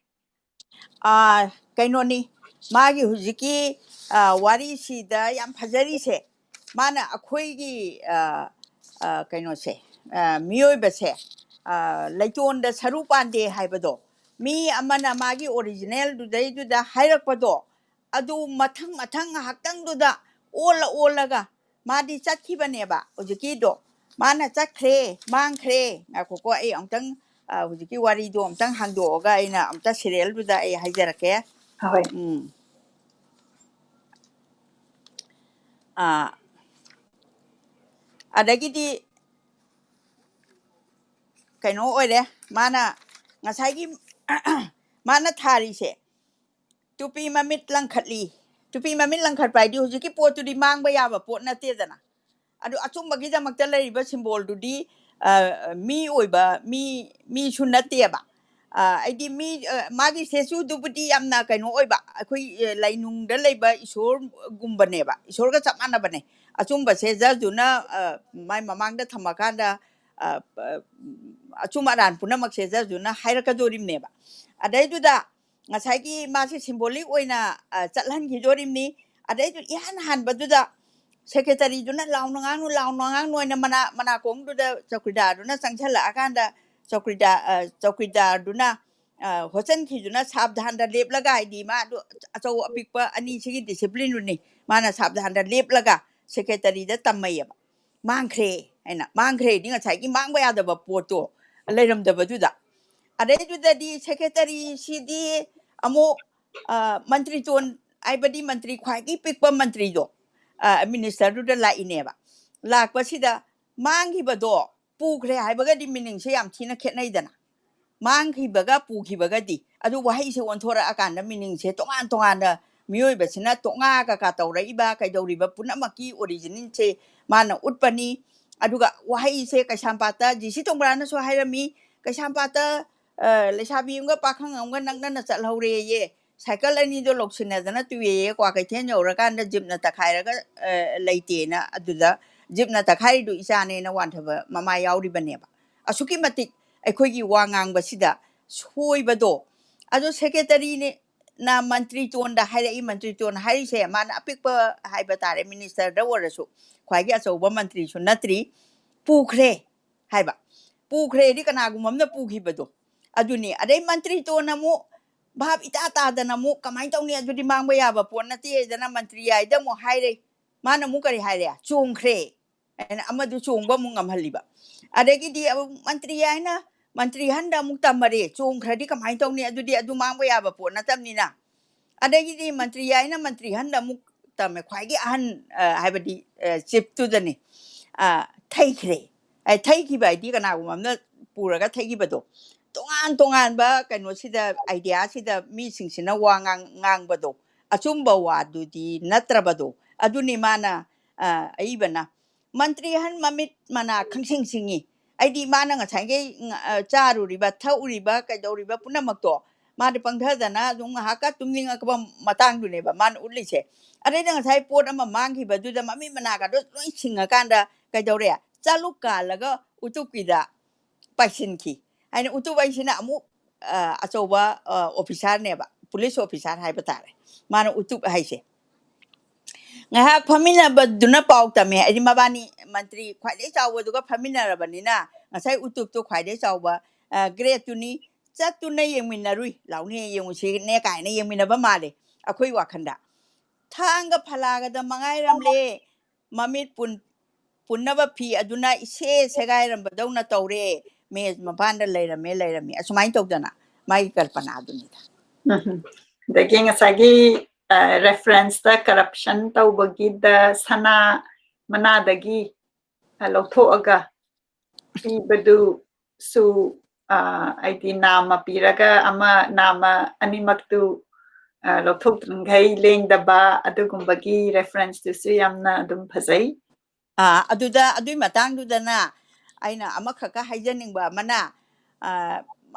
ꯑꯥ, ꯀꯩꯅꯣꯅꯤ, ꯃꯥꯒꯤ ꯍꯧꯖꯤꯛꯀꯤ, ꯑ, ꯋꯥꯔꯤꯁꯤꯗ ꯌꯥꯝ ꯐꯖꯔꯤꯁꯦ, ꯃꯥꯅ ꯑꯩꯈꯣꯏꯒꯤ, ꯑ, ꯑ, ꯀꯩꯅꯣꯁꯦ, ꯑ, ꯃꯤꯑꯣꯏꯕꯁꯦ, ꯑ, ꯂꯩꯇꯣꯟꯗ ꯁꯔꯨ ꯄꯥꯟꯗꯦ ꯍꯥꯏꯕꯗꯣ, ꯃꯤ ꯑꯃꯅ ꯃꯥꯒꯤ original ꯗꯨꯗꯩꯗꯨꯗ ꯍꯥꯏꯔꯛꯄꯗꯣ, ꯑꯗꯨ ꯃꯊꯪ ꯃꯊꯪ ꯉꯥꯏꯍꯥꯛꯇꯪꯗꯨꯗ ꯑꯣꯜꯂ ꯑꯣꯜꯂꯒ ꯃꯥꯗꯤ ꯆꯠꯈꯤꯕꯅꯦꯕ ꯍꯧꯖꯤꯛꯀꯤꯗꯣ꯫ ꯃꯥꯅ ꯆꯠꯈ꯭ꯔꯦ, ꯃꯥꯡꯈ꯭ꯔꯦ꯫ ꯉꯥꯏꯈꯣꯀꯣ, ꯑꯩ ꯑꯃꯨꯛꯇꯪ, ꯑ, ꯍꯧꯖꯤꯛꯀꯤ ꯋꯥꯔꯤꯗꯣ ꯑꯃꯨꯛꯇꯪ ꯍꯥꯡꯗꯣꯛꯑꯒ ꯑꯩꯅ ꯑꯃꯨꯛꯇ serial ꯗꯨꯗ ꯑꯩ ꯍꯥꯏꯖꯔꯛꯀꯦ꯫ ꯍꯣꯏ꯫ ꯎꯝ꯫ ꯑ, ꯑꯗꯒꯤꯗꯤ ꯀꯩꯅꯣ ꯑꯣꯏꯔꯦ, ꯃꯥꯅ ꯉꯁꯥꯏꯒꯤ ꯃꯥꯅ ꯊꯥꯔꯤꯁꯦ, "ꯇꯨꯄꯤ ꯃꯃꯤꯠ ꯂꯪꯈꯠꯂꯤ"꯫ ꯇꯨꯄꯤ ꯃꯃꯤꯠ ꯂꯪꯈꯠꯄ ꯍꯥꯏꯗꯤ ꯍꯧꯖꯤꯛꯀꯤ ꯄꯣꯠꯇꯨꯗꯤ ꯃꯥꯡꯕ ꯌꯥꯕ ꯄꯣꯠ ꯅꯠꯇꯦꯗꯅ꯫ ꯑꯗꯨ ꯑꯆꯨꯝꯕꯒꯤꯗꯃꯛꯇ ꯂꯩꯔꯤꯕ symbol ꯗꯨꯗꯤ, ꯑ, ꯃꯤ ꯑꯣꯏꯕ, ꯃꯤ, ꯃꯤꯁꯨ ꯅꯠꯇꯦꯕ꯫ ꯑ, ꯑꯩꯗꯤ ꯃꯤ, ꯑ, ꯃꯥꯒꯤ statue ꯗꯨꯕꯨꯗꯤ ꯌꯥꯝꯅ ꯀꯩꯅꯣ ꯑꯣꯏꯕ, ꯑꯩꯈꯣꯏ, ꯑ, ꯂꯥꯏꯅꯨꯡꯗ ꯂꯩꯕ ꯏꯁꯣꯔꯒꯨꯝꯕꯅꯦꯕ, ꯏꯁꯣꯔꯒ ꯆꯞ ꯃꯥꯟꯅꯕꯅꯦ꯫ ꯑꯆꯨꯝꯕꯁꯦ ꯖꯁꯗꯨꯅ, ꯑ, ꯃꯥꯏ ꯃꯃꯥꯡꯗ ꯊꯝꯃꯀꯥꯟꯗ, ꯑ, ꯑ, ꯑꯆꯨꯝ ꯑꯔꯥꯟ ꯄꯨꯝꯅꯃꯛꯁꯦ ꯖꯁꯗꯨꯅ ꯍꯥꯏꯔꯛꯀꯗꯣꯔꯤꯕꯅꯦꯕ꯫ ꯑꯗꯩꯗꯨꯗ ꯉꯁꯥꯏꯒꯤ ꯃꯥꯁꯦ symbolic ꯑꯣꯏꯅ, ꯑ, ꯆꯠꯍꯟꯈꯤꯗꯣꯔꯤꯕꯅꯤ꯫ ꯑꯗꯩꯗꯨ ꯏꯍꯥꯟ ꯍꯥꯟꯕꯗꯨꯗ secretary ꯗꯨꯅ "ꯂꯥꯎꯅ ꯉꯥꯡꯅꯨ, ꯂꯥꯎꯅ ꯉꯥꯡꯅꯨ" ꯍꯥꯏꯅ ꯃꯅꯥ-, ꯃꯅꯥꯀꯣꯡꯗꯨꯗ ꯆꯧꯀꯤꯗꯥꯔꯗꯨꯅ ꯆꯪꯁꯜꯂꯛꯑꯀꯥꯟꯗ ꯆꯧꯀꯤꯗꯥ-, ꯑ, ꯆꯧꯀꯤꯗꯥꯔꯗꯨꯅ, ꯑ, ꯍꯣꯠꯆꯟꯈꯤꯗꯨꯅ ꯁꯥꯕꯙꯥꯟꯗ ꯂꯦꯞꯂꯒ, ꯍꯥꯏꯗꯤ ꯃꯥ ꯑꯗꯨ ꯑꯆꯧ ꯑꯄꯤꯛꯄ ꯑꯅꯤꯁꯤꯒꯤ discipline ꯗꯨꯅꯤ, ꯃꯥꯅ ꯁꯥꯕꯙꯥꯟꯗ ꯂꯦꯞꯂꯒ secretary ꯗ ꯇꯝꯃꯩꯌꯦꯕ꯫ "ꯃꯥꯡꯈ꯭ꯔꯦ" ꯍꯥꯏꯅ꯫ ꯃꯥꯡꯈ꯭ꯔꯦꯗꯤ ꯉꯁꯥꯏꯒꯤ ꯃꯥꯡꯕ ꯌꯥꯗꯕ ꯄꯣꯠꯇꯣ ꯂꯩꯔꯝꯗꯕꯗꯨꯗ꯫ ꯑꯗꯩꯗꯨꯗꯗꯤ secretary ꯁꯤꯗꯤ ꯑꯃꯨꯛ, ꯑ, ꯃꯟꯇ꯭ꯔꯤꯇꯣꯟ ꯍꯥꯏꯕꯗꯤ ꯃꯟꯇ꯭ꯔꯤ ꯈ꯭ꯋꯥꯏꯗꯒꯤ ꯄꯤꯛꯄ ꯃꯟꯇ꯭ꯔꯤꯗꯣ, ꯃꯤꯅꯤꯁꯇꯔꯗꯨꯗ ꯂꯥꯛꯏꯅꯦꯕ꯫ ꯂꯥꯛꯄꯁꯤꯗ ꯃꯥꯡꯈꯤꯕꯗꯣ ꯄꯨꯈ꯭ꯔꯦ ꯍꯥꯏꯕꯒꯗꯤ ꯃꯤꯅꯤꯡꯁꯦ ꯌꯥꯝ ꯊꯤꯅ ꯈꯦꯠꯅꯩꯗꯅ꯫ ꯃꯥꯡꯈꯤꯕꯒ ꯄꯨꯈꯤꯕꯒꯗꯤ, ꯑꯗꯨ ꯋꯥꯍꯩꯁꯦ ꯑꯣꯟꯊꯣꯔꯛꯑꯀꯥꯟꯗ ꯃꯤꯅꯤꯡꯁꯦ ꯇꯣꯉꯥꯟ ꯇꯣꯉꯥꯟꯅ, ꯃꯤꯑꯣꯏꯕꯁꯤꯅ ꯇꯣꯉꯥ ꯀꯀꯥ ꯇꯧꯔꯛꯏꯕ ꯀꯩꯗꯧꯔꯤꯕ ꯄꯨꯝꯅꯃꯛꯀꯤ ꯑꯣꯔꯤꯖꯤꯟꯁꯦ ꯃꯥꯅ ꯎꯠꯄꯅꯤ꯫ ꯑꯗꯨꯒ ꯋꯥꯍꯩꯁꯦ ꯀꯩꯁꯥꯝꯄꯥꯠꯇ ꯖꯤ ꯁꯤ ꯇꯣꯡꯕ꯭ꯔꯥꯅꯁꯨ ꯍꯥꯏꯔꯝꯃꯤ, ꯀꯩꯁꯥꯝꯄꯥꯠꯇ ꯂꯩꯁꯥꯕꯤ ꯑꯃꯒ ꯄꯥꯈꯪ ꯑꯃꯒ ꯅꯛꯅꯅ ꯆꯠꯍꯧꯔꯦꯌꯦ꯫ ꯁꯥꯏꯀꯜ ꯑꯅꯤꯗꯣ ꯂꯧꯁꯤꯟꯅꯗꯅ ꯇꯨꯏꯌꯦꯌꯦ, ꯀ꯭ꯋꯥꯀꯩꯊꯦꯜ ꯌꯧꯔꯀꯥꯟꯗ ꯖꯤꯞꯅ ꯇꯛꯈꯥꯏꯔꯒ ꯂꯩꯇꯦꯅ꯫ ꯑꯗꯨꯗ ꯖꯤꯞꯅ ꯇꯛꯈꯥꯏꯔꯤꯗꯨ ꯏꯆꯥꯅꯦꯅ ꯋꯥꯟꯊꯕ ꯃꯃꯥ ꯌꯥꯎꯔꯤꯕꯅꯦꯕ꯫ ꯑꯁꯨꯛꯀꯤ ꯃꯇꯤꯛ ꯑꯩꯈꯣꯏꯒꯤ ꯋꯥ ꯉꯥꯡꯕꯁꯤꯗ ꯁꯣꯏꯕꯗꯣ꯫ ꯑꯗꯣ ꯁꯦꯀ꯭ꯔꯦꯇꯔꯤꯅ ꯃꯟꯇ꯭ꯔꯤ ꯇꯣꯟꯗ ꯍꯥꯏꯔꯛꯏ꯫ ꯃꯟꯇ꯭ꯔꯤ ꯇꯣꯟ ꯍꯥꯏꯔꯤꯁꯦ ꯃꯥꯅ ꯑꯄꯤꯛꯄ ꯍꯥꯏꯕ ꯇꯥꯔꯦ, ꯃꯤꯅꯤꯁꯇꯔꯗ ꯑꯣꯏꯔꯁꯨ ꯈ꯭ꯋꯥꯏꯒꯤ ꯑꯆꯧꯕ ꯃꯟꯇ꯭ꯔꯤꯁꯨ ꯅꯠꯇ꯭ꯔꯤ꯫ ꯄꯨꯈ꯭ꯔꯦ ꯍꯥꯏꯕ, ꯄꯨꯈ꯭ꯔꯦꯗꯤ ꯀꯅꯥꯒꯨꯝꯕ ꯑꯃꯅ ꯄꯨꯈꯤꯕꯗꯣ ꯑꯗꯨꯅꯤ꯫ ꯑꯗꯩ ꯃꯟꯇ꯭ꯔꯤ ꯇꯣꯟ ꯑꯃꯨꯛ ꯚꯥꯞ ꯏꯇꯥ ꯇꯥꯗꯅ ꯑꯃꯨꯛ ꯀꯃꯥꯏꯅ ꯇꯧꯅꯤ, ꯑꯗꯨꯗꯤ ꯃꯥꯡꯕ ꯌꯥꯕ ꯄꯣꯠ ꯅꯠꯇꯦꯗꯅ ꯃꯟꯇ꯭ꯔꯤ ꯌꯥꯏꯗ ꯑꯃꯨꯛ ꯍꯥꯏꯔꯦ꯫ ꯃꯥꯅ ꯑꯃꯨꯛ ꯀꯔꯤ ꯍꯥꯏꯔꯦ? ꯆꯣꯡꯈ꯭ꯔꯦ ꯍꯥꯏꯅ ꯑꯃꯗꯨ ꯆꯣꯡꯕ ꯑꯃꯨꯛ ꯉꯝꯍꯜꯂꯤꯕ꯫ ꯑꯗꯒꯤꯗꯤ ꯑꯃꯨꯛ ꯃꯟꯇ꯭ꯔꯤ ꯍꯥꯏꯅ ꯃꯟꯇ꯭ꯔꯤ ꯍꯟꯗ ꯑꯃꯨꯛ ꯇꯝꯃꯔꯦ, ꯆꯣꯡꯈ꯭ꯔꯗꯤ ꯀꯃꯥꯏꯅ ꯇꯧꯅꯤ? ꯑꯗꯨꯗꯤ ꯑꯗꯨ ꯃꯥꯡꯕ ꯌꯥꯕ ꯄꯣꯠ ꯅꯠꯇꯕꯅꯤꯅ꯫ ꯑꯗꯒꯤꯗꯤ ꯃꯟꯇ꯭ꯔꯤ ꯍꯥꯏꯅ ꯃꯟꯇ꯭ꯔꯤ ꯍꯟꯗ ꯑꯃꯨꯛ ꯇꯝꯃꯦ, ꯈ꯭ꯋꯥꯏꯒꯤ ꯑꯍꯟ, ꯍꯥꯏꯕꯗꯤ ꯆꯤꯞꯇꯨꯗꯅꯤ꯫ ꯊꯩꯈ꯭ꯔꯦ꯫ ꯊꯩꯈꯤꯕ ꯍꯥꯏꯗꯤ ꯀꯅꯥꯒꯨꯝꯕ ꯑꯃꯅ ꯄꯨꯔꯒ ꯊꯩꯈꯤꯕꯗꯣ꯫ ꯇꯣꯉꯥꯟ ꯇꯣꯉꯥꯟꯕ ꯀꯩꯅꯣꯁꯤꯗ, ꯑꯥꯏꯗꯤꯌꯥꯁꯤꯗ ꯃꯤꯁꯤꯡꯁꯤꯅ ꯋꯥ ꯉꯥꯡ ꯉꯥꯡꯕꯗꯣ ꯑꯆꯨꯝꯕ ꯋꯥꯗꯨꯗꯤ ꯅꯠꯇ꯭ꯔꯕꯗꯣ꯫ ꯑꯗꯨꯅꯤ ꯃꯥꯅ ꯑꯏꯕꯅ ꯃꯟꯇ꯭ꯔꯤ ꯑꯍꯟ ꯃꯃꯤꯠ ꯃꯅꯥ ꯈꯪꯁꯤꯡ ꯁꯤꯡꯉꯤ꯫ ꯑꯩꯗꯤ ꯃꯥꯅ ꯉꯁꯥꯏꯈꯩ ꯆꯥꯔꯨꯔꯤꯕ ꯊꯛꯎꯔꯤꯕ ꯀꯩꯗꯧꯔꯤꯕ ꯄꯨꯝꯅꯃꯛꯇꯣ ꯃꯥꯗꯤ ꯄꯪꯊꯗꯅ ꯑꯗꯨꯝ ꯉꯥꯏꯍꯥꯛꯀ ꯇꯨꯝꯅꯤꯡꯉꯛꯄ ꯃꯇꯥꯡꯗꯨꯅꯦꯕ ꯃꯥꯅ ꯎꯠꯂꯤꯁꯦ꯫ ꯑꯗꯩꯗ ꯉꯁꯥꯏ ꯄꯣꯠ ꯑꯃ ꯃꯥꯡꯈꯤꯕꯗꯨꯗ ꯃꯃꯤꯠ ꯃꯅꯥꯒꯗꯣ ꯂꯣꯏ ꯁꯤꯡꯉꯀꯥꯟꯗ ꯀꯩꯗꯧꯔꯦ? ꯆꯥꯂꯨꯛ ꯀꯥꯜꯂꯒ ꯎꯇꯨꯞꯀꯤꯗ ꯄꯥꯏꯁꯤꯟꯈꯤ꯫ ꯍꯥꯏꯅ ꯎꯇꯨꯞ ꯍꯥꯏꯁꯤꯅ ꯑꯃꯨꯛ ꯑꯆꯧꯕ ꯑꯣꯐꯤꯁꯥꯔꯅꯦꯕ, ꯄꯨꯂꯤꯁ ꯑꯣꯐꯤꯁꯥꯔ ꯍꯥꯏꯕ ꯇꯥꯔꯦ꯫ ꯃꯥꯅ ꯎꯇꯨꯞ ꯍꯥꯏꯁꯦ꯫ ꯉꯥꯏꯍꯥꯛ ꯐꯝꯃꯤꯟꯅꯕꯗꯨꯅ ꯄꯥꯎ ꯇꯝꯃꯦ꯫ ꯍꯥꯏꯗꯤ ꯃꯕꯥꯅꯤ ꯃꯟꯇ꯭ꯔꯤ ꯈ꯭ꯋꯥꯏꯗꯩ ꯆꯥꯎꯕꯗꯨꯒ ꯐꯝꯃꯤꯟꯅꯔꯕꯅꯤꯅ ꯉꯁꯥꯏ ꯎꯇꯨꯞꯇꯣ ꯈ꯭ꯋꯥꯏꯗꯩ ꯆꯥꯎꯕ ꯒ꯭ꯔꯦꯠꯇꯨꯅꯤ꯫ ꯆꯠꯇꯨꯅ ꯌꯦꯡꯃꯤꯟꯅꯔꯨꯏ, ꯂꯥꯎꯅꯦ ꯌꯦꯡꯉꯨꯁꯤꯅꯦ ꯀꯥꯏꯅ ꯌꯦꯡꯃꯤꯟꯅꯕ ꯃꯥꯜꯂꯦ ꯑꯩꯈꯣꯏ ꯋꯥꯈꯟꯗ꯫ ꯊꯥꯡꯒ ꯐꯂꯥꯒꯗ ꯃꯉꯥꯏꯔꯝꯂꯦ, ꯃꯃꯤꯠ ꯄꯨꯟ ꯄꯨꯟꯅꯕ ꯐꯤ ꯑꯗꯨꯅ ꯏꯁꯦ ꯁꯦꯒꯥꯏꯔꯝꯕꯗꯧꯅ ꯇꯧꯔꯦ꯫ ꯃꯦꯖ ꯃꯄꯥꯟꯗ ꯂꯩꯔꯝꯃꯦ, ꯂꯩꯔꯝꯃꯦ꯫ ꯑꯁꯨꯃꯥꯏꯅ ꯇꯧꯗꯅ ꯃꯥꯒꯤ ꯀꯜꯄꯅꯥꯗꯨꯅꯤꯗ꯫ ꯎꯝ꯫ ꯑꯗꯒꯤ ꯉꯁꯥꯏꯒꯤ reference ꯇ corruption ꯇꯧꯕꯒꯤꯗ ꯁꯅꯥ ꯃꯅꯥꯗꯒꯤ, ꯑ, ꯂꯧꯊꯣꯛꯑꯒ ꯄꯤꯕꯗꯨꯁꯨ, ꯑ, ꯍꯥꯏꯗꯤ ꯅꯥꯃ ꯄꯤꯔꯒ ꯑꯃ ꯅꯥꯃ ꯑꯅꯤꯃꯛꯇꯨ, ꯑ, ꯂꯧꯊꯣꯛꯇ꯭ꯔꯤꯡꯈꯩ ꯂꯦꯡꯗꯕ ꯑꯗꯨꯒꯨꯝꯕꯒꯤ reference ꯇꯨꯁꯨ ꯌꯥꯝꯅ ꯑꯗꯨꯝ ꯐꯖꯩ꯫ ꯑꯥ, ꯑꯗꯨꯗ, ꯑꯗꯨꯏ ꯃꯇꯥꯡꯗꯨꯗꯅ ꯑꯩꯅ ꯑꯃꯈꯛꯀ ꯍꯥꯏꯖꯅꯤꯡꯕ ꯑꯃꯅ, ꯑ,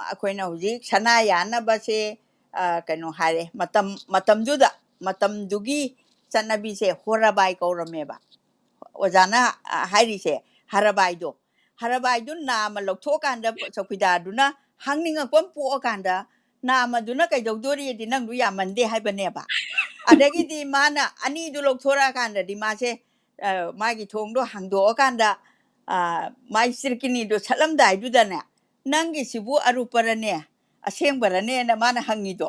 ꯑꯩꯈꯣꯏꯅ ꯍꯧꯖꯤꯛ ꯁꯅꯥ ꯌꯥꯟꯅꯕꯁꯦ, ꯑ, ꯀꯩꯅꯣ ꯍꯥꯏꯔꯦ, ꯃꯇꯝ, ꯃꯇꯝꯗꯨꯗ, ꯃꯇꯝꯗꯨꯒꯤ ꯆꯠꯅꯕꯤꯁꯦ ꯍꯣꯔꯥꯕꯥꯏ ꯀꯧꯔꯝꯃꯦꯕ꯫ ꯑꯣꯖꯥꯅ, ꯑ, ꯍꯥꯏꯔꯤꯁꯦ ꯍꯔꯥꯕꯥꯏꯗꯣ꯫ ꯍꯔꯥꯕꯥꯏꯗꯨ ꯅꯥꯃ ꯂꯧꯊꯣꯛꯑꯀꯥꯟꯗ ꯆꯧꯀꯤꯗꯥꯔꯗꯨꯅ ꯍꯪꯅꯤꯡꯉꯛꯄ ꯑꯃ ꯄꯣꯛꯑꯀꯥꯟꯗ ꯅꯥꯃꯗꯨꯅ ꯀꯩꯗꯧꯗꯣꯔꯤꯗꯤ ꯅꯪꯗꯨ ꯌꯥꯝꯃꯟꯗꯦ ꯍꯥꯏꯕꯅꯦꯕ꯫ ꯑꯗꯒꯤꯗꯤ ꯃꯥꯅ ꯑꯅꯤꯗꯨ ꯂꯧꯊꯣꯔꯛꯑꯀꯥꯟꯗꯗꯤ ꯃꯥꯁꯦ, ꯑ, ꯃꯥꯒꯤ ꯊꯣꯡꯗꯣ ꯍꯥꯡꯗꯣꯛꯑꯀꯥꯟꯗ, ꯑ, ꯃꯥꯏ ꯆꯤꯔꯀꯤꯅꯤꯗꯣ ꯁꯠꯂꯝꯗꯥꯏꯗꯨꯗꯅꯦ, "ꯅꯪꯒꯤꯁꯤꯕꯨ ꯑꯔꯨꯄꯔꯅꯦ, ꯑꯁꯦꯡꯕꯔꯅꯦꯅ?" ꯃꯥꯅ ꯍꯪꯉꯤꯗꯣ꯫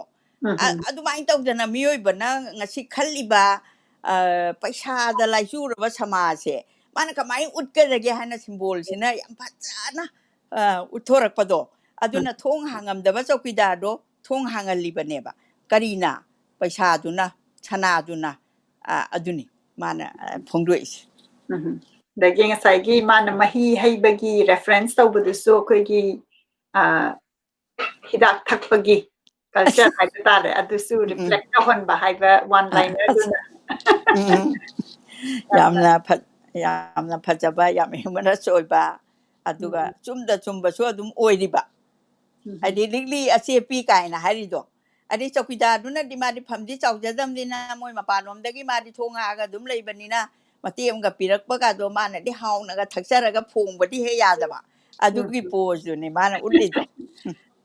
ꯑ-, ꯎꯝ꯫ ꯑꯗꯨꯃꯥꯏꯅ ꯇꯧꯗꯅ ꯃꯤꯑꯣꯏꯕꯅ ꯉꯁꯤ ꯈꯜꯂꯤꯕ, ꯑ, ꯄꯩꯁꯥꯗ ꯂꯥꯏꯆꯨꯔꯕ ꯁꯃꯥꯖꯁꯦ ꯃꯥꯅ ꯀꯃꯥꯏꯅ ꯎꯠꯀꯗꯒꯦ ꯍꯥꯏꯅ symbol ꯁꯤꯅ ꯌꯥꯝ ꯐꯖꯅ, ꯑ, ꯎꯠꯊꯣꯔꯛꯄꯗꯣ꯫ ꯑꯗꯨꯅ ꯎꯝ꯫ ꯊꯣꯡ ꯍꯥꯡꯉꯝꯗꯕ ꯆꯧꯀꯤꯗꯥꯔꯗꯣ ꯊꯣꯡ ꯍꯥꯡꯍꯜꯂꯤꯕꯅꯦꯕ꯫ ꯀꯔꯤꯅ? ꯄꯩꯁꯥꯗꯨꯅ, ꯁꯅꯥꯗꯨꯅ, ꯑ, ꯑꯗꯨꯅꯤ ꯃꯥꯅ, ꯑ, ꯐꯣꯡꯗꯣꯛꯏꯁꯦ꯫ ꯎꯝ꯫ ꯑꯗꯒꯤ ꯉꯁꯥꯏꯒꯤ ꯃꯥꯅ ꯃꯍꯤ ꯍꯩꯕꯒꯤ reference ꯇꯧꯕꯗꯨꯁꯨ ꯑꯩꯈꯣꯏꯒꯤ, ꯑ, ꯍꯤꯗꯥꯛ ꯊꯛꯄꯒꯤ culture ꯍꯥꯏꯕ ꯇꯥꯔꯦ, ꯑꯗꯨꯁꯨ ꯎꯝ, ꯎꯝ꯫ Reflect ꯇꯧꯍꯟꯕ ꯍꯥꯏꯕ one ꯑ, liner ꯑꯁ꯫ ꯗꯨꯅ꯫ ꯎꯝ, ꯎꯝ꯫ ꯌꯥꯝꯅ ꯌꯥꯝꯅ ꯐ-, ꯌꯥꯝꯅ ꯐꯖꯕ, ꯌꯥꯝ humorous ꯑꯣꯏꯕ, ꯑꯗꯨꯒ ꯎꯝ꯫ ꯆꯨꯝꯗ ꯆꯨꯝꯕꯁꯨ ꯑꯗꯨꯝ ꯑꯣꯏꯔꯤꯕ꯫ ꯎꯝ꯫ ꯍꯥꯏꯗꯤ ꯂꯤꯛꯂꯤ ꯑꯆꯦꯞꯄꯤ ꯀꯥꯏꯅ ꯍꯥꯏꯔꯤꯗꯣ꯫ ꯑꯗꯩ ꯆꯧꯀꯤꯗꯥꯔꯗꯨꯅꯗꯤ ꯃꯥꯗꯤ ꯐꯝꯗꯤ ꯆꯥꯎꯖꯗꯕꯅꯤꯅ ꯃꯣꯏ ꯃꯄꯥꯟꯂꯣꯝꯗꯒꯤ ꯃꯥꯗꯤ ꯊꯣꯡ ꯉꯥꯛꯑꯒ ꯑꯗꯨꯝ ꯂꯩꯕꯅꯤꯅ ꯃꯇꯦꯛ ꯑꯃꯒ ꯄꯤꯔꯛꯄꯒꯗꯣ ꯃꯥꯅꯗꯤ ꯍꯥꯎꯅꯒ ꯊꯛꯆꯔꯒ ꯐꯣꯡꯕꯗꯤ ꯍꯦꯛ ꯌꯥꯗꯕ꯫ ꯑꯗꯨꯒꯤ ꯎꯝ꯫ Pose ꯇꯨꯅꯤ ꯃꯥꯅ ꯎꯠꯂꯤꯗꯣ꯫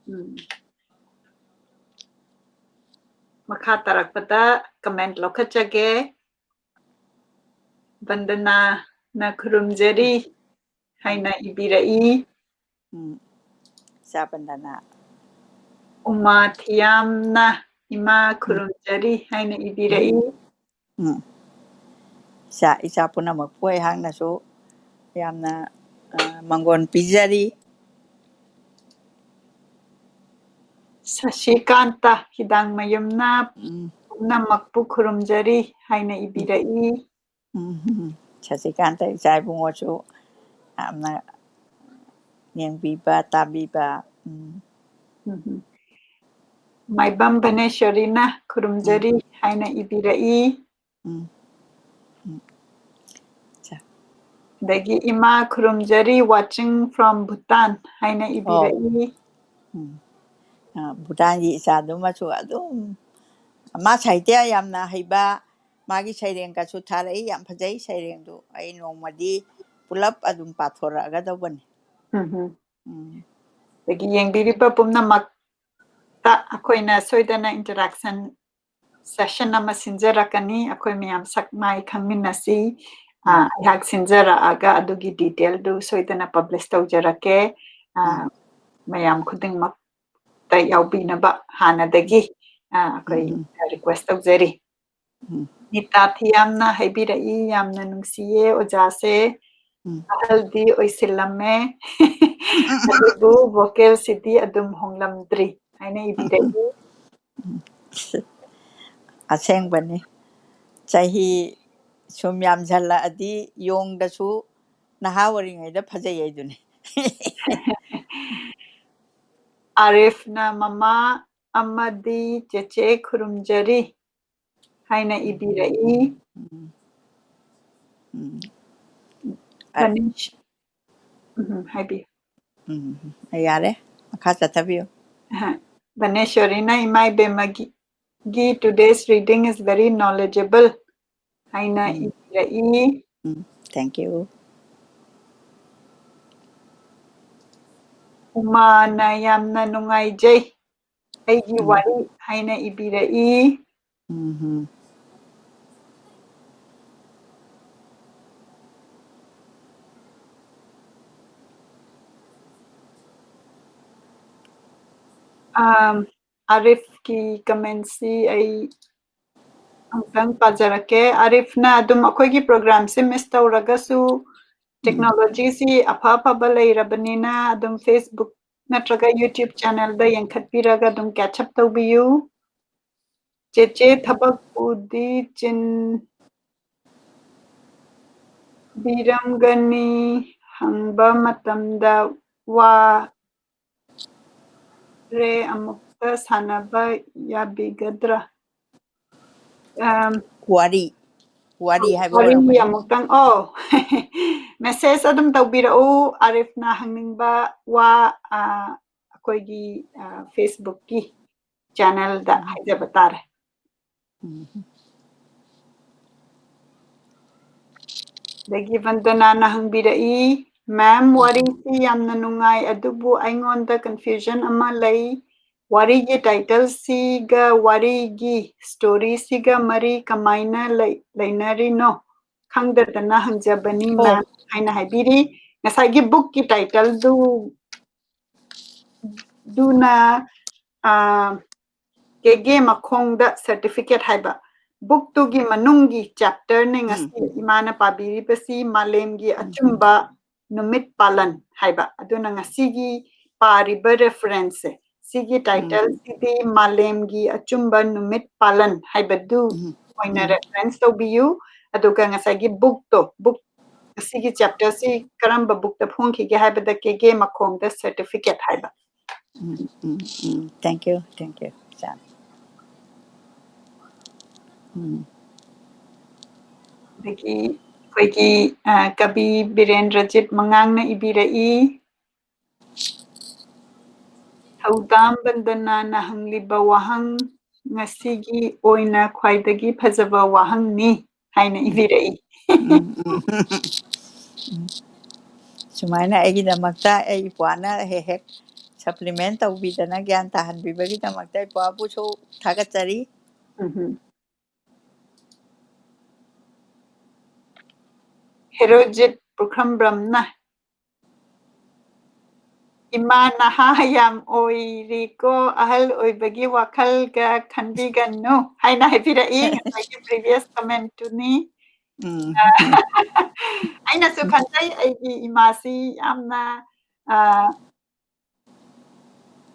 ꯎꯝ꯫ ꯃꯈꯥ ꯇꯥꯔꯛꯄꯗ comment ꯂꯧꯈꯠꯆꯒꯦ꯫ ꯕꯟꯗꯅꯥꯅ ꯈꯨꯔꯨꯝꯖꯔꯤ ꯍꯥꯏꯅ ꯏꯕꯤꯔꯛꯏ꯫ ꯎꯝ꯫ ꯏꯆꯥ ꯕꯟꯗꯅꯥ꯫ ꯎꯃꯥ ꯊꯤꯌꯥꯝꯅ ꯏꯃꯥ ꯎꯝ꯫ ꯈꯨꯔꯨꯝꯖꯔꯤ ꯍꯥꯏꯅ ꯏꯕꯤꯔꯛꯏ꯫ ꯎꯝ꯫ ꯏꯆꯥ, ꯏꯆꯥ ꯄꯨꯝꯅꯃꯛꯄꯨ ꯑꯩꯍꯥꯛꯅꯁꯨ ꯌꯥꯝꯅ, ꯑ, ꯃꯪꯒꯣꯟ ꯄꯤꯖꯔꯤ꯫ ꯁꯁꯤꯀꯥꯟꯇ ꯍꯤꯗꯥꯡꯃꯌꯨꯝꯅ ꯎꯝ꯫ ꯄꯨꯝꯅꯃꯛꯄꯨ ꯈꯨꯔꯨꯝꯖꯔꯤ ꯍꯥꯏꯅ ꯏꯕꯤꯔꯛꯏ꯫ ꯎꯝ, ꯁꯁꯤꯀꯥꯟꯇ ꯏꯆꯥ ꯏꯕꯨꯡꯉꯣꯁꯨ ꯌꯥꯝꯅ ꯌꯦꯡꯕꯤꯕ, ꯇꯥꯕꯤꯕ꯫ ꯎꯝ, ꯎꯝ꯫ ꯃꯥꯏꯕꯝ ꯚꯅꯦꯁ꯭ꯋꯔꯤꯅ ꯈꯨꯔꯨꯝꯖꯔꯤ ꯍꯥꯏꯅ ꯏꯕꯤꯔꯛꯏ꯫ ꯎꯝ, ꯎꯝ꯫ ꯆꯥ꯫ ꯑꯗꯒꯤ ꯏꯃꯥ ꯈꯨꯔꯨꯝꯖꯔꯤ, watching from Bhutan ꯍꯥꯏꯅ ꯏꯕꯤꯔꯛꯏ꯫ ꯎꯝ꯫ ꯑ, ꯚꯨꯇꯥꯟꯒꯤ ꯏꯆꯥꯗꯨꯃꯁꯨ ꯑꯗꯨꯝ ꯃꯥ ꯁꯥꯍꯤꯇ꯭ꯌ ꯌꯥꯝꯅ ꯍꯩꯕ, ꯃꯥꯒꯤ ꯁꯩꯔꯦꯡꯒꯁꯨ ꯊꯥꯔꯛꯏ, ꯌꯥꯝ ꯐꯖꯩ ꯁꯩꯔꯦꯡꯗꯨ꯫ ꯑꯩ ꯅꯣꯡꯃꯗꯤ ꯄꯨꯂꯞ ꯑꯗꯨꯝ ꯄꯥꯊꯣꯔꯛꯑꯒꯗꯧꯕꯅꯤ꯫ ꯎꯝ ꯍꯝ꯫ ꯎꯝ꯫ ꯑꯗꯒꯤ ꯌꯦꯡꯕꯤꯔꯤꯕ ꯄꯨꯝꯅꯃꯛꯇ ꯑꯩꯈꯣꯏꯅ ꯁꯣꯏꯗꯅ interaction session ꯑꯃ ꯁꯤꯟꯖꯔꯛꯀꯅꯤ꯫ ꯑꯩꯈꯣꯏ ꯃꯌꯥꯝ ꯁꯛ ꯃꯥꯏ ꯈꯪꯃꯤꯟꯅꯁꯤ꯫ ꯑ, ꯎꯝ꯫ ꯑꯩꯍꯥꯛ ꯁꯤꯟꯖꯔꯛꯑꯒ ꯑꯗꯨꯒꯤ detailꯗꯨ ꯁꯣꯏꯗꯅ publish ꯇꯧꯖꯔꯛꯀꯦ꯫ ꯑ, ꯎꯝ꯫ ꯃꯌꯥꯝ ꯈꯨꯗꯤꯡꯃꯛꯇ ꯌꯥꯎꯕꯤꯅꯕ ꯍꯥꯟꯅꯗꯒꯤ, ꯑ, ꯑꯩꯈꯣꯏ ꯎꯝ꯫ request ꯇꯧꯖꯔꯤ꯫ ꯎꯝ꯫ ꯅꯤꯇꯥ ꯊꯤꯌꯥꯝꯅ ꯍꯥꯏꯕꯤꯔꯛꯏ, "ꯌꯥꯝꯅ ꯅꯨꯡꯁꯤꯌꯦ ꯑꯣꯖꯥꯁꯦ꯫ ꯎꯝ꯫ ꯑꯍꯜꯗꯤ ꯑꯣꯏꯁꯤꯜꯂꯝꯃꯦ꯫ ꯑꯗꯨꯕꯨ vocalꯁꯤꯗꯤ ꯑꯗꯨꯝ ꯍꯣꯡꯂꯝꯗ꯭ꯔꯤ" ꯍꯥꯏꯅ ꯏꯕꯤꯔꯛꯏ꯫ ꯑꯁꯦꯡꯕꯅꯤ꯫ ꯆꯍꯤ ꯁꯨꯝ ꯌꯥꯝꯁꯤꯜꯂꯛꯑꯗꯤ ꯌꯣꯡꯗꯁꯨ ꯅꯍꯥ ꯑꯣꯏꯔꯤꯉꯩꯗ ꯐꯖꯩ ꯍꯥꯏꯗꯨꯅꯤ꯫ ꯑꯥꯔꯤꯐꯅ "ꯃꯃꯥ ꯑꯃꯗꯤ ꯆꯦꯆꯦ ꯈꯨꯔꯨꯝꯖꯔꯤ" ꯍꯥꯏꯅ ꯏꯕꯤꯔꯛꯏ꯫ ꯎꯝ꯫ ꯎꯝ꯫ ꯚꯅꯦꯁ-, ꯎꯝ, ꯍꯥꯏꯕꯤꯌꯨ꯫ ꯎꯝ, ꯌꯥꯔꯦ, ꯃꯈꯥ ꯆꯠꯊꯕꯤꯌꯨ꯫ ꯑꯍ, ꯚꯅꯦꯁ꯭ꯋꯔꯤꯅ "ꯏꯃꯥ ꯏꯕꯦꯝꯃꯒꯤ, ꯒꯤ today's reading is very knowledgeable" ꯍꯥꯏꯅ ꯎꯝ꯫ ꯏꯕꯤꯔꯛꯏ꯫ ꯎꯝ, thank you꯫ ꯎꯃꯥꯅ "ꯌꯥꯝꯅ ꯅꯨꯡꯉꯥꯏꯖꯩ, ꯑꯩꯒꯤ ꯎꯝ꯫ ꯋꯥꯔꯤ" ꯍꯥꯏꯅ ꯏꯕꯤꯔꯛꯏ꯫ ꯎꯝ ꯍꯝ꯫ ꯑꯥꯝ, ꯑꯥꯔꯤꯐꯀꯤ commentꯁꯤ ꯑꯩ ꯑꯃꯨꯛꯇꯪ ꯄꯥꯖꯔꯛꯀꯦ꯫ ꯑꯥꯔꯤꯐꯅ ꯑꯗꯨꯝ ꯑꯩꯈꯣꯏꯒꯤ programꯁꯦ miss ꯇꯧꯔꯒꯁꯨ, ꯎꯝ꯫ technologyꯁꯤ ꯑꯐ ꯑꯐꯕ ꯂꯩꯔꯕꯅꯤꯅ ꯑꯗꯨꯝ Facebook ꯅꯠꯇ꯭ꯔꯒ YouTube channelꯗ ꯌꯦꯡꯈꯠꯄꯤꯔꯒ ꯑꯗꯨꯝ catch up ꯇꯧꯕꯤꯌꯨ꯫ ꯆꯦꯆꯦ ꯊꯕꯛꯄꯨꯗꯤ ꯆꯤꯟꯕꯤꯔꯝꯒꯅꯤ, ꯍꯪꯕ ꯃꯇꯝꯗ ꯋꯥꯔꯦ, ꯑꯃꯨꯛꯇ ꯁꯥꯟꯅꯕ ꯌꯥꯕꯤꯒꯗ꯭ꯔꯥ? ꯑꯝ, ꯋꯥꯔꯤ ꯋꯥꯔꯤ ꯍꯥꯏꯕ ꯋꯥꯔꯤ ꯑꯣꯏꯔꯝꯒꯅꯤ꯫ ꯑꯃꯨꯛꯇꯪ ꯑꯣ ꯃꯦꯁꯦꯖ ꯑꯗꯨꯝ ꯇꯧꯕꯤꯔꯛꯎ, ꯑꯥꯔꯤꯐꯅ ꯍꯪꯅꯤꯡꯕ ꯋꯥ ꯑ, ꯑꯩꯈꯣꯏꯒꯤ ꯐꯦꯁꯕꯨꯛꯀꯤ ꯆꯦꯅꯦꯜꯗ ꯎꯝ. ꯍꯥꯏꯖꯕ ꯇꯥꯔꯦ꯫ ꯎꯝ. ꯑꯗꯒꯤ ꯕꯟꯗꯅꯥꯅ ꯍꯪꯕꯤꯔꯛꯏ, ꯃꯦꯝ, ꯎꯝ. ꯋꯥꯔꯤꯁꯤ ꯌꯥꯝꯅ ꯅꯨꯡꯉꯥꯏ, ꯑꯗꯨꯕꯨ ꯑꯩꯉꯣꯟꯗ ꯀꯟꯐ꯭ꯌꯨꯖꯟ ꯑꯃ ꯂꯩ꯫ ꯋꯥꯔꯤꯒꯤ ꯇꯥꯏꯇꯜꯁꯤꯒ ꯋꯥꯔꯤꯒꯤ ꯁ꯭ꯇꯣꯔꯤꯁꯤꯒ ꯃꯔꯤ ꯀꯃꯥꯏꯅ ꯂꯩ- ꯂꯩꯅꯔꯤꯅꯣ ꯈꯪꯗꯗꯅ ꯍꯪꯖꯕꯅꯤ, ꯑꯣ. ꯃꯦꯝ, ꯍꯥꯏꯅ ꯍꯥꯏꯕꯤꯔꯤ꯫ ꯉꯁꯥꯏꯒꯤ ꯕꯨꯛꯀꯤ ꯇꯥꯏꯇꯜꯗꯨ ꯑꯗꯨꯅ, ꯑ, ꯀꯦꯒꯦ ꯃꯈꯣꯡꯗ ꯁꯔꯇꯤꯐꯤꯀꯦꯠ ꯍꯥꯏꯕ ꯕꯨꯛꯇꯨꯒꯤ ꯃꯅꯨꯡꯒꯤ ꯆꯦꯞꯇꯔꯅꯦ ꯎꯝ. ꯉꯁꯤ ꯏꯃꯥꯅ ꯄꯥꯕꯤꯔꯤꯕꯁꯤ, ꯃꯥꯂꯦꯝꯒꯤ ꯎꯝ. ꯑꯆꯨꯝꯕ ꯅꯨꯃꯤꯠ ꯄꯥꯂꯟ ꯍꯥꯏꯕ꯫ ꯑꯗꯨꯅ ꯉꯁꯤꯒꯤ ꯄꯥꯔꯤꯕ ꯔꯦꯐꯔꯦꯟꯁꯁꯦ, ꯁꯤꯒꯤ ꯎꯝ. ꯇꯥꯏꯇꯜꯁꯤꯗꯤ ꯃꯥꯂꯦꯝꯒꯤ ꯑꯆꯨꯝꯕ ꯅꯨꯃꯤꯠ ꯄꯥꯂꯟ ꯍꯥꯏꯕꯗꯨ ꯎꯝ. ꯑꯣꯏꯅ ꯎꯝ. ꯔꯦꯐꯔꯦꯟꯁ ꯇꯧꯕꯤꯌꯨ꯫ ꯑꯗꯨꯒ ꯉꯁꯥꯏꯒꯤ ꯕꯨꯛꯇꯣ, ꯕꯨꯛ, ꯉꯁꯤꯒꯤ ꯆꯦꯞꯇꯔꯁꯤ ꯀꯔꯝꯕ ꯕꯨꯛꯇ ꯐꯣꯡꯈꯤꯒꯦ ꯍꯥꯏꯕꯗ ꯀꯦꯒꯦ ꯃꯈꯣꯡꯗ ꯁꯔꯇꯤꯐꯤꯀꯦꯠ ꯍꯥꯏꯕ꯫ ꯎꯝ, ꯎꯝ, ꯎꯝ. Thank you, thank you, ꯏꯆꯥ. ꯎꯝ. ꯑꯗꯒꯤ ꯑꯩꯈꯣꯏꯒꯤ, ꯑ, ꯀꯕꯤ ꯕꯤꯔꯦꯟꯗ꯭ꯔꯖꯤꯠ ꯃꯉꯥꯡꯅ ꯏꯕꯤꯔꯛꯏ, ꯊꯧꯗꯥꯝ ꯕꯟꯗꯅꯥꯅ ꯍꯪꯂꯤꯕ ꯋꯥꯍꯪ ꯉꯁꯤꯒꯤ ꯑꯣꯏꯅ ꯈ꯭ꯋꯥꯏꯗꯒꯤ ꯐꯖꯕ ꯋꯥꯍꯪꯅꯤ ꯍꯥꯏꯅ ꯏꯕꯤꯔꯛꯏ꯫ ꯎꯝ, ꯎꯝ. ꯎꯝ. ꯁꯨꯃꯥꯏꯅ ꯑꯩꯒꯤꯗꯃꯛꯇ ꯑꯩ ꯏꯄ꯭ꯋꯥꯅ ꯍꯦꯛ ꯍꯦꯛ ꯁꯄ꯭ꯂꯤꯃꯦꯟ ꯇꯧꯕꯤꯗꯅ ꯒ꯭ꯌꯥꯟ ꯇꯥꯍꯟꯕꯤꯕꯒꯤꯗꯃꯛꯇ ꯏꯄ꯭ꯋꯥꯕꯨꯁꯨ ꯊꯥꯒꯠꯆꯔꯤ꯫ ꯎꯝꯍꯨꯝ. ꯍꯦꯔꯣꯖꯤꯠ ꯄꯨꯈ꯭ꯔꯝꯕ꯭ꯔꯝꯅ, "ꯏꯃꯥ ꯅꯍꯥ ꯌꯥꯝ ꯑꯣꯏꯔꯤꯀꯣ, ꯑꯍꯜ ꯑꯣꯏꯕꯒꯤ ꯋꯥꯈꯜꯒ ꯈꯟꯕꯤꯒꯅꯨ" ꯍꯥꯏꯅ ꯍꯥꯏꯕꯤꯔꯛꯏ ꯉꯁꯥꯏꯒꯤ ꯄ꯭ꯔꯤꯚꯤꯌꯁ ꯀꯃꯦꯟꯠꯇꯨꯅꯤ꯫ ꯎꯝ. ꯑꯩꯅꯁꯨ ꯈꯟꯖꯩ, ꯑꯩꯒꯤ ꯏꯃꯥꯁꯤ ꯌꯥꯝꯅ, ꯑ,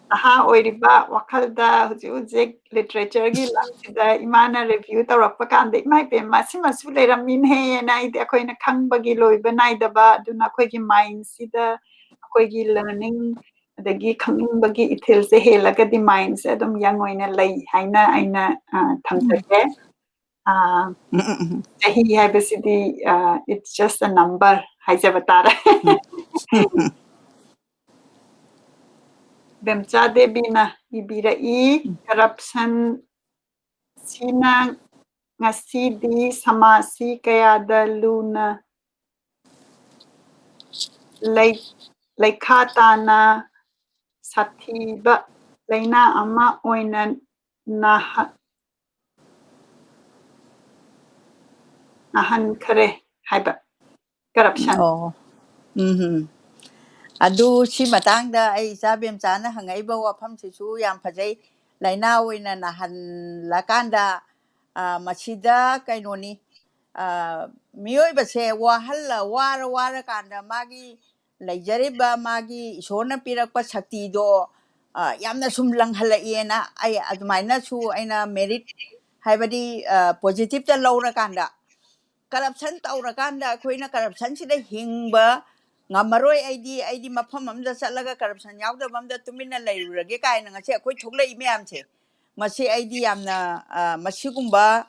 ꯅꯍꯥ ꯑꯣꯏꯔꯤꯕ ꯋꯥꯈꯜꯗ ꯍꯧꯖꯤꯛ ꯍꯧꯖꯤꯛ literature ꯒꯤ ꯂꯝꯁꯤꯗ ꯏꯃꯥꯅ review ꯇꯧꯔꯛꯄ ꯀꯥꯟꯗ, "ꯏꯃꯥ ꯏꯕꯦꯝꯃ, ꯁꯤꯃꯁꯨ ꯂꯩꯔꯝꯃꯤꯅꯦꯅ" ꯑꯩꯗꯤ ꯑꯩꯈꯣꯏꯅ ꯈꯪꯕꯒꯤ ꯂꯣꯏꯕ ꯅꯥꯏꯗꯕ, ꯑꯗꯨꯅ ꯑꯩꯈꯣꯏꯒꯤ mind ꯁꯤꯗ ꯑꯩꯈꯣꯏꯒꯤ learning ꯑꯗꯒꯤ ꯈꯪꯅꯤꯡꯕꯒꯤ ꯏꯊꯤꯜꯁꯦ ꯍꯦꯜꯂꯒꯗꯤ mind ꯁꯦ ꯑꯗꯨꯝ young ꯑꯣꯏꯅ ꯂꯩ ꯍꯥꯏꯅ ꯑꯩꯅ, ꯑ, ꯊꯝꯖꯒꯦ꯫ ꯑ, ꯎꯝ, ꯎꯝ, ꯎꯝ꯫ ꯆꯍꯤ ꯍꯥꯏꯕꯁꯤꯗꯤ, ꯑ, it's just a number ꯍꯥꯏꯖꯕ ꯇꯥꯔꯦ꯫ ꯕꯦꯝꯆꯥ ꯗꯦꯕꯤꯅ ꯏꯕꯤꯔꯛꯏ, ꯎꯝ꯫ Corruption ꯁꯤꯅ ꯉꯁꯤꯗꯤ ꯁꯃꯥꯖꯁꯤ ꯀꯌꯥꯗ ꯂꯨꯅ ꯂꯩ-, ꯂꯩꯈꯥ ꯇꯥꯅ ꯁꯥꯊꯤꯕ ꯂꯥꯏꯅꯥ ꯑꯃ ꯑꯣꯏꯅ ꯅꯥꯍ-, ꯅꯥꯍꯟꯈꯔꯦ ꯍꯥꯏꯕ꯫ Corruption꯫ ꯑꯣ꯫ ꯎꯝ ꯍꯝ꯫ ꯑꯗꯨ ꯁꯤ ꯃꯇꯥꯡꯗ ꯑꯩ ꯏꯆꯥ ꯕꯦꯝꯆꯥꯅ ꯍꯪꯉꯛꯏꯕ ꯋꯥꯐꯝꯁꯤꯁꯨ ꯌꯥꯝ ꯐꯖꯩ꯫ ꯂꯥꯏꯅꯥ ꯑꯣꯏꯅ ꯅꯥꯍꯜꯂꯀꯥꯟꯗ, ꯑ, ꯃꯁꯤꯗ ꯀꯩꯅꯣꯅꯤ, ꯑ, ꯃꯤꯑꯣꯏꯕꯁꯦ ꯋꯥꯍꯜꯂ-, ꯋꯥꯔ ꯋꯥꯔꯀꯥꯟꯗ ꯃꯥꯒꯤ ꯂꯩꯖꯔꯤꯕ ꯃꯥꯒꯤ ꯏꯁꯣꯔꯅ ꯄꯤꯔꯛꯄ ꯁꯛꯇꯤꯗꯣ, ꯑ, ꯌꯥꯝꯅ ꯁꯨꯝ ꯂꯪꯍꯜꯂꯛꯑꯦꯅ ꯑꯩ ꯑꯗꯨꯃꯥꯏꯅꯁꯨ ꯑꯩꯅ merit ꯍꯥꯏꯕꯗꯤ, ꯑ, positive ꯇ ꯂꯧꯔꯀꯥꯟꯗ, corruption ꯇꯧꯔꯀꯥꯟꯗ ꯑꯩꯈꯣꯏꯅ corruption ꯁꯤꯗ ꯍꯤꯡꯕ ꯉꯝꯃꯔꯣꯏ꯫ ꯑꯩꯗꯤ, ꯑꯩꯗꯤ ꯃꯐꯝ ꯑꯃꯗ ꯆꯠꯂꯒ corruption ꯌꯥꯎꯗꯕ ꯑꯃꯗ ꯇꯨꯃꯤꯟꯅ ꯂꯩꯔꯨꯔꯒꯦ ꯀꯥꯏꯅ ꯉꯁꯤ ꯑꯩꯈꯣꯏ ꯊꯣꯛꯂꯛꯏ ꯃꯌꯥꯝꯁꯦ, ꯃꯁꯤ ꯑꯩꯗꯤ ꯌꯥꯝꯅ, ꯑ, ꯃꯁꯤꯒꯨꯝꯕ,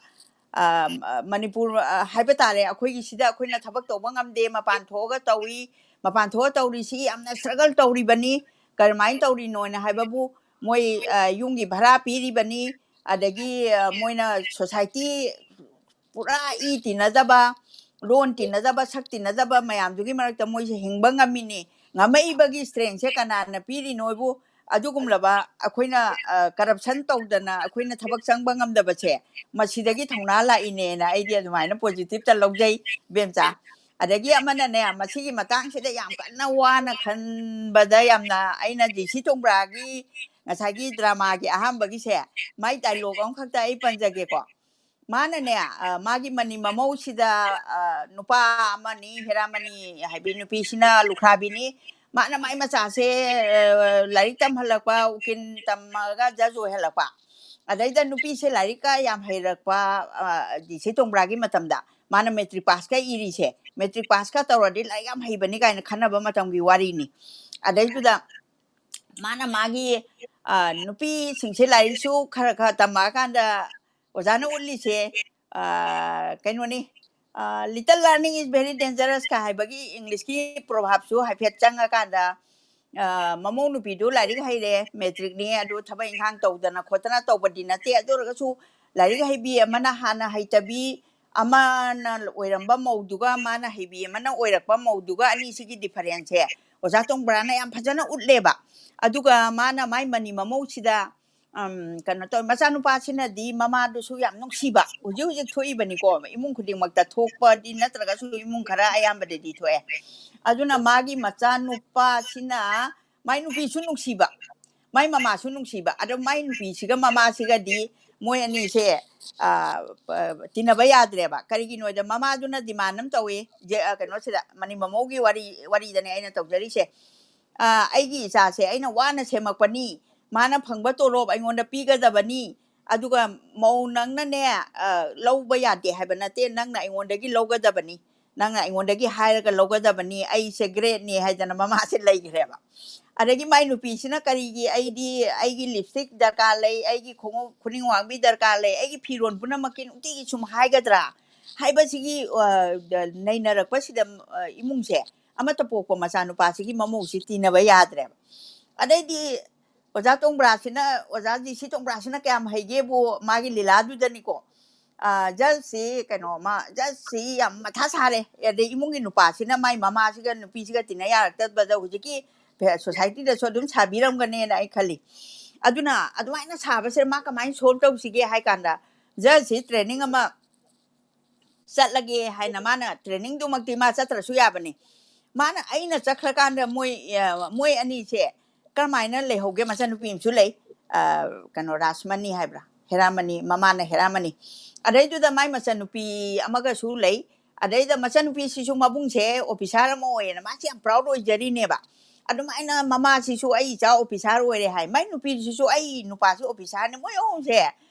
ꯑ, ꯑ, ꯃꯅꯤꯄꯨꯔ, ꯑ, ꯍꯥꯏꯕ ꯇꯥꯔꯦ, ꯑꯩꯈꯣꯏꯒꯤ ꯁꯤꯗ ꯑꯩꯈꯣꯏꯅ ꯊꯕꯛ ꯇꯧꯕ ꯉꯝꯗꯦ, ꯃꯄꯥꯟ ꯊꯣꯛꯑꯒ ꯇꯧꯏ, ꯃꯄꯥꯟ ꯊꯣꯛꯑ ꯇꯧꯔꯤꯁꯤ ꯌꯥꯝꯅ struggle ꯇꯧꯔꯤꯕꯅꯤ꯫ ꯀꯔꯝꯍꯥꯏꯅ ꯇꯧꯔꯤꯅꯣꯅ ꯍꯥꯏꯕꯕꯨ, ꯃꯣꯏ, ꯑ, ꯌꯨꯝꯒꯤ ꯚꯔꯥ ꯄꯤꯔꯤꯕꯅꯤ, ꯑꯗꯒꯤ, ꯑ, ꯃꯣꯏꯅ society ꯄꯨꯔꯥ ꯏ ꯇꯤꯟꯅꯗꯕ, ꯂꯣꯟ ꯇꯤꯟꯅꯗꯕ, ꯁꯛ ꯇꯤꯟꯅꯗꯕ ꯃꯌꯥꯝꯗꯨꯒꯤ ꯃꯔꯛꯇ ꯃꯣꯏꯁꯦ ꯍꯤꯡꯕ ꯉꯝꯃꯤꯅꯤ꯫ ꯉꯝꯃꯛꯏꯕꯒꯤ strength ꯁꯦ ꯀꯅꯥꯅ ꯄꯤꯔꯤꯅꯣꯕꯨ, ꯑꯗꯨꯒꯨꯝꯂꯕ ꯑꯩꯈꯣꯏꯅ, ꯑ, corruption ꯇꯧꯗꯅ ꯑꯩꯈꯣꯏꯅ ꯊꯕꯛ ꯆꯪꯕ ꯉꯝꯗꯕꯁꯦ, ꯃꯁꯤꯗꯒꯤ ꯊꯧꯅꯥ ꯂꯥꯛꯏꯅꯦꯅ ꯑꯩꯗꯤ ꯑꯗꯨꯃꯥꯏꯅ positive ꯇ ꯂꯧꯖꯩ, ꯏꯕꯦꯝꯆꯥ꯫ ꯑꯗꯒꯤ ꯑꯃꯅꯅꯦ, ꯃꯁꯤꯒꯤ ꯃꯇꯥꯡꯁꯤꯗ ꯌꯥꯝ ꯀꯟꯅ ꯋꯥꯅ ꯈꯟꯕꯗ ꯌꯥꯝꯅ ꯑꯩꯅ ꯖꯤ ꯁꯤ ꯇꯣꯡꯕ꯭ꯔꯥꯒꯤ ꯉꯁꯥꯏꯒꯤ drama ꯒꯤ ꯑꯍꯥꯟꯕꯒꯤꯁꯦ, ꯃꯥꯏ dialogue ꯑꯃꯈꯛꯇ ꯑꯩ ꯄꯟꯖꯒꯦꯀꯣ꯫ ꯃꯥꯅꯅꯦ, ꯑ, ꯃꯥꯒꯤ ꯃꯅꯤ ꯃꯃꯧꯁꯤꯗ, ꯑ, ꯅꯨꯄꯥ ꯑꯃꯅꯤ, ꯍꯦꯔꯥꯃꯅꯤ ꯍꯥꯏꯕꯤ ꯅꯨꯄꯤꯁꯤꯅ ꯂꯨꯈ꯭ꯔꯥꯕꯤꯅꯤ, ꯃꯥꯅ ꯃꯥꯏ ꯃꯆꯥꯁꯦ, ꯑ, ꯂꯥꯏꯔꯤꯛ ꯇꯝꯍꯜꯂꯛꯄ, ꯎꯀꯤꯜ ꯇꯝꯃꯒ ꯖꯖ ꯑꯣꯏꯍꯜꯂꯛꯄ꯫ ꯑꯗꯩꯗ ꯅꯨꯄꯤꯁꯦ ꯂꯥꯏꯔꯤꯛꯀ ꯌꯥꯝ ꯍꯩꯔꯛꯄ, ꯑ, ꯗꯤ ꯁꯤ ꯇꯣꯡꯕ꯭ꯔꯥꯒꯤ ꯃꯇꯝꯗ꯫ ꯃꯥꯅ ꯃꯦꯇ꯭ꯔꯤꯛ ꯄꯥꯁꯀ ꯏꯔꯤꯁꯦ, ꯃꯦꯇ꯭ꯔꯤꯛ ꯄꯥꯁꯀ ꯇꯧꯔꯗꯤ ꯂꯥꯏꯔꯤꯛ ꯌꯥꯝ ꯍꯩꯕꯅꯤ ꯀꯥꯏꯅ ꯈꯟꯅꯕ ꯃꯇꯝꯒꯤ ꯋꯥꯔꯤꯅꯤ꯫ ꯑꯗꯩꯗꯨꯗ ꯃꯥꯅ ꯃꯥꯒꯤ, ꯑ, ꯅꯨꯄꯤꯁꯤꯡꯁꯦ ꯂꯥꯏꯔꯤꯛꯁꯨ ꯈꯔ ꯈꯔ ꯇꯝꯃꯛꯑꯀꯥꯟꯗ ꯑꯣꯖꯥꯅ ꯎꯠꯂꯤꯁꯦ, ꯑ, ꯀꯩꯅꯣꯅꯤ, ꯑ, "Little learning is very dangerous" ꯀ ꯍꯥꯏꯕꯒꯤ ꯏꯪꯂꯤꯁꯀꯤ ꯄ꯭ꯔꯣꯚꯥꯞꯁꯨ ꯍꯥꯏꯐꯦꯠ ꯆꯪꯉꯀꯥꯟꯗ, ꯑ, ꯃꯃꯧ ꯅꯨꯄꯤꯗꯨ ꯂꯥꯏꯔꯤꯛ ꯍꯩꯔꯦ, ꯃꯦꯇ꯭ꯔꯤꯛꯅꯤ, ꯑꯗꯨ ꯊꯕꯛ ꯏꯪꯈꯥꯡ ꯇꯧꯗꯅ ꯈꯣꯠꯇꯅ ꯇꯧꯕꯗꯤ ꯅꯠꯇꯦ꯫ ꯑꯗꯨ ꯑꯣꯏꯔꯒꯁꯨ ꯂꯥꯏꯔꯤꯛ ꯍꯩꯕꯤ ꯑꯃꯅ ꯍꯥꯟꯅ ꯍꯩꯇꯕꯤ, ꯑꯃꯅ ꯑꯣꯏꯔꯝꯕ ꯃꯧꯗꯨꯒ ꯃꯥꯅ ꯍꯩꯕꯤ ꯑꯃꯅ ꯑꯣꯏꯔꯛꯄ ꯃꯧꯗꯨꯒ ꯑꯅꯤꯁꯤꯒꯤ ꯗꯤꯐꯔꯦꯟꯁꯁꯦ ꯑꯣꯖꯥ ꯇꯣꯡꯕ꯭ꯔꯥꯅ ꯌꯥꯝ ꯐꯖꯅ ꯎꯠꯂꯦꯕ꯫ ꯑꯗꯨꯒ ꯃꯥꯅ ꯃꯥꯏ ꯃꯅꯤ ꯃꯃꯧꯁꯤꯗ, ꯑꯝ, ꯀꯩꯅꯣ ꯇꯧꯋꯦ, ꯃꯆꯥꯅꯨꯄꯥꯁꯤꯅꯗꯤ ꯃꯃꯥꯗꯨꯁꯨ ꯌꯥꯝ ꯅꯨꯡꯁꯤꯕ, ꯍꯧꯖꯤꯛ ꯍꯧꯖꯤꯛ ꯊꯣꯛꯏꯕꯅꯤꯀꯣ, ꯏꯃꯨꯡ ꯈꯨꯗꯤꯡꯃꯛꯇ ꯊꯣꯛꯄꯗꯤ ꯅꯠꯇ꯭ꯔꯒꯁꯨ ꯏꯃꯨꯡ ꯈꯔ ꯑꯌꯥꯝꯕꯗꯗꯤ ꯊꯣꯛꯑꯦ꯫ ꯑꯗꯨꯅ ꯃꯥꯒꯤ ꯃꯆꯥꯅꯨꯄꯥꯁꯤꯅ ꯃꯥꯏ ꯅꯨꯄꯤꯁꯨ ꯅꯨꯡꯁꯤꯕ, ꯃꯥꯏ ꯃꯃꯥꯁꯨ ꯅꯨꯡꯁꯤꯕ, ꯑꯗꯣ ꯃꯥꯏ ꯅꯨꯄꯤꯁꯤꯒ ꯃꯃꯥꯁꯤꯒꯗꯤ ꯃꯣꯏ ꯑꯅꯤꯁꯦ, ꯑ, ꯑ, ꯇꯤꯟꯅꯕ ꯌꯥꯗ꯭ꯔꯦꯕ꯫ ꯀꯔꯤꯒꯤꯅꯣꯗ ꯃꯃꯥꯗꯨꯅ ꯗꯤꯃꯥꯟ ꯑꯃ ꯇꯧꯏ, ꯖꯦ-, ꯑ, ꯀꯩꯅꯣꯁꯤꯗ, ꯃꯅꯤ ꯃꯃꯧꯒꯤ ꯋꯥꯔꯤ, ꯋꯥꯔꯤꯗꯅꯦ ꯑꯩꯅ ꯇꯧꯖꯔꯤꯁꯦ꯫ "ꯑ, ꯑꯩꯒꯤ ꯏꯆꯥꯁꯦ ꯑꯩꯅ ꯋꯥꯅ ꯁꯦꯝꯃꯛꯄꯅꯤ, ꯃꯥꯅ ꯐꯪꯕ ꯇꯣꯂꯣꯞ ꯑꯩꯉꯣꯟꯗ ꯄꯤꯒꯗꯕꯅꯤ, ꯑꯗꯨꯒ ꯃꯧ ꯅꯪꯅꯅꯦ, ꯑ, ꯂꯧꯕ ꯌꯥꯗꯦ ꯍꯥꯏꯕ ꯅꯠꯇꯦ, ꯅꯪꯅ ꯑꯩꯉꯣꯟꯗꯒꯤ ꯂꯧꯒꯗꯕꯅꯤ, ꯅꯪꯅ ꯑꯩꯉꯣꯟꯗꯒꯤ ꯍꯥꯏꯔꯒ ꯂꯧꯒꯗꯕꯅꯤ, ꯑꯩꯁꯦ ꯒ꯭ꯔꯦꯠꯅꯤ" ꯍꯥꯏꯗꯅ ꯃꯃꯥꯁꯦ ꯂꯩꯈ꯭ꯔꯦꯕ꯫ ꯑꯗꯒꯤ ꯃꯥꯏ ꯅꯨꯄꯤꯁꯤꯅ ꯀꯔꯤꯒꯤ "ꯑꯩꯗꯤ ꯑꯩꯒꯤ ꯂꯤꯞꯁꯇꯤꯛ ꯗꯔꯀꯥꯔ ꯂꯩ, ꯑꯩꯒꯤ ꯈꯣꯡꯎꯞ ꯈꯨꯅꯤꯡ ꯋꯥꯡꯕꯤ ꯗꯔꯀꯥꯔ ꯂꯩ, ꯑꯩꯒꯤ ꯐꯤꯔꯣꯟ ꯄꯨꯝꯅꯃꯛꯀꯤ ꯅꯨꯡꯇꯤꯒꯤ ꯁꯨꯝ ꯍꯥꯏꯒꯗ꯭ꯔꯥ?" ꯍꯥꯏꯕꯁꯤꯒꯤ, ꯑ, ꯅꯩꯅꯔꯛꯄꯁꯤꯗ, ꯑ, ꯏꯃꯨꯡꯁꯦ ꯑꯃꯠꯇ ꯄꯣꯛꯄ ꯃꯆꯥꯅꯨꯄꯥꯁꯤꯒꯤ ꯃꯃꯧꯁꯤ ꯇꯤꯟꯅꯕ ꯌꯥꯗ꯭ꯔꯦꯕ꯫ ꯑꯗꯩꯗꯤ ꯑꯣꯖꯥ ꯇꯣꯡꯕ꯭ꯔꯥꯁꯤꯅ, ꯑꯣꯖꯥ ꯖꯤ ꯁꯤ ꯇꯣꯡꯕ꯭ꯔꯥꯁꯤꯅ ꯀꯌꯥꯝ ꯍꯩꯒꯦꯕꯨ ꯃꯥꯒꯤ ꯂꯤꯂꯥꯗꯨꯗꯅꯤꯀꯣ꯫ ꯑ, ꯖꯁꯁꯤ ꯀꯩꯅꯣ, ꯃꯥ, ꯖꯁꯁꯤ ꯌꯥꯝ ꯃꯊꯥ ꯁꯥꯔꯦ꯫ ꯑꯗꯩ ꯏꯃꯨꯡꯒꯤ ꯅꯨꯄꯥꯁꯤꯅ ꯃꯥꯏ ꯃꯃꯥꯁꯤꯒ ꯅꯨꯄꯤꯁꯤꯒ ꯇꯤꯟꯅ ꯌꯥꯔꯛꯇꯕꯗ ꯍꯧꯖꯤꯛꯀꯤ ꯐꯦ-, ꯁꯣꯁꯥꯏꯇꯤꯗꯁꯨ ꯑꯗꯨꯝ ꯁꯥꯕꯤꯔꯝꯒꯅꯦꯅ ꯑꯩ ꯈꯜꯂꯤ꯫ ꯑꯗꯨꯅ ꯑꯗꯨꯃꯥꯏꯅ ꯁꯥꯕꯁꯦ ꯃꯥ ꯀꯃꯥꯏꯅ ꯁꯣꯜꯕ ꯇꯧꯁꯤꯒꯦ ꯍꯥꯏ ꯀꯥꯟꯗ, ꯖꯁꯁꯤ ꯇ꯭ꯔꯦꯅꯤꯡ ꯑꯃ ꯆꯠꯂꯒꯦ ꯍꯥꯏꯅ ꯃꯥꯅ ꯇ꯭ꯔꯦꯅꯤꯡꯗꯨꯃꯛꯇꯤ ꯃꯥ ꯆꯠꯇ꯭ꯔꯁꯨ ꯌꯥꯕꯅꯤ꯫ ꯃꯥꯅ, ꯑꯩꯅ ꯆꯠꯈ꯭ꯔꯀꯥꯟꯗ ꯃꯣꯏ, ꯑ, ꯃꯣꯏ ꯑꯅꯤꯁꯦ ꯀꯔꯝꯍꯥꯏꯅ ꯂꯩꯍꯧꯒꯦ? ꯃꯆꯟꯅꯨꯄꯤ ꯑꯃꯁꯨ ꯂꯩ, ꯑ, ꯀꯩꯅꯣ, ꯔꯥꯁꯃꯅꯤ ꯍꯥꯏꯕ꯭ꯔꯥ, ꯍꯦꯔꯥꯃꯅꯤ, ꯃꯃꯥꯅ ꯍꯦꯔꯥꯃꯅꯤ꯫ ꯑꯗꯩꯗꯨꯗ ꯃꯥꯏ ꯃꯆꯟꯅꯨꯄꯤ ꯑꯃꯒꯁꯨ ꯂꯩ, ꯑꯗꯩꯗ ꯃꯆꯟꯅꯨꯄꯤꯁꯤꯁꯨ ꯃꯕꯨꯡꯁꯦ officer ꯑꯃ ꯑꯣꯏꯌꯦꯅ ꯃꯥꯁꯤ ꯌꯥꯝ proud ꯑꯣꯏꯖꯔꯤꯅꯦꯕ꯫ ꯑꯗꯨꯃꯥꯏꯅ ꯃꯃꯥꯁꯤꯁꯨ "ꯑꯩ ꯏꯆꯥ officer ꯑꯣꯏꯔꯦ" ꯍꯥꯏ, ꯃꯥꯏ ꯅꯨꯄꯤꯁꯤꯁꯨ "ꯑꯩ ꯅꯨꯄꯥꯁꯤ officer ꯅꯤ", ꯃꯣꯏ ꯑꯍꯨꯝꯁꯦ,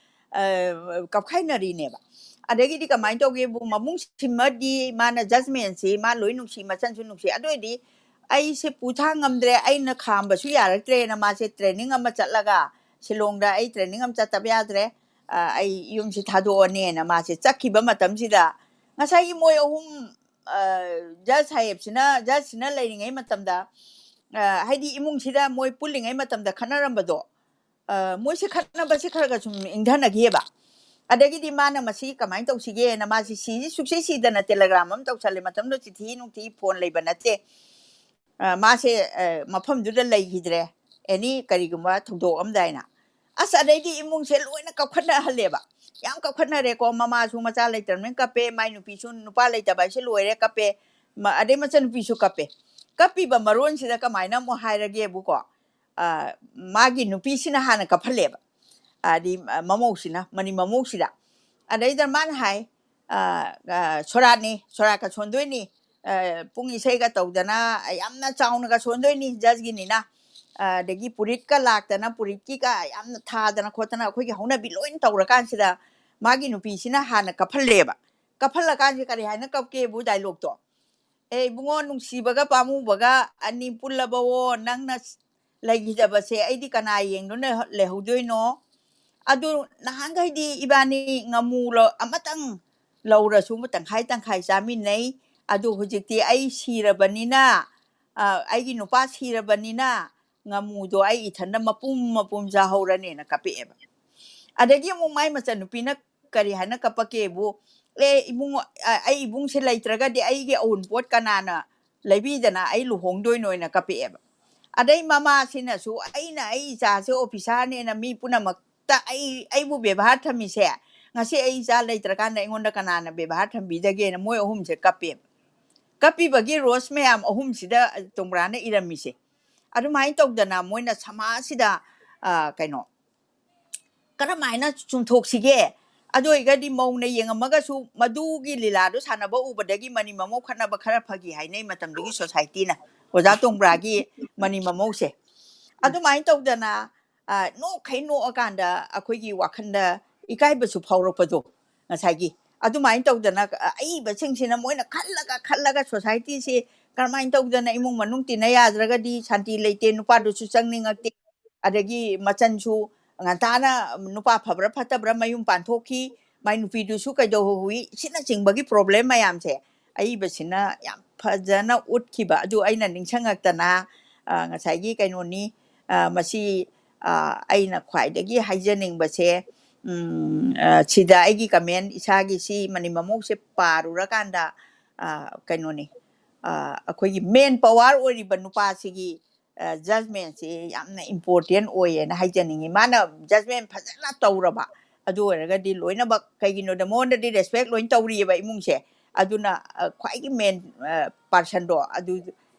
ꯑ, ꯀꯞꯈꯥꯏꯅꯔꯤꯅꯦꯕ꯫ ꯑꯗꯒꯤꯗꯤ ꯀꯃꯥꯏꯅ ꯇꯧꯒꯦꯕꯨ, ꯃꯕꯨꯡꯁꯤꯃꯗꯤ ꯃꯥꯅ judgment ꯁꯤ ꯃꯥ ꯂꯣꯏ ꯅꯨꯡꯁꯤ, ꯃꯆꯟꯁꯨ ꯅꯨꯡꯁꯤ, ꯑꯗꯨ ꯑꯣꯏꯗꯤ "ꯑꯩꯁꯦ ꯄꯨꯊꯥꯡ ꯉꯝꯗ꯭ꯔꯦ, ꯑꯩꯅ ꯈꯥꯝꯕꯁꯨ ꯌꯥꯔꯛꯇ꯭ꯔꯦꯅ" ꯃꯥꯁꯦ training ꯑꯃ ꯆꯠꯂꯒ, "ꯁꯤꯂꯣꯡꯗ ꯑꯩ training ꯑꯃ ꯆꯠꯇꯕ ꯌꯥꯗ꯭ꯔꯦ, ꯑ, ꯑꯩ ꯌꯨꯝꯁꯤ ꯊꯥꯗꯣꯛꯑꯅꯦꯅ" ꯃꯥꯁꯦ ꯆꯠꯈꯤꯕ ꯃꯇꯝꯁꯤꯗ, ꯉꯁꯥꯏꯒꯤ ꯃꯣꯏ ꯑꯍꯨꯝ, ꯑ, judge ꯁꯥꯍꯦꯕꯁꯤꯅ, judge ꯁꯤꯅ ꯂꯩꯔꯤꯉꯩ ꯃꯇꯝꯗ, ꯑ, ꯍꯥꯏꯗꯤ ꯏꯃꯨꯡꯁꯤꯗ ꯃꯣꯏ ꯄꯨꯜꯂꯤꯉꯩ ꯃꯇꯝꯗ ꯈꯠꯅꯔꯝꯕꯗꯣ, ꯑ, ꯃꯣꯏꯁꯦ ꯈꯠꯅꯕꯁꯦ ꯈꯔ ꯈꯔ ꯁꯨꯝ ꯏꯪꯊꯅꯈꯤꯑꯕ꯫ ꯑꯗꯒꯤꯗꯤ ꯃꯥꯅ "ꯃꯁꯤ ꯀꯃꯥꯏꯅ ꯇꯧꯁꯤꯒꯦꯅ", ꯃꯥꯁꯤ ꯁꯤꯁꯤ ꯁꯨꯡꯁꯤ ꯁꯤꯗꯅ telegram ꯑꯃ ꯇꯧꯁꯜꯂꯦ꯫ ꯃꯇꯝꯗꯨꯗ ꯆꯤꯊꯤ ꯅꯨꯡꯊꯤ phone ꯂꯩꯕ ꯅꯠꯇꯦ꯫ ꯑ, ꯃꯥꯁꯦ, ꯑ, ꯃꯐꯝꯗꯨꯗ ꯂꯩꯈꯤꯗ꯭ꯔꯦ, any ꯀꯔꯤꯒꯨꯝꯕ ꯊꯧꯗꯣꯛ ꯑꯃꯗ ꯍꯥꯏꯅ꯫ ꯑꯁ, ꯑꯗꯩꯗꯤ ꯏꯃꯨꯡꯁꯦ ꯂꯣꯏꯅ ꯀꯞꯈꯠꯅꯍꯜꯂꯦꯕ꯫ ꯌꯥꯝ ꯀꯞꯈꯠꯅꯔꯦꯀꯣ, ꯃꯃꯥꯁꯨ ꯃꯆꯥ ꯂꯩꯇ꯭ꯔꯕꯅꯤꯅ ꯀꯞꯄꯦ, ꯃꯥꯏ ꯅꯨꯄꯤꯁꯨ ꯅꯨꯄꯥ ꯂꯩꯇꯕ ꯍꯥꯏꯁꯦ ꯂꯣꯏꯔꯦ, ꯀꯞꯄꯦ꯫ ꯃ-, ꯑꯗꯩ ꯃꯆꯟꯅꯨꯄꯤꯁꯨ ꯀꯞꯄꯦ꯫ ꯀꯞꯄꯤꯕ ꯃꯔꯣꯟꯁꯤꯗ ꯀꯃꯥꯏꯅ ꯑꯃꯨꯛ ꯍꯥꯏꯔꯒꯦꯕꯨꯀꯣ, ꯑ, ꯃꯥꯒꯤ ꯅꯨꯄꯤꯁꯤꯅ ꯍꯥꯟꯅ ꯀꯞꯍꯜꯂꯦꯕ꯫ ꯍꯥꯏꯗꯤ, ꯑ, ꯃꯃꯧꯁꯤꯅ, ꯃꯅꯤ ꯃꯃꯧꯁꯤꯗ꯫ ꯑꯗꯩꯗ ꯃꯥꯅ ꯍꯥꯏ, ꯑ, ꯑ, "ꯁꯣꯔꯥꯠꯅꯤ, ꯁꯣꯔꯥꯠꯀ ꯁꯣꯟꯗꯣꯏꯅꯤ, ꯑ, ꯄꯨꯡ ꯏꯁꯩꯒ ꯇꯧꯗꯅ ꯌꯥꯝꯅ ꯆꯥꯎꯅꯒ ꯁꯣꯟꯗꯣꯏꯅꯤ, judge ꯒꯤꯅꯤꯅ"꯫ ꯑ, ꯑꯗꯒꯤ ꯄꯨꯔꯤꯠꯀ ꯂꯥꯛꯇꯅ, ꯄꯨꯔꯤꯠꯀꯤꯒ ꯌꯥꯝꯅ ꯊꯥꯗꯅ ꯈꯣꯠꯇꯅ ꯑꯩꯈꯣꯏꯒꯤ ꯍꯧꯅꯕꯤ ꯂꯣꯏꯅ ꯇꯧꯔꯀꯥꯟꯁꯤꯗ, ꯃꯥꯒꯤ ꯅꯨꯄꯤꯁꯤꯅ ꯍꯥꯟꯅ ꯀꯞꯍꯜꯂꯦꯕ꯫ ꯀꯞꯍꯜꯂꯀꯥꯟꯁꯤꯗ ꯀꯔꯤ ꯍꯥꯏꯅ ꯀꯞꯀꯦꯕꯨ dialogue ꯇꯣ, "ꯑꯦ ꯏꯕꯨꯡꯉꯣ, ꯅꯨꯡꯁꯤꯕꯒ ꯄꯥꯝꯃꯨꯕꯒ ꯑꯅꯤ ꯄꯨꯜꯂꯕꯋꯣ, ꯅꯪꯅ ꯂꯩꯈꯤꯗꯕꯁꯦ ꯑꯩꯗꯤ ꯀꯅꯥ ꯌꯦꯡꯗꯨꯅ ꯂꯩꯍꯧꯗꯣꯏꯅꯣ? ꯑꯗꯨ ꯅꯍꯥꯟꯈꯩꯗꯤ ꯏꯕꯥꯅꯤ ꯉꯥꯃꯨ ꯂꯧ-, ꯑꯃꯇꯪ ꯂꯧꯔꯁꯨ ꯇꯪꯈꯥꯏ ꯇꯪꯈꯥꯏ ꯆꯥꯃꯤꯟꯅꯩ꯫ ꯑꯗꯨ ꯍꯧꯖꯤꯛꯇꯤ ꯑꯩ ꯁꯤꯔꯕꯅꯤꯅ, ꯑ, ꯑꯩꯒꯤ ꯅꯨꯄꯥ ꯁꯤꯔꯕꯅꯤꯅ ꯉꯥꯃꯨꯗꯣ ꯑꯩ ꯏꯊꯟꯗ ꯃꯄꯨꯝ ꯃꯄꯨꯝ ꯆꯥꯍꯧꯔꯅꯦꯅ" ꯀꯞꯄꯛꯑꯦꯕ꯫ ꯑꯗꯒꯤ ꯑꯃꯨꯛ ꯃꯥꯏ ꯃꯆꯟꯅꯨꯄꯤꯅ ꯀꯔꯤ ꯍꯥꯏꯅ ꯀꯞꯄꯛꯀꯦꯕꯨ, "ꯑꯦ ꯏꯕꯨꯡꯉꯣ, ꯑ, ꯑꯩ ꯏꯕꯨꯡꯁꯦ ꯂꯩꯇ꯭ꯔꯒꯗꯤ ꯑꯩꯒꯤ ꯑꯎꯟꯄꯣꯠ ꯀꯅꯥꯅ ꯂꯩꯕꯤꯗꯅ ꯑꯩ ꯂꯨꯍꯣꯡꯗꯣꯏꯅꯣꯅ" ꯀꯞꯄꯛꯑꯦꯕ꯫ ꯑꯗꯩ ꯃꯃꯥꯁꯤꯅꯁꯨ, "ꯑꯩꯅ ꯑꯩ ꯏꯆꯥꯁꯦ officer ꯅꯦꯅ ꯃꯤ ꯄꯨꯝꯅꯃꯛꯇ ꯑꯩ, ꯑꯩꯕꯨ ꯕꯦꯕꯥꯔ ꯊꯝꯃꯤꯁꯦ, ꯉꯁꯤ ꯑꯩ ꯏꯆꯥ ꯂꯩꯇ꯭ꯔꯀꯥꯟꯗ ꯑꯩꯉꯣꯟꯗ ꯀꯅꯥꯅ ꯕꯦꯕꯥꯔ ꯊꯝꯕꯤꯗꯒꯦꯅ" ꯃꯣꯏ ꯑꯍꯨꯝꯁꯦ ꯀꯞꯄꯦꯕ꯫ ꯀꯞꯄꯤꯕꯒꯤ rose ꯃꯌꯥꯝ ꯑꯍꯨꯝꯁꯤꯗ ꯇꯣꯡꯕ꯭ꯔꯥꯅ ꯏꯔꯝꯃꯤꯁꯦ꯫ ꯑꯗꯨꯃꯥꯏꯅ ꯇꯧꯗꯅ ꯃꯣꯏꯅ ꯁꯃꯥꯖꯁꯤꯗ, ꯑ, ꯀꯩꯅꯣ, ꯀꯔꯝꯍꯥꯏꯅ ꯆꯨꯝꯊꯣꯛꯁꯤꯒꯦ? ꯑꯗꯨ ꯑꯣꯏꯔꯒꯗꯤ ꯃꯧꯅ ꯌꯦꯡꯉꯝꯃꯒꯁꯨ ꯃꯗꯨꯒꯤ ꯂꯤꯂꯥꯗꯨ ꯁꯥꯟꯅꯕ ꯎꯕꯗꯒꯤ ꯃꯅꯤ ꯃꯃꯧ ꯈꯠꯅꯕ ꯈꯔ ꯐꯈꯤ ꯍꯥꯏꯅꯩ ꯃꯇꯝꯗꯨꯒꯤ ꯁꯣꯁꯥꯏꯇꯤꯅ꯫ ꯑꯣꯖꯥ ꯇꯣꯡꯕ꯭ꯔꯥꯒꯤ ꯃꯅꯤ ꯃꯃꯧꯁꯦ꯫ ꯑꯗꯨꯃꯥꯏꯅ ꯇꯧꯗꯅ, ꯑ, ꯅꯣꯛꯈꯩ ꯅꯣꯛꯑꯀꯥꯟꯗ ꯑꯩꯈꯣꯏꯒꯤ ꯋꯥꯈꯜꯗ ꯏꯀꯥꯏꯕꯁꯨ ꯐꯥꯎꯔꯛꯄꯗꯣ, ꯉꯁꯥꯏꯒꯤ꯫ ꯑꯗꯨꯃꯥꯏꯅ ꯇꯧꯗꯅ, ꯑ, ꯑꯏꯕꯁꯤꯡꯁꯤꯅ ꯃꯣꯏꯅ ꯈꯜꯂꯒ, ꯈꯜꯂꯒ ꯁꯣꯁꯥꯏꯇꯤꯁꯤ ꯀꯔꯝꯍꯥꯏꯅ ꯇꯧꯗꯅ ꯏꯃꯨꯡ ꯃꯅꯨꯡ ꯇꯤꯟꯅ ꯌꯥꯗ꯭ꯔꯒꯗꯤ ꯁꯥꯟꯇꯤ ꯂꯩꯇꯦ, ꯅꯨꯄꯥꯗꯨꯁꯨ ꯆꯪꯅꯤꯡꯉꯛꯇꯦ, ꯑꯗꯒꯤ ꯃꯆꯟꯁꯨ ꯉꯟꯇꯥꯅ ꯅꯨꯄꯥ ꯐꯕ꯭ꯔꯥ ꯐꯠꯇꯕ꯭ꯔꯥ ꯃꯌꯨꯝ ꯄꯥꯟꯊꯣꯛꯈꯤ, ꯃꯥꯏ ꯅꯨꯄꯤꯗꯨꯁꯨ ꯀꯩꯗꯧꯍꯧꯏ, ꯁꯤꯅꯆꯤꯡꯕꯒꯤ ꯄ꯭ꯔꯣꯕ꯭ꯂꯦꯝ ꯃꯌꯥꯝꯁꯦ ꯑꯏꯕꯁꯤꯅ ꯌꯥꯝ ꯐꯖꯅ ꯎꯠꯈꯤꯕ꯫ ꯑꯗꯨ ꯑꯩꯅ ꯅꯤꯡꯁꯤꯡꯉꯛꯇꯅ, ꯑ, ꯉꯁꯥꯏꯒꯤ ꯀꯩꯅꯣꯅꯤ, ꯑ, ꯃꯁꯤ, ꯑ, ꯑꯩꯅ ꯈ꯭ꯋꯥꯏꯗꯒꯤ ꯍꯥꯏꯖꯅꯤꯡꯕꯁꯦ, ꯎꯝ, ꯑ, ꯁꯤꯗ ꯑꯩꯒꯤ ꯀꯃꯦꯟ ꯏꯁꯥꯒꯤ ꯁꯤ ꯃꯅꯤ ꯃꯃꯧꯁꯦ ꯄꯥꯔꯨꯔꯀꯥꯟꯗ, ꯑ, ꯀꯩꯅꯣꯅꯤ, ꯑ, ꯑꯩꯈꯣꯏꯒꯤ ꯃꯦꯟ ꯄꯋꯥꯔ ꯑꯣꯏꯔꯤꯕ ꯅꯨꯄꯥꯁꯤꯒꯤ, ꯑ, ꯖꯖꯃꯦꯟꯁꯤ ꯌꯥꯝꯅ ꯏꯝꯄꯣꯔꯇꯦꯟ ꯑꯣꯏꯌꯦꯅ ꯍꯥꯏꯖꯅꯤꯡꯉꯤ꯫ ꯃꯥꯅ ꯖꯖꯃꯦꯟ ꯐꯖꯅ ꯇꯧꯔꯕ, ꯑꯗꯨ ꯑꯣꯏꯔꯒꯗꯤ ꯂꯣꯏꯅꯃꯛ, ꯀꯩꯒꯤꯅꯣꯗ ꯃꯉꯣꯟꯗꯗꯤ ꯔꯦꯁꯄꯦꯛ ꯂꯣꯏ ꯇꯧꯔꯤꯑꯕ ꯏꯃꯨꯡꯁꯦ꯫ ꯑꯗꯨꯅ, ꯑ, ꯈ꯭ꯋꯥꯏꯒꯤ ꯃꯦꯟ, ꯑ, ꯄꯥꯔꯁꯟꯗꯣ ꯑꯗꯨ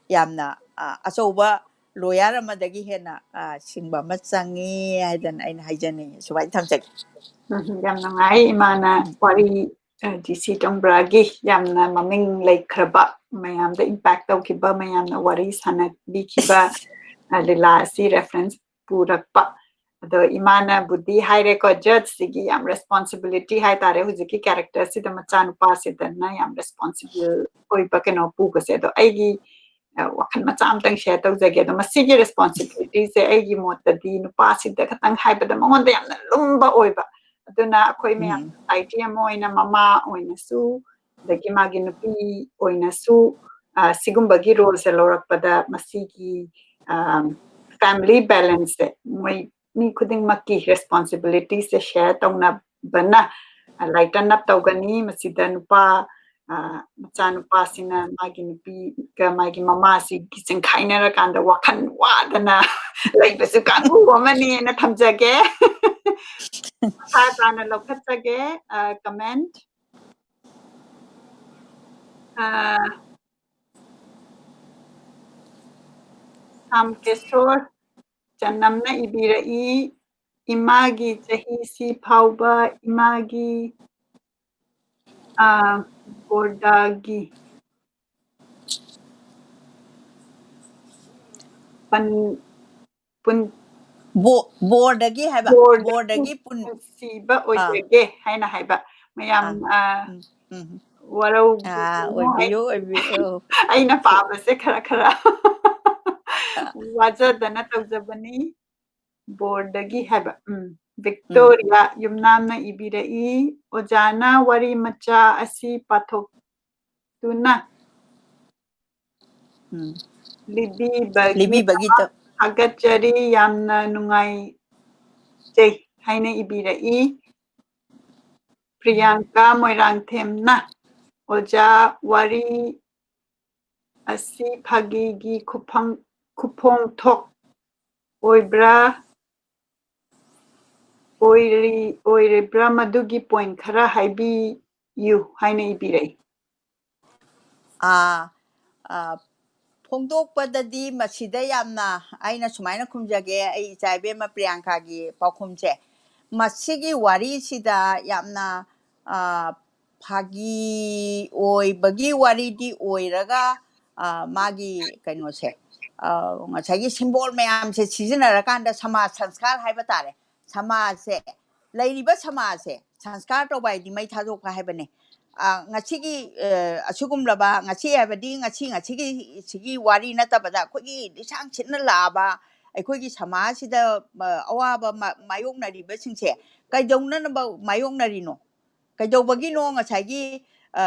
ꯌꯥꯝꯅ, ꯑ, ꯑꯆꯧꯕ ꯂꯣꯌꯔ ꯑꯃꯗꯒꯤ ꯍꯦꯟꯅ, ꯑ, ꯁꯤꯡꯕ ꯑꯃ ꯆꯪꯉꯤ ꯍꯥꯏꯗꯅ ꯑꯩꯅ ꯍꯥꯏꯖꯅꯤꯡꯉꯤ꯫ ꯁꯨꯃꯥꯏꯅ ꯊꯝꯖꯒꯦ꯫ ꯎꯝ, ꯌꯥꯝ ꯅꯨꯡꯉꯥꯏ ꯏꯃꯥꯅ ꯎꯝ꯫ ꯋꯥꯔꯤ, ꯑ, ꯖꯤ ꯁꯤ ꯇꯣꯡꯕ꯭ꯔꯥꯒꯤ ꯌꯥꯝꯅ ꯃꯃꯤꯡ ꯂꯩꯈ꯭ꯔꯕ, ꯃꯌꯥꯝꯗ ꯏꯝꯄꯦꯛ ꯇꯧꯈꯤꯕ, ꯃꯌꯥꯝꯅ ꯋꯥꯔꯤ ꯁꯥꯟꯅꯕꯤꯈꯤꯕ, ꯑ, ꯂꯤꯂꯥ ꯑꯁꯤ ꯔꯦꯐꯔꯦꯟꯁ ꯄꯨꯔꯛꯄ꯫ ꯑꯗꯣ ꯏꯃꯥꯅꯕꯨꯗꯤ ꯍꯥꯏꯔꯦꯀꯣ, ꯖꯖꯁꯤꯒꯤ ꯌꯥꯝ ꯔꯦꯁꯄꯣꯟꯁꯤꯕꯤꯂꯤꯇꯤ ꯍꯥꯏꯇꯥꯔꯦ, ꯍꯧꯖꯤꯛꯀꯤ ꯀꯦꯔꯦꯛꯇꯔꯁꯤꯗ ꯃꯆꯥꯅꯨꯄꯥꯁꯤꯗꯅ ꯌꯥꯝ ꯔꯦꯁꯄꯣꯟꯁꯤꯕꯜ ꯑꯣꯏꯕ ꯀꯩꯅꯣ ꯄꯨꯕꯁꯦ꯫ ꯑꯗꯣ ꯑꯩꯒꯤ, ꯑ, ꯋꯥꯈꯜ ꯃꯆꯥ ꯑꯝꯇꯪ ꯁꯦꯌꯔ ꯇꯧꯖꯒꯦ꯫ ꯑꯗꯣ ꯃꯁꯤꯒꯤ ꯔꯦꯁꯄꯣꯟꯁꯤꯕꯤꯂꯤꯇꯤꯁꯦ ꯑꯩꯒꯤ ꯃꯣꯠꯇꯗꯤ ꯅꯨꯄꯥꯁꯤꯗ ꯈꯇꯪ ꯍꯥꯏꯕꯗ ꯃꯉꯣꯟꯗ ꯌꯥꯝꯅ ꯂꯨꯝꯕ ꯑꯣꯏꯕ꯫ ꯑꯗꯨꯅ ꯑꯩꯈꯣꯏ ꯃꯌꯥꯝ ꯎꯝ꯫ ꯁꯣꯁꯥꯏꯇꯤ ꯑꯃ ꯑꯣꯏꯅ ꯃꯃꯥ ꯑꯣꯏꯅꯁꯨ, ꯑꯗꯒꯤ ꯃꯥꯒꯤ ꯅꯨꯄꯤ ꯑꯣꯏꯅꯁꯨ, ꯑ, ꯁꯤꯒꯨꯝꯕꯒꯤ ꯔꯣꯜꯁꯦ ꯂꯧꯔꯛꯄꯗ ꯃꯁꯤꯒꯤ, ꯑ, ꯐꯦꯃꯤꯂꯤ ꯕꯦꯂꯦꯟꯁꯁꯦ ꯃꯣꯏ ꯃꯤ ꯈꯨꯗꯤꯡꯃꯛꯀꯤ ꯔꯦꯁꯄꯣꯟꯁꯤꯕꯤꯂꯤꯇꯤꯁꯦ ꯁꯦꯌꯔ ꯇꯧꯅꯕꯅ, ꯑ, lighten up ꯇꯧꯒꯅꯤ꯫ ꯃꯁꯤꯗ ꯅꯨꯄꯥ, ꯑ, ꯃꯆꯥꯅꯨꯄꯥꯁꯤꯅ ꯃꯥꯒꯤ ꯅꯨꯄꯤꯒ ꯃꯥꯒꯤ ꯃꯃꯥꯁꯤꯒꯤ ꯆꯤꯡꯈꯥꯏꯅꯔꯀꯥꯟꯗ ꯋꯥꯈꯜ ꯋꯥꯗꯅ ꯂꯩꯕꯁꯨ ꯀꯥꯡꯕꯨ ꯑꯃꯅꯤꯅ ꯊꯝꯖꯒꯦ꯫ ꯃꯈꯥ ꯇꯥꯅ ꯂꯧꯈꯠꯆꯒꯦ, ꯑ, ꯀꯃꯦꯟ꯫ ꯑ, ꯁꯥꯝ ꯀꯦꯁꯣꯔ ꯆꯅꯝꯅ ꯏꯕꯤꯔꯛꯏ, ꯏꯃꯥꯒꯤ ꯆꯍꯤꯁꯤ ꯐꯥꯎꯕ ꯏꯃꯥꯒꯤ ꯑ, ꯕꯣꯔꯗꯒꯤ ꯄꯟ ꯄꯨꯟ ꯕꯣ- ꯕꯣꯔꯗꯒꯤ ꯍꯥꯏꯕ ꯕꯣꯔꯗꯒꯤ ꯕꯣꯔꯗꯒꯤ ꯄꯨꯟ ꯄꯨꯟꯁꯤꯕ ꯑꯣꯏꯖꯒꯦ ꯍꯥꯏꯅ ꯍꯥꯏꯕ ꯃꯌꯥꯝ ꯑ, ꯎꯝ, ꯎꯝ. ꯋꯥꯔꯧ ꯑꯥ, ꯑꯣꯏꯕꯤꯌꯨ ꯑꯣꯏꯕꯤꯌꯨ. ꯑꯩꯅ ꯄꯥꯕꯁꯦ ꯈꯔ ꯈꯔ ꯋꯥꯖꯗꯅ ꯇꯧꯖꯕꯅꯤ꯫ ꯕꯣꯔꯗꯒꯤ ꯍꯥꯏꯕ ꯎꯝ ꯚꯤꯛꯇꯣꯔꯤꯌꯥ ꯌꯨꯝꯅꯥꯝꯅ ꯏꯕꯤꯔꯛꯏ꯫ ꯑꯣꯖꯥꯅ ꯋꯥꯔꯤ ꯃꯆꯥ ꯑꯁꯤ ꯄꯥꯊꯣꯛꯇꯨꯅ ꯎꯝ. ꯂꯤꯕꯤꯕꯒꯤ ꯂꯤꯕꯤꯕꯒꯤꯗ ꯊꯥꯒꯠꯆꯔꯤ꯫ ꯌꯥꯝꯅ ꯅꯨꯡꯉꯥꯏꯖꯩ ꯍꯥꯏꯅ ꯏꯕꯤꯔꯛꯏ꯫ ꯄ꯭ꯔꯤꯌꯥꯡꯀꯥ ꯃꯣꯏꯔꯥꯡꯊꯦꯝꯅ ꯑꯣꯖꯥ ꯋꯥꯔꯤ ꯑꯁꯤ ꯐꯥꯒꯤꯒꯤ ꯈꯨꯐꯝ ꯈꯨꯐꯣꯡꯊꯣꯛ ꯑꯣꯏꯕ꯭ꯔꯥ ꯑꯣꯏꯔꯤ ꯑꯣꯏꯔꯤꯕ꯭ꯔꯥ ꯃꯗꯨꯒꯤ ꯄꯣꯏꯟ ꯈꯔ ꯍꯥꯏꯕꯤꯌꯨ ꯍꯥꯏꯅ ꯏꯕꯤꯔꯛꯏ꯫ ꯑꯥ, ꯑꯥ, ꯐꯣꯡꯗꯣꯛꯄꯗꯗꯤ ꯃꯁꯤꯗ ꯌꯥꯝꯅ ꯑꯩꯅ ꯁꯨꯃꯥꯏꯅ ꯈꯨꯝꯖꯒꯦ, ꯑꯩ ꯏꯆꯥ ꯏꯕꯦꯝꯃ ꯄ꯭ꯔꯤꯌꯥꯡꯀꯥꯒꯤ ꯄꯥꯎꯈꯨꯝꯁꯦ꯫ ꯃꯁꯤꯒꯤ ꯋꯥꯔꯤꯁꯤꯗ ꯌꯥꯝꯅ, ꯑꯥ, ꯐꯥꯒꯤ ꯑꯣꯏꯕꯒꯤ ꯋꯥꯔꯤꯗꯤ ꯑꯣꯏꯔꯒ, ꯑꯥ, ꯃꯥꯒꯤ ꯀꯩꯅꯣꯁꯦ, ꯑꯥ, ꯉꯁꯥꯏꯒꯤ ꯁꯤꯝꯕꯣꯜ ꯃꯌꯥꯝꯁꯦ ꯁꯤꯖꯤꯟꯅꯔꯀꯥꯟꯗ ꯁꯃꯥꯖ ꯁꯪꯁꯀꯥꯔ ꯍꯥꯏꯕ ꯇꯥꯔꯦ꯫ ꯁꯃꯥꯖꯁꯦ, ꯂꯩꯔꯤꯕ ꯁꯃꯥꯖꯁꯦ ꯁꯪꯁꯀꯥꯔ ꯇꯧꯕ ꯍꯥꯏꯗꯤ ꯃꯩ ꯊꯥꯗꯣꯛꯄ ꯍꯥꯏꯕꯅꯦ꯫ ꯑ, ꯉꯁꯤꯒꯤ, ꯑ, ꯑꯁꯤꯒꯨꯝꯂꯕ, ꯉꯁꯤ ꯍꯥꯏꯕꯗꯤ ꯉꯁꯤ, ꯉꯁꯤꯒꯤ ꯁꯤꯒꯤ ꯋꯥꯔꯤ ꯅꯠꯇꯕꯗ ꯑꯩꯈꯣꯏꯒꯤ ꯂꯤꯁꯥꯡ ꯁꯤꯠꯅ ꯂꯥꯛꯑꯕ ꯑꯩꯈꯣꯏꯒꯤ ꯁꯃꯥꯖꯁꯤꯗ, ꯑ, ꯑꯋꯥꯕ ꯃꯥ-, ꯃꯥꯌꯣꯛꯅꯔꯤꯕꯁꯤꯡꯁꯦ ꯀꯩꯗꯧꯅꯅꯕ ꯃꯥꯌꯣꯛꯅꯔꯤꯅꯣ? ꯀꯩꯗꯧꯕꯒꯤꯅꯣ ꯉꯁꯥꯏꯒꯤ, ꯑ,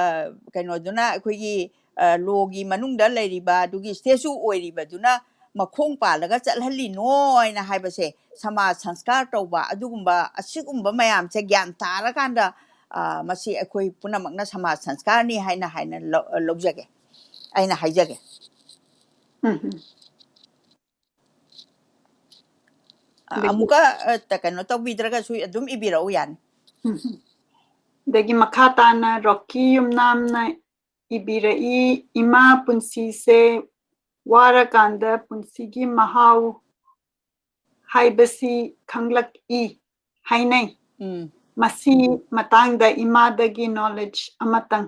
ꯀꯩꯅꯣꯗꯨꯅ ꯑꯩꯈꯣꯏꯒꯤ, ꯑ, ꯂꯣꯒꯤ ꯃꯅꯨꯡꯗ ꯂꯩꯔꯤꯕ ꯑꯗꯨꯒꯤ ꯁ꯭ꯇꯦꯆꯨ ꯑꯣꯏꯔꯤꯕꯗꯨꯅ ꯃꯈꯣꯡ ꯄꯥꯜꯂꯒ ꯆꯠꯍꯜꯂꯤꯅꯣ ꯍꯥꯏꯅ ꯍꯥꯏꯕꯁꯦ ꯁꯃꯥꯖ ꯁꯪꯁꯀꯥꯔ ꯇꯧꯕ ꯑꯗꯨꯒꯨꯝꯕ ꯑꯁꯤꯒꯨꯝꯕ ꯃꯌꯥꯝꯁꯦ ꯒ꯭ꯌꯥꯟ ꯇꯥꯔꯀꯥꯟꯗ, ꯑ, ꯃꯁꯤ ꯑꯩꯈꯣꯏ ꯄꯨꯝꯅꯃꯛꯅ ꯁꯃꯥꯖ ꯁꯪꯁꯀꯥꯔꯅꯤ ꯍꯥꯏꯅ ꯍꯥꯏꯅ ꯂꯧ-, ꯂꯧꯖꯒꯦ, ꯑꯩꯅ ꯍꯥꯏꯖꯒꯦ꯫ ꯎꯝ, ꯎꯝ. ꯑ, ꯑꯃꯨꯛꯀ, ꯑ, ꯇ-, ꯀꯩꯅꯣ ꯇꯧꯕꯤꯗ꯭ꯔꯒꯁꯨ ꯑꯗꯨꯝ ꯏꯕꯤꯔꯛꯎ ꯌꯥꯅꯤ꯫ ꯎꯝ, ꯎꯝ. ꯑꯗꯒꯤ ꯃꯈꯥ ꯇꯥꯅ ꯔꯣꯛꯀꯤ ꯌꯨꯝꯅꯥꯝꯅ ꯏꯕꯤꯔꯛꯏ, ꯏꯃꯥ ꯄꯨꯟꯁꯤꯁꯦ ꯋꯥꯔꯀꯥꯟꯗ ꯄꯨꯟꯁꯤꯒꯤ ꯃꯍꯥꯎ ꯍꯥꯏꯕꯁꯤ ꯈꯪꯂꯛꯏ ꯍꯥꯏꯅꯩ꯫ ꯎꯝ ꯃꯁꯤ ꯃꯇꯥꯡꯗ ꯏꯃꯥꯗꯒꯤ knowledge ꯑꯃꯇꯪ꯫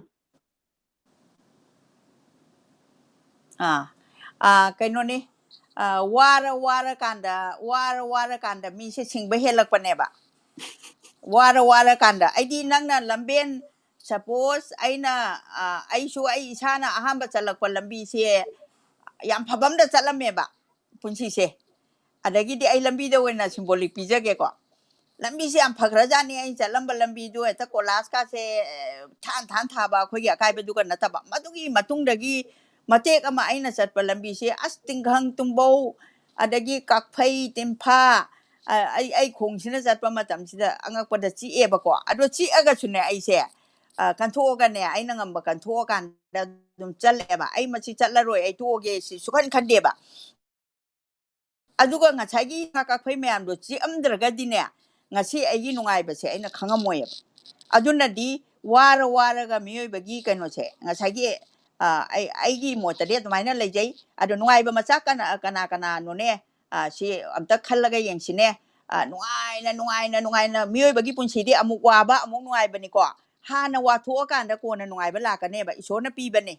ꯑꯥ ꯑꯥ ꯀꯩꯅꯣꯅꯤ, ꯑꯥ ꯋꯥꯔ ꯋꯥꯔꯀꯥꯟꯗ, ꯋꯥꯔ ꯋꯥꯔꯀꯥꯟꯗ ꯃꯤꯁꯦ ꯁꯤꯡꯕ ꯍꯦꯜꯂꯛꯄꯅꯦꯕ꯫ ꯋꯥꯔ ꯋꯥꯔꯀꯥꯟꯗ ꯑꯩꯗꯤ, ꯅꯪꯅ ꯂꯝꯕꯦꯟ, suppose ꯑꯩꯅ, ꯑꯥ ꯑꯩꯁꯨ ꯑꯩ ꯏꯁꯥꯅ ꯑꯍꯥꯟꯕ ꯆꯠꯂꯛꯄ ꯂꯝꯕꯤꯁꯦ ꯌꯥꯝ ꯐꯕ ꯑꯝꯗ ꯆꯠꯂꯝꯃꯦꯕ ꯄꯨꯟꯁꯤꯁꯦ꯫ ꯑꯗꯒꯤꯗꯤ ꯑꯩ ꯂꯝꯕꯤꯗ ꯑꯣꯏꯅ symbolic ꯄꯤꯖꯒꯦꯀꯣ꯫ ꯂꯝꯕꯤꯁꯦ ꯌꯥꯝ ꯐꯈ꯭ꯔꯖꯥꯠꯅꯤ꯫ ꯑꯩꯅ ꯆꯠꯂꯝꯕ ꯂꯝꯕꯤꯗꯣ ꯍꯦꯛꯇ ꯀꯣꯂꯥꯁꯀꯥꯁꯦ ꯊꯥꯟ ꯊꯥꯟ ꯊꯥꯕ ꯑꯩꯈꯣꯏꯒꯤ ꯑꯀꯥꯏꯕꯗꯨꯒ ꯅꯠꯇꯕ, ꯃꯗꯨꯒꯤ ꯃꯇꯨꯡꯗꯒꯤ ꯃꯇꯦꯛ ꯑꯃ ꯑꯩꯅ ꯆꯠꯄ ꯂꯝꯕꯤꯁꯦ ꯑꯁ ꯇꯤꯡꯈꯪ ꯇꯨꯝꯕꯧ, ꯑꯗꯒꯤ ꯀꯥꯛꯐꯩ ꯇꯤꯟꯐꯥ, ꯑ, ꯑꯩ ꯑꯩ ꯈꯣꯡꯁꯤꯅ ꯆꯠꯄ ꯃꯇꯝꯁꯤꯗ ꯑꯉꯛꯄꯗ ꯆꯤꯛꯑꯦꯕꯀꯣ꯫ ꯑꯗꯣ ꯆꯤꯛꯑꯒꯁꯨꯅꯦ ꯑꯩꯁꯦ, ꯑ, ꯀꯟꯊꯣꯛꯑꯒꯅꯦ, ꯑꯩꯅ ꯉꯝꯕ ꯀꯟꯊꯣꯛꯑꯀꯥꯟꯗ ꯑꯗꯨꯝ ꯆꯠꯂꯦꯕ꯫ ꯑꯩ ꯃꯁꯤ ꯆꯠꯂꯔꯣꯏ, ꯑꯩ ꯇꯣꯛꯑꯒꯦ ꯁꯤ ꯁꯨꯈꯟ ꯈꯟꯗꯦꯕ꯫ ꯑꯗꯨꯒ ꯉꯁꯥꯏꯒꯤ ꯉꯥ ꯀꯥꯛꯐꯩ ꯃꯌꯥꯝꯗꯣ ꯆꯤꯛꯑꯝꯗ꯭ꯔꯒꯗꯤꯅꯦ, ꯉꯁꯤ ꯑꯩꯒꯤ ꯅꯨꯡꯉꯥꯏꯕꯁꯦ ꯑꯩꯅ ꯈꯪꯉꯝꯃꯣꯏꯌꯦꯕ꯫ ꯑꯗꯨꯅꯗꯤ ꯋꯥꯔ ꯋꯥꯔꯒ ꯃꯤꯑꯣꯏꯕꯒꯤ ꯀꯩꯅꯣꯁꯦ, ꯉꯁꯥꯏꯒꯤ, ꯑ, ꯑꯩ ꯑꯩꯒꯤ ꯃꯣꯠꯇꯗꯤ ꯑꯗꯨꯃꯥꯏꯅ ꯂꯩꯖꯩ꯫ ꯑꯗꯣ ꯅꯨꯡꯉꯥꯏꯕ ꯃꯆꯥ ꯀꯅꯥ ꯀꯅꯥ ꯀꯅꯥꯅꯣꯅꯦ? ꯑ, ꯁꯤ ꯑꯝꯇ ꯈꯜꯂꯒ ꯌꯦꯡꯁꯤꯅꯦ꯫ ꯑ, ꯅꯨꯡꯉꯥꯏꯅ ꯅꯨꯡꯉꯥꯏꯅ ꯅꯨꯡꯉꯥꯏꯅ, ꯃꯤꯑꯣꯏꯕꯒꯤ ꯄꯨꯟꯁꯤꯗꯤ ꯑꯃꯨꯛ ꯋꯥꯕ ꯑꯃꯨꯛ ꯅꯨꯡꯉꯥꯏꯕꯅꯤꯀꯣ꯫ ꯍꯥꯟꯅ ꯋꯥꯊꯣꯛꯑꯀꯥꯟꯗ ꯀꯣꯟꯅ ꯅꯨꯡꯉꯥꯏꯕ ꯂꯥꯛꯀꯅꯦꯕ, ꯏꯁꯣꯔꯅ ꯄꯤꯕꯅꯦ꯫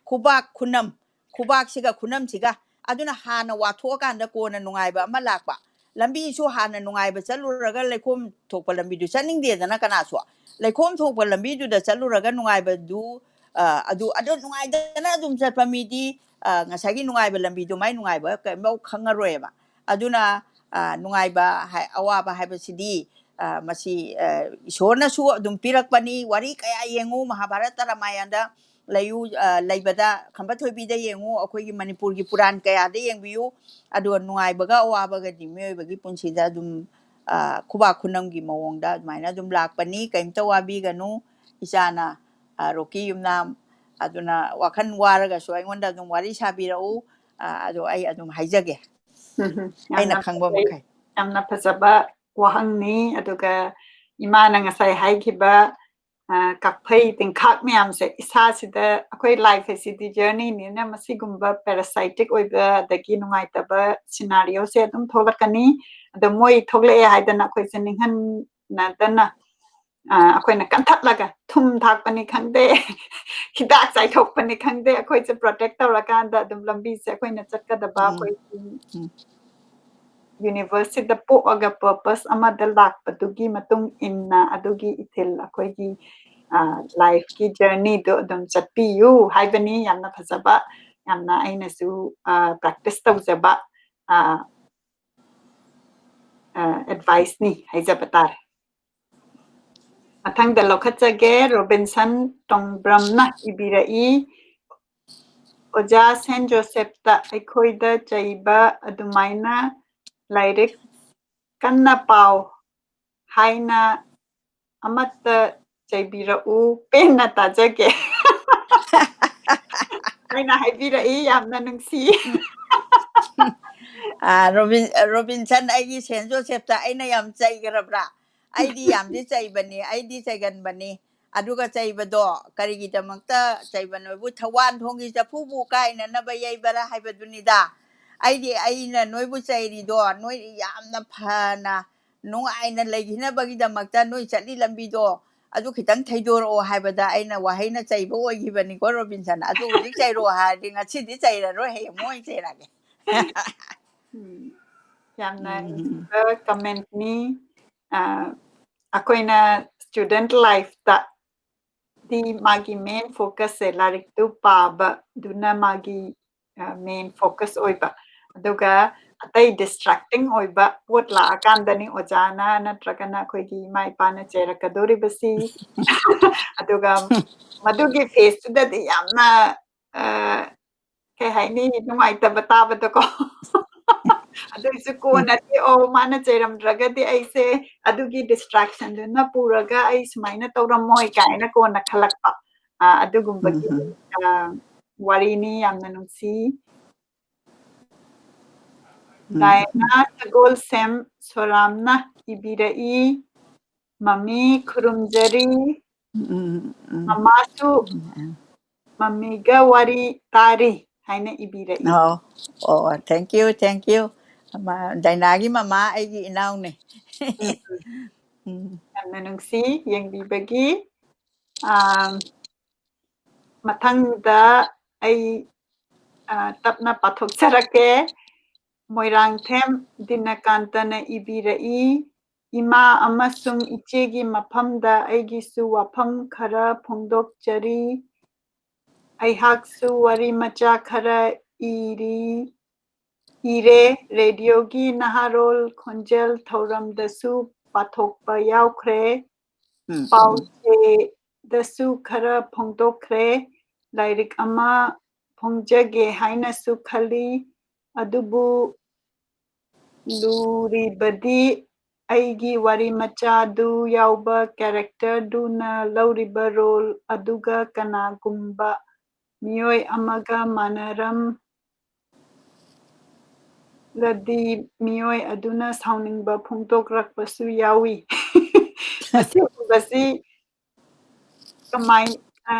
ꯈꯨꯕꯥꯛ ꯈꯨꯅꯝ, ꯈꯨꯕꯥꯛꯁꯤꯒ ꯈꯨꯅꯝꯁꯤꯒ꯫ ꯑꯗꯨꯅ ꯍꯥꯟꯅ ꯋꯥꯊꯣꯛꯑꯀꯥꯟꯗ ꯀꯣꯟꯅ ꯅꯨꯡꯉꯥꯏꯕ ꯑꯃ ꯂꯥꯛꯄ꯫ ꯂꯝꯕꯤꯁꯨ ꯍꯥꯟꯅ ꯅꯨꯡꯉꯥꯏꯕ ꯆꯠꯂꯨꯔꯒ ꯂꯩꯈꯣꯝ ꯊꯣꯛꯄ ꯂꯝꯕꯤꯗꯨ ꯆꯠꯅꯤꯡꯗꯦꯗꯅ ꯀꯅꯥꯁꯨ꯫ ꯂꯩꯈꯣꯝ ꯊꯣꯛꯄ ꯂꯝꯕꯤꯗꯨꯗ ꯆꯠꯂꯨꯔꯒ ꯅꯨꯡꯉꯥꯏꯕꯗꯨ, ꯑ, ꯑꯗꯨ, ꯑꯗꯨ ꯅꯨꯡꯉꯥꯏꯗꯅ ꯑꯗꯨꯝ ꯆꯠꯄ ꯃꯤꯗꯤ, ꯑ, ꯉꯁꯥꯏꯒꯤ ꯅꯨꯡꯉꯥꯏꯕ ꯂꯝꯕꯤꯗꯨ ꯃꯥꯏ ꯅꯨꯡꯉꯥꯏꯕ ꯀꯩꯝꯐꯥꯎ ꯈꯪꯉꯔꯣꯏꯕ꯫ ꯑꯗꯨꯅ, ꯑ, ꯅꯨꯡꯉꯥꯏꯕ ꯍꯥꯏ-, ꯑꯋꯥꯕ ꯍꯥꯏꯕꯁꯤꯗꯤ, ꯑ, ꯃꯁꯤ, ꯑ, ꯏꯁꯣꯔꯅꯁꯨ ꯑꯗꯨꯝ ꯄꯤꯔꯛꯄꯅꯤ꯫ ꯋꯥꯔꯤ ꯀꯌꯥ ꯌꯦꯡꯉꯨ, ꯃꯍꯥꯚꯥꯔꯠꯇ, ꯔꯥꯃꯥꯌꯟꯗ ꯂꯩꯌꯨ, ꯑ, ꯂꯩꯕꯗ, ꯈꯝꯕ ꯊꯣꯏꯕꯤꯗ ꯌꯦꯡꯉꯨ, ꯑꯩꯈꯣꯏꯒꯤ ꯃꯅꯤꯄꯨꯔꯒꯤ ꯄꯨꯔꯥꯟ ꯀꯌꯥꯗ ꯌꯦꯡꯕꯤꯌꯨ꯫ ꯑꯗꯨꯒ ꯅꯨꯡꯉꯥꯏꯕꯒ ꯑꯋꯥꯕꯒꯗꯤ ꯃꯤꯑꯣꯏꯕꯒꯤ ꯄꯨꯟꯁꯤꯗ ꯑꯗꯨꯝ, ꯑ, ꯈꯨꯕꯥꯛ ꯈꯨꯅꯝꯒꯤ ꯃꯑꯣꯡꯗ ꯑꯗꯨꯃꯥꯏꯅ ꯑꯗꯨꯝ ꯂꯥꯛꯄꯅꯤ꯫ ꯀꯔꯤꯝꯇ ꯋꯥꯕꯤꯒꯅꯨ, ꯏꯆꯥꯅ, ꯑ, ꯔꯣꯛꯀꯤ ꯌꯨꯝꯅꯥꯝ꯫ ꯑꯗꯨꯅ ꯋꯥꯈꯜ ꯋꯥꯔꯒꯁꯨ ꯑꯩꯉꯣꯟꯗ ꯑꯗꯨꯝ ꯋꯥꯔꯤ ꯁꯥꯕꯤꯔꯛꯎ꯫ ꯑ, ꯑꯗꯣ ꯑꯩ ꯑꯗꯨꯝ ꯍꯥꯏꯖꯒꯦ, ꯎꯝ, ꯑꯩꯅ ꯌꯥꯝꯅ ꯈꯪꯕ ꯐꯖꯩ꯫ ꯃꯈꯩ꯫ ꯌꯥꯝꯅ ꯐꯖꯕ ꯋꯥꯍꯪꯅꯤ꯫ ꯑꯗꯨꯒ ꯏꯃꯥꯅ ꯉꯁꯥꯏ ꯍꯥꯏꯈꯤꯕ ꯑ, ꯀꯥꯛꯐꯩ ꯇꯤꯟꯈꯥꯛ ꯃꯌꯥꯝꯁꯦ ꯏꯁꯥꯁꯤꯗ, ꯑꯩꯈꯣꯏ life ꯍꯥꯏꯁꯤꯗꯤ journey ꯅꯤꯅ ꯃꯁꯤꯒꯨꯝꯕ parasitic ꯑꯣꯏꯕ ꯑꯗꯒꯤ ꯅꯨꯡꯉꯥꯏꯇꯕ scenario ꯁꯦ ꯑꯗꯨꯝ ꯊꯣꯛꯂꯛꯀꯅꯤ꯫ ꯑꯗꯣ ꯃꯣꯏ ꯊꯣꯛꯂꯛꯑꯦ ꯍꯥꯏꯗꯅ ꯑꯩꯈꯣꯏꯁꯦ ꯅꯤꯡꯍꯟꯅꯗꯅ, ꯑ, ꯑꯩꯈꯣꯏꯅ ꯀꯟꯊꯠꯂꯒ ꯊꯨꯝ ꯊꯥꯛꯄꯅꯤ ꯈꯪꯗꯦ, ꯍꯤꯗꯥꯛ ꯆꯥꯏꯊꯣꯛꯄꯅꯤ ꯈꯪꯗꯦ, ꯑꯩꯈꯣꯏꯁꯦ protect ꯇꯧꯔꯀꯥꯟꯗ ꯑꯗꯨꯝ ꯂꯝꯕꯤꯁꯦ ꯑꯩꯈꯣꯏꯅ ꯆꯠꯀꯗꯕ, ꯎꯝ꯫ ꯑꯩꯈꯣꯏꯒꯤ ꯎꯝ꯫ Universe ꯁꯤꯗ ꯄꯣꯛꯑꯒ purpose ꯑꯃꯗ ꯂꯥꯛꯄꯗꯨꯒꯤ ꯃꯇꯨꯡ ꯏꯟꯅ ꯑꯗꯨꯒꯤ ꯏꯊꯤꯜ ꯑꯩꯈꯣꯏꯒꯤ, ꯑ, life ꯀꯤ journey ꯗꯣ ꯑꯗꯨꯝ ꯆꯠꯄꯤꯌꯨ ꯍꯥꯏꯕꯅꯤ꯫ ꯌꯥꯝꯅ ꯐꯖꯕ, ꯌꯥꯝꯅ ꯑꯩꯅꯁꯨ, ꯑ, practice ꯇꯧꯖꯕ, ꯑ, ꯑ, advice ꯅꯤ ꯍꯥꯏꯖꯕ ꯇꯥꯔꯦ꯫ ꯃꯊꯪꯗ ꯂꯧꯈꯠꯆꯒꯦ, ꯔꯣꯕꯤꯟꯁꯟ ꯇꯣꯡꯕ꯭ꯔꯝꯅ ꯏꯕꯤꯔꯛꯏ, "ꯑꯣꯖꯥ ꯁꯦꯟ ꯖꯣꯁꯦꯐꯇ ꯑꯩꯈꯣꯏꯗ ꯆꯩꯕ ꯑꯗꯨꯃꯥꯏꯅ ꯂꯥꯏꯔꯤꯛ ꯀꯟꯅ ꯄꯥꯎ ꯍꯥꯏꯅ ꯑꯃꯠꯇ ꯆꯩꯕꯤꯔꯛꯎ, ꯄꯦꯟꯅ ꯇꯥꯖꯒꯦ" ꯍꯥꯏꯅ ꯍꯥꯏꯕꯤꯔꯛꯏ꯫ ꯌꯥꯝꯅ ꯅꯨꯡꯁꯤ꯫ ꯑꯥ, ꯔꯣꯕꯤꯟ-, ꯔꯣꯕꯤꯟꯁꯟ, ꯑꯩꯒꯤ ꯁꯦꯟ ꯖꯣꯁꯦꯐꯇ ꯑꯩꯅ ꯌꯥꯝ ꯆꯩꯈ꯭ꯔꯕ꯭ꯔꯥ? ꯑꯩꯗꯤ ꯌꯥꯝꯗꯤ ꯆꯩꯕꯅꯤ, ꯑꯩꯗꯤ ꯆꯩꯒꯟꯕꯅꯤ꯫ ꯑꯗꯨꯒ ꯆꯩꯕꯗꯣ ꯀꯔꯤꯒꯤꯗꯃꯛꯇ ꯆꯩꯕꯅꯣꯕꯨ, ꯊꯋꯥꯟ ꯊꯣꯡꯒꯤ ꯆꯐꯨꯕꯨ ꯀꯥꯏꯅꯅꯕ ꯌꯩꯕꯔꯥ ꯍꯥꯏꯕꯗꯨꯅꯤꯗ꯫ ꯑꯩꯗꯤ, ꯑꯩꯅ ꯅꯣꯏꯕꯨ ꯆꯩꯔꯤꯗꯣ, ꯅꯣꯏ ꯌꯥꯝꯅ ꯐꯅ, ꯅꯨꯡꯉꯥꯏꯅ ꯂꯩꯈꯤꯅꯕꯒꯤꯗꯃꯛꯇ ꯅꯣꯏ ꯆꯠꯂꯤ ꯂꯝꯕꯤꯗꯣ ꯑꯗꯨ ꯈꯤꯇꯪ ꯊꯩꯗꯣꯔꯛꯑꯣ ꯍꯥꯏꯕꯗ ꯑꯩꯅ ꯋꯥꯍꯩꯅ ꯆꯩꯕ ꯑꯣꯏꯈꯤꯕꯅꯤꯀꯣ, ꯔꯣꯕꯤꯟꯁꯟ꯫ ꯑꯗꯨ ꯍꯧꯖꯤꯛ ꯆꯩꯔꯛꯑꯣ ꯍꯥꯏꯔꯗꯤ ꯉꯁꯤꯗꯤ ꯆꯩꯔꯔꯣꯏ, ꯍꯌꯦꯡ ꯑꯃꯨꯛ ꯑꯣꯏꯅ ꯆꯩꯔꯛꯑꯒꯦ꯫ ꯎꯝ, ꯌꯥꯝꯅ ꯎꯝ꯫ ꯅꯨꯡꯁꯤꯕ comment ꯅꯤ꯫ ꯑ, ꯑꯩꯈꯣꯏꯅ student life ꯇ ꯗꯤ ꯃꯥꯒꯤ main focus ꯁꯦ ꯂꯥꯏꯔꯤꯛꯇꯨ ꯄꯥꯕꯗꯨꯅ ꯃꯥꯒꯤ, ꯑ, main focus ꯑꯣꯏꯕ꯫ ꯑꯗꯨꯒ ꯑꯇꯩ distracting ꯑꯣꯏꯕ ꯄꯣꯠ ꯂꯥꯛꯑꯀꯥꯟꯗꯅꯤ ꯑꯣꯖꯥꯅ ꯅꯠꯇ꯭ꯔꯒꯅ ꯑꯩꯈꯣꯏꯒꯤ ꯏꯃꯥ ꯏꯄꯥꯅ ꯆꯩꯔꯛꯀꯗꯧꯔꯤꯕꯁꯤ꯫ ꯑꯗꯨꯒ ꯃꯗꯨꯒꯤ phase ꯇꯨꯗꯗꯤ ꯌꯥꯝꯅ, ꯑ, ꯀꯩ ꯍꯥꯏꯅꯤ, ꯅꯨꯡꯉꯥꯏꯇꯕ ꯇꯥꯕꯗꯀꯣ꯫ ꯑꯗꯨꯏꯁꯨ ꯀꯣꯟꯅꯗꯤ, "ꯑꯣ, ꯃꯥꯅ ꯆꯩꯔꯝꯗ꯭ꯔꯒꯗꯤ ꯑꯩꯁꯦ ꯑꯗꯨꯒꯤ distraction ꯗꯨꯅ ꯄꯨꯔꯒ ꯑꯩ ꯁꯨꯃꯥꯏꯅ ꯇꯧꯔꯝꯃꯣꯏ" ꯀꯥꯏꯅ ꯀꯣꯟꯅ ꯈꯜꯂꯛꯄ꯫ ꯑ, ꯑꯗꯨꯒꯨꯝꯕꯒꯤ, ꯎꯝ꯫ ꯑ, ꯋꯥꯔꯤꯅꯤ꯫ ꯌꯥꯝꯅ ꯅꯨꯡꯁꯤ꯫ ꯎꯝ꯫ ꯗꯥꯏꯅꯥ ꯁꯒꯣꯜꯁꯦꯝ ꯁꯣꯔꯥꯝꯅ ꯏꯕꯤꯔꯛꯏ, "ꯃꯃꯤ ꯈꯨꯔꯨꯝꯖꯔꯤ, ꯎꯝ, ꯎꯝ꯫ ꯃꯃꯥꯁꯨ ꯃꯃꯤꯒ ꯋꯥꯔꯤ ꯇꯥꯔꯤ ꯍꯥꯏꯅ ꯏꯕꯤꯔꯛꯏ꯫ ꯑꯣ, ꯑꯣ, thank you, thank you꯫ ꯑꯃ, ꯗꯥꯏꯅꯥꯒꯤ ꯃꯃꯥ ꯑꯩꯒꯤ ꯏꯅꯥꯎꯅꯦ꯫ ꯎꯝ, ꯎꯝ꯫ ꯌꯥꯝꯅ ꯅꯨꯡꯁꯤ ꯌꯦꯡꯕꯤꯕꯒꯤ꯫ ꯑꯥ, ꯃꯊꯪꯗ ꯑꯩ, ꯑꯥ, ꯇꯞꯅ ꯄꯥꯊꯣꯛꯆꯔꯛꯀꯦ꯫ ꯃꯣꯏꯔꯥꯡꯊꯦꯝ ꯗꯤꯅꯀꯥꯟꯇꯅ ꯏꯕꯤꯔꯛꯏ, "ꯏꯃꯥ ꯑꯃꯁꯨꯡ ꯏꯆꯦꯒꯤ ꯃꯐꯝꯗ ꯑꯩꯒꯤꯁꯨ ꯋꯥꯐꯝ ꯈꯔ ꯐꯣꯡꯗꯣꯛꯆꯔꯤ꯫ ꯑꯩꯍꯥꯛꯁꯨ ꯋꯥꯔꯤ ꯃꯆꯥ ꯈꯔ ꯏꯔꯤ, ꯏꯔꯦ꯫ ꯔꯦꯗꯤꯑꯣꯒꯤ ꯅꯍꯥꯔꯣꯜ ꯈꯣꯟꯖꯦꯜ ꯊꯧꯔꯝꯗꯁꯨ ꯄꯥꯊꯣꯛꯄ ꯌꯥꯎꯈ꯭ꯔꯦ꯫ ꯎꯝ, ꯎꯝ꯫ ꯄꯥꯎꯆꯦꯗꯁꯨ ꯈꯔ ꯐꯣꯡꯗꯣꯛꯈ꯭ꯔꯦ꯫ ꯂꯥꯏꯔꯤꯛ ꯑꯃ ꯐꯣꯡꯖꯒꯦ ꯍꯥꯏꯅꯁꯨ ꯈꯜꯂꯤ꯫ ꯑꯗꯨꯕꯨ ꯂꯨꯔꯤꯕꯗꯤ ꯑꯩꯒꯤ ꯋꯥꯔꯤ ꯃꯆꯥꯗꯨ ꯌꯥꯎꯕ ꯀꯦꯔꯦꯛꯇꯔꯗꯨꯅ ꯂꯧꯔꯤꯕ ꯔꯣꯜ ꯑꯗꯨꯒ ꯀꯅꯥꯒꯨꯝꯕ ꯃꯤꯑꯣꯏ ꯑꯃꯒ ꯃꯥꯟꯅꯔꯝꯂꯗꯤ ꯃꯤꯑꯣꯏ ꯑꯗꯨꯅ ꯁꯥꯎꯅꯤꯡꯕ ꯐꯣꯡꯗꯣꯛꯂꯛꯄꯁꯨ ꯌꯥꯎꯏ꯫ ꯃꯁꯤꯒꯨꯝꯕꯁꯤ ꯀꯃꯥꯏ-, ꯑ,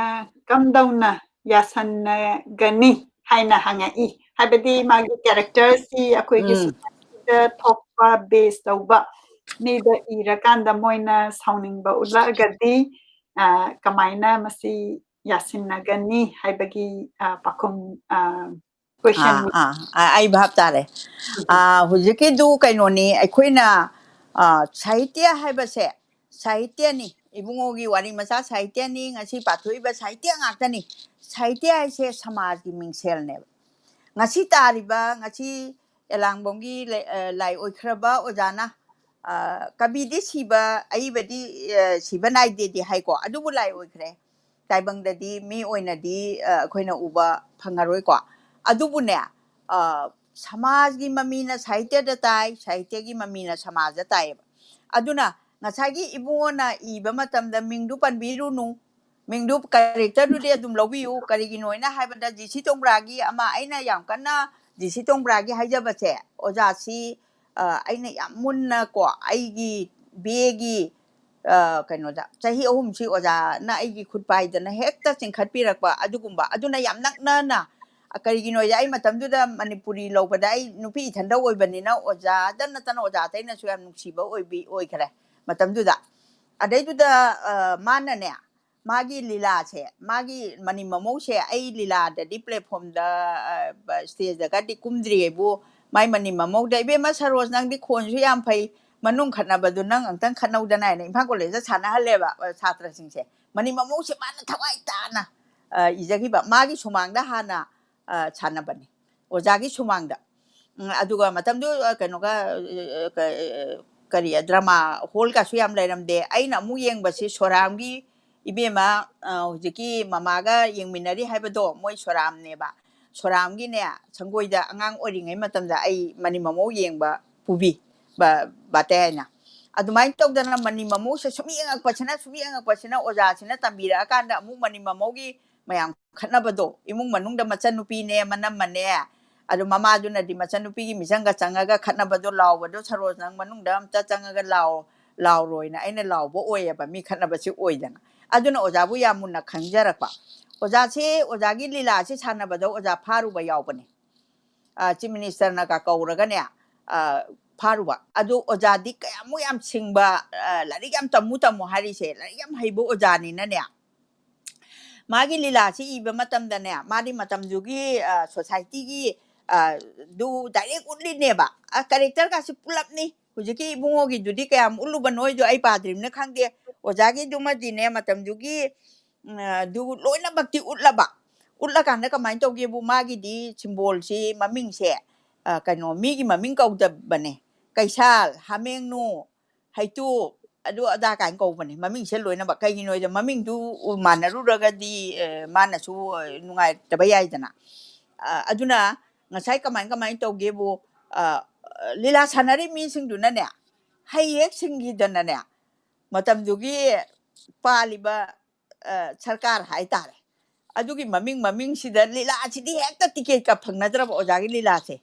ꯀꯝꯗꯧꯅ ꯌꯥꯁꯟꯅꯒꯅꯤ ꯍꯥꯏꯅ ꯍꯪꯉꯛꯏ꯫ ꯍꯥꯏꯕꯗꯤ ꯃꯥꯒꯤ ꯀꯦꯔꯦꯛꯇꯔꯁꯤ ꯑꯩꯈꯣꯏꯒꯤ ꯎꯝ꯫ ꯁꯣꯁꯥꯏꯇꯤꯗ ꯊꯣꯛꯄ ꯕꯦꯁ ꯇꯧꯕ ꯃꯤꯗ ꯏꯔꯀꯥꯟꯗ ꯃꯣꯏꯅ ꯁꯥꯎꯅꯤꯡꯕ ꯎꯠꯂꯛꯑꯒꯗꯤ, ꯑ, ꯀꯃꯥꯏꯅ ꯃꯁꯤ ꯌꯥꯁꯤꯟꯅꯒꯅꯤ ꯍꯥꯏꯕꯒꯤ, ꯑ, ꯄꯥꯈꯨꯝ, ꯑ, question꯫ ꯑꯥ, ꯑꯥ, ꯑꯥ, ꯑꯩ ꯚꯥꯞ ꯇꯥꯔꯦ꯫ ꯎꯝ, ꯑꯥ, ꯍꯧꯖꯤꯛꯀꯤꯗꯨ ꯀꯩꯅꯣꯅꯤ, ꯑꯩꯈꯣꯏꯅ, ꯑꯥ, ꯁꯥꯍꯤꯇ꯭ꯌ ꯍꯥꯏꯕꯁꯦ ꯁꯥꯍꯤꯇ꯭ꯌꯅꯤ, ꯏꯕꯨꯡꯉꯣꯒꯤ ꯋꯥꯔꯤ ꯃꯆꯥ ꯁꯥꯍꯤꯇ꯭ꯌꯅꯤ, ꯉꯁꯤ ꯄꯥꯊꯣꯛꯏꯕ ꯁꯥꯍꯤꯇ꯭ꯌ ꯉꯥꯛꯇꯅꯤ꯫ ꯁꯥꯍꯤꯇ꯭ꯌ ꯍꯥꯏꯁꯦ ꯁꯃꯥꯖꯒꯤ ꯃꯤꯡꯁꯦꯜꯅꯦꯕ꯫ ꯉꯁꯤ ꯇꯥꯔꯤꯕ, ꯉꯁꯤ ꯑꯦꯂꯥꯡꯕꯝꯒꯤ ꯂꯩ-, ꯑ, ꯂꯥꯏ ꯑꯣꯏꯈ꯭ꯔꯕ ꯑꯣꯖꯥꯅ, ꯑ, "ꯀꯕꯤꯗꯤ ꯁꯤꯕ, ꯑꯏꯕꯗꯤ, ꯑ, ꯁꯤꯕ ꯅꯥꯏꯗꯦꯗꯤ" ꯍꯥꯏꯀꯣ, ꯑꯗꯨꯕꯨ ꯂꯥꯏ ꯑꯣꯏꯈ꯭ꯔꯦ꯫ ꯇꯥꯏꯕꯪꯗꯗꯤ ꯃꯤ ꯑꯣꯏꯅꯗꯤ, ꯑ, ꯑꯩꯈꯣꯏꯅ ꯎꯕ ꯐꯪꯉꯔꯣꯏꯀꯣ꯫ ꯑꯗꯨꯕꯨꯅꯦ, ꯑ, ꯁꯃꯥꯖꯒꯤ ꯃꯃꯤꯅ ꯁꯥꯍꯤꯇ꯭ꯌꯗ ꯇꯥꯏ, ꯁꯥꯍꯤꯇ꯭ꯌꯒꯤ ꯃꯃꯤꯅ ꯁꯃꯥꯖꯗ ꯇꯥꯏꯌꯦꯕ꯫ ꯑꯗꯨꯅ ꯉꯁꯥꯏꯒꯤ ꯏꯕꯨꯡꯉꯣꯅ ꯏꯕ ꯃꯇꯝꯗ ꯃꯤꯡꯗꯨ ꯄꯟꯕꯤꯔꯨꯅꯨ, ꯃꯤꯡꯗꯨ ꯀꯦꯔꯦꯛꯇꯔꯗꯨꯗꯤ ꯑꯗꯨꯝ ꯂꯧꯕꯤꯌꯨ꯫ ꯀꯔꯤꯒꯤꯅꯣ ꯍꯥꯏꯅ ꯍꯥꯏꯕꯗ, ꯖꯤ ꯁꯤ ꯇꯣꯡꯕ꯭ꯔꯥꯒꯤ ꯑꯃ ꯑꯩꯅ ꯌꯥꯝ ꯀꯟꯅ ꯖꯤ ꯁꯤ ꯇꯣꯡꯕ꯭ꯔꯥꯒꯤ ꯍꯥꯏꯖꯕꯁꯦ, ꯑꯣꯖꯥꯁꯤ, ꯑ, ꯑꯩꯅ ꯌꯥꯝ ꯃꯨꯟꯅ ꯀꯣ, ꯑꯩꯒꯤ ꯕꯤ ꯑꯦꯒꯤ ꯑ, ꯀꯩꯅꯣꯗ ꯆꯍꯤ ꯑꯍꯨꯝꯁꯤ ꯑꯣꯖꯥꯅ ꯑꯩꯒꯤ ꯈꯨꯠ ꯄꯥꯏꯗꯅ ꯍꯦꯛꯇ ꯆꯤꯡꯈꯠꯄꯤꯔꯛꯄ ꯑꯗꯨꯒꯨꯝꯕ꯫ ꯑꯗꯨꯅ ꯌꯥꯝ ꯅꯛꯅꯅ, ꯑ, ꯀꯔꯤꯒꯤꯅꯣꯗ ꯑꯩ ꯃꯇꯝꯗꯨꯗ ꯃꯅꯤꯄꯨꯔꯤ ꯂꯧꯕꯗ ꯑꯩ ꯅꯨꯄꯤ ꯏꯊꯟꯗ ꯑꯣꯏꯕꯅꯤꯅ ꯑꯣꯖꯥꯗ ꯅꯠꯇꯅ ꯑꯣꯖꯥ ꯑꯇꯩꯅꯁꯨ ꯌꯥꯝ ꯅꯨꯡꯁꯤꯕ ꯑꯣꯏꯕꯤ-, ꯑꯣꯏꯈꯔꯦ ꯃꯇꯝꯗꯨꯗ꯫ ꯑꯗꯩꯗꯨꯗ, ꯑ, ꯃꯥꯅꯅꯦ, ꯃꯥꯒꯤ ꯂꯤꯂꯥꯁꯦ, ꯃꯥꯒꯤ ꯃꯅꯤ ꯃꯃꯧꯁꯦ ꯑꯩ ꯂꯤꯂꯥꯗꯗꯤ platformꯗ, ꯑ, ꯕ-, stageꯗꯒꯗꯤ ꯀꯨꯝꯗ꯭ꯔꯤꯌꯦꯕꯨ, ꯃꯥꯏ ꯃꯅꯤ ꯃꯃꯧꯗ, "ꯏꯕꯦꯝꯃ ꯁꯔꯣꯖ, ꯅꯪꯗꯤ ꯈꯣꯟꯁꯨ ꯌꯥꯝ ꯐꯩ, ꯃꯅꯨꯡ ꯈꯠꯅꯕꯗꯨ ꯅꯪ ꯑꯝꯇꯪ ꯈꯠꯅꯧꯗꯅ" ꯍꯥꯏꯅ ꯏꯝꯐꯥꯜ ꯀꯣꯂꯦꯖꯇ ꯁꯥꯟꯅꯍꯜꯂꯦꯕ, ꯑ, ꯁꯥꯇ꯭ꯔꯁꯤꯡꯁꯦ꯫ ꯃꯅꯤ ꯃꯃꯧꯁꯦ ꯃꯥꯅ ꯊꯋꯥꯏ ꯇꯥꯅ, ꯑ, ꯏꯖꯈꯤꯕ꯫ ꯃꯥꯒꯤ ꯁꯨꯃꯥꯡꯗ ꯍꯥꯟꯅ, ꯑ, ꯁꯥꯟꯅꯕꯅꯤ, ꯑꯣꯖꯥꯒꯤ ꯁꯨꯃꯥꯡꯗ꯫ ꯎꯝ, ꯑꯗꯨꯒ ꯃꯇꯝꯗꯨ, ꯑ, ꯀꯩꯅꯣꯒ, ꯑ, ꯀ-, ꯑ, ꯀꯔꯤ, drama hallꯒꯁꯨ ꯌꯥꯝ ꯂꯩꯔꯝꯗꯦ꯫ ꯑꯩꯅ ꯑꯃꯨꯛ ꯌꯦꯡꯕꯁꯤ ꯁꯣꯔꯥꯝꯒꯤ ꯏꯕꯦꯝꯃ, ꯑ, ꯍꯧꯖꯤꯛꯀꯤ ꯃꯃꯥꯒ ꯌꯦꯡꯃꯤꯟꯅꯔꯤ ꯍꯥꯏꯕꯗꯣ, ꯃꯣꯏ ꯁꯣꯔꯥꯝꯅꯦꯕ꯫ ꯁꯣꯔꯥꯝꯒꯤꯅꯦ, ꯁꯪꯒꯣꯏꯗ ꯑꯉꯥꯡ ꯑꯣꯏꯔꯤꯉꯩ ꯃꯇꯝꯗ ꯑꯩ ꯃꯅꯤ ꯃꯃꯧ ꯌꯦꯡꯕ ꯄꯨꯕꯤ, ꯕ-, ꯕꯥꯇꯦ ꯍꯥꯏꯅ꯫ ꯑꯗꯨꯃꯥꯏꯅ ꯇꯧꯗꯅ ꯃꯅꯤ ꯃꯃꯧꯁꯦ ꯁꯨꯝ ꯌꯦꯡꯉꯛꯄꯁꯤꯅ, ꯁꯨꯝ ꯌꯦꯡꯉꯛꯄꯁꯤꯅ ꯑꯣꯖꯥꯁꯤꯅ ꯇꯝꯕꯤꯔꯛꯑꯀꯥꯟꯗ ꯑꯃꯨꯛ ꯃꯅꯤ ꯃꯃꯧꯒꯤ ꯃꯌꯥꯝ ꯈꯠꯅꯕꯗꯣ, ꯏꯃꯨꯡ ꯃꯅꯨꯡꯗ ꯃꯆꯟꯅꯨꯄꯤꯅꯦ, ꯃꯅꯝꯃꯅꯦ, ꯑꯗꯨ ꯃꯃꯥꯗꯨꯅꯗꯤ ꯃꯆꯟꯅꯨꯄꯤꯒꯤ ꯃꯤꯆꯪꯒ ꯆꯪꯉꯒ ꯈꯠꯅꯕꯗꯣ, ꯂꯥꯎꯕꯗꯣ, "ꯁꯔꯣꯖ, ꯅꯪ ꯃꯅꯨꯡꯗ ꯑꯝꯇ ꯆꯪꯉꯒ ꯂꯥꯎ-, ꯂꯥꯎꯔꯣꯏꯅ" ꯑꯩꯅ ꯂꯥꯎꯕ ꯑꯣꯏꯌꯦꯕ, ꯃꯤ ꯈꯠꯅꯕꯁꯤ ꯑꯣꯏꯗꯅ꯫ ꯑꯗꯨꯅ ꯑꯣꯖꯥꯕꯨ ꯌꯥꯝ ꯃꯨꯟꯅ ꯈꯪꯖꯔꯛꯄ꯫ ꯑꯣꯖꯥꯁꯦ, ꯑꯣꯖꯥꯒꯤ ꯂꯤꯂꯥꯁꯦ ꯁꯥꯟꯅꯕꯗ ꯑꯣꯖꯥ ꯐꯥꯔꯨꯕ ꯌꯥꯎꯕꯅꯦ꯫ ꯑ, Chief Ministerꯅꯒ ꯀꯧꯔꯒꯅꯦ, ꯑ, ꯐꯥꯔꯨꯕ꯫ ꯑꯗꯨ ꯑꯣꯖꯥꯗꯤ ꯀꯌꯥꯃꯨꯛ ꯌꯥꯝ ꯁꯤꯡꯕ, ꯑ, ꯂꯥꯏꯔꯤꯛ ꯌꯥꯝ ꯇꯝꯃꯨ ꯇꯝꯃꯨ ꯍꯥꯏꯔꯤꯁꯦ, ꯂꯥꯏꯔꯤꯛ ꯌꯥꯝ ꯍꯩꯕ ꯑꯣꯖꯥꯅꯤꯅꯅꯦ, ꯃꯥꯒꯤ ꯂꯤꯂꯥꯁꯤ ꯏꯕ ꯃꯇꯝꯗꯅꯦ, ꯃꯥꯗꯤ ꯃꯇꯝꯗꯨꯒꯤ, ꯑ, societyꯒꯤ, ꯑ, ꯗꯨ direct ꯎꯠꯂꯤꯅꯦꯕ꯫ ꯑ, characterꯒꯁꯤ ꯄꯨꯂꯞꯅꯤ꯫ ꯍꯧꯖꯤꯛꯀꯤ ꯏꯕꯨꯡꯉꯣꯒꯤꯗꯨꯗꯤ ꯀꯌꯥꯝ ꯎꯠꯂꯨꯕꯅꯣꯏꯗꯣ ꯑꯩ ꯄꯥꯗ꯭ꯔꯤꯕꯅ ꯈꯪꯗꯦ꯫ ꯑꯣꯖꯥꯒꯤꯗꯨꯃꯗꯤꯅꯦ, ꯃꯇꯝꯗꯨꯒꯤ, ꯎꯝ, ꯑ, ꯗꯨ ꯂꯣꯏꯅꯃꯛꯇꯤ ꯎꯠꯂꯕ꯫ ꯎꯠꯂꯀꯥꯟꯗ ꯀꯃꯥꯏꯅ ꯇꯧꯒꯦꯕꯨ, ꯃꯥꯒꯤꯗꯤ symbolꯁꯤ, ꯃꯃꯤꯡꯁꯦ, ꯑ, ꯀꯩꯅꯣ, ꯃꯤꯒꯤ ꯃꯃꯤꯡ ꯀꯧꯗꯕꯅꯦ꯫ ꯀꯩꯁꯥꯜ, ꯍꯥꯃꯦꯡꯅꯨ, ꯍꯩꯇꯨꯞ, ꯑꯗꯨ ꯑꯗꯥ ꯀꯥꯏꯅ ꯀꯧꯕꯅꯦ, ꯃꯃꯤꯡꯁꯦ ꯂꯣꯏꯅꯃꯛ꯫ ꯀꯩꯒꯤꯅꯣꯗ, ꯃꯃꯤꯡꯗꯨ ꯃꯥꯟꯅꯔꯨꯔꯒꯗꯤ, ꯑ, ꯃꯥꯅꯁꯨ, ꯑ, ꯅꯨꯡꯉꯥꯏꯇꯕ ꯌꯥꯏꯗꯅ꯫ ꯑ, ꯑꯗꯨꯅ ꯉꯁꯥꯏ ꯀꯃꯥꯏ, ꯀꯃꯥꯏꯅ ꯇꯧꯒꯦꯕꯨ, ꯑ, ꯂꯤꯂꯥ ꯁꯥꯟꯅꯔꯤ ꯃꯤꯁꯤꯡꯗꯨꯅꯅꯦ, ꯍꯩ ꯍꯦꯛ ꯁꯤꯡꯈꯤꯗꯅꯅꯦ, ꯃꯇꯝꯗꯨꯒꯤ ꯄꯥꯜꯂꯤꯕ, ꯑ, ꯁꯔꯀꯥꯔ ꯍꯥꯏꯇꯥꯔꯦ, ꯑꯗꯨꯒꯤ ꯃꯃꯤꯡ, ꯃꯃꯤꯡꯁꯤꯗ ꯂꯤꯂꯥꯁꯤꯗꯤ ꯍꯦꯛꯇ ticketꯀ ꯐꯪꯅꯗ꯭ꯔꯕ, ꯑꯣꯖꯥꯒꯤ ꯂꯤꯂꯥꯁꯦ꯫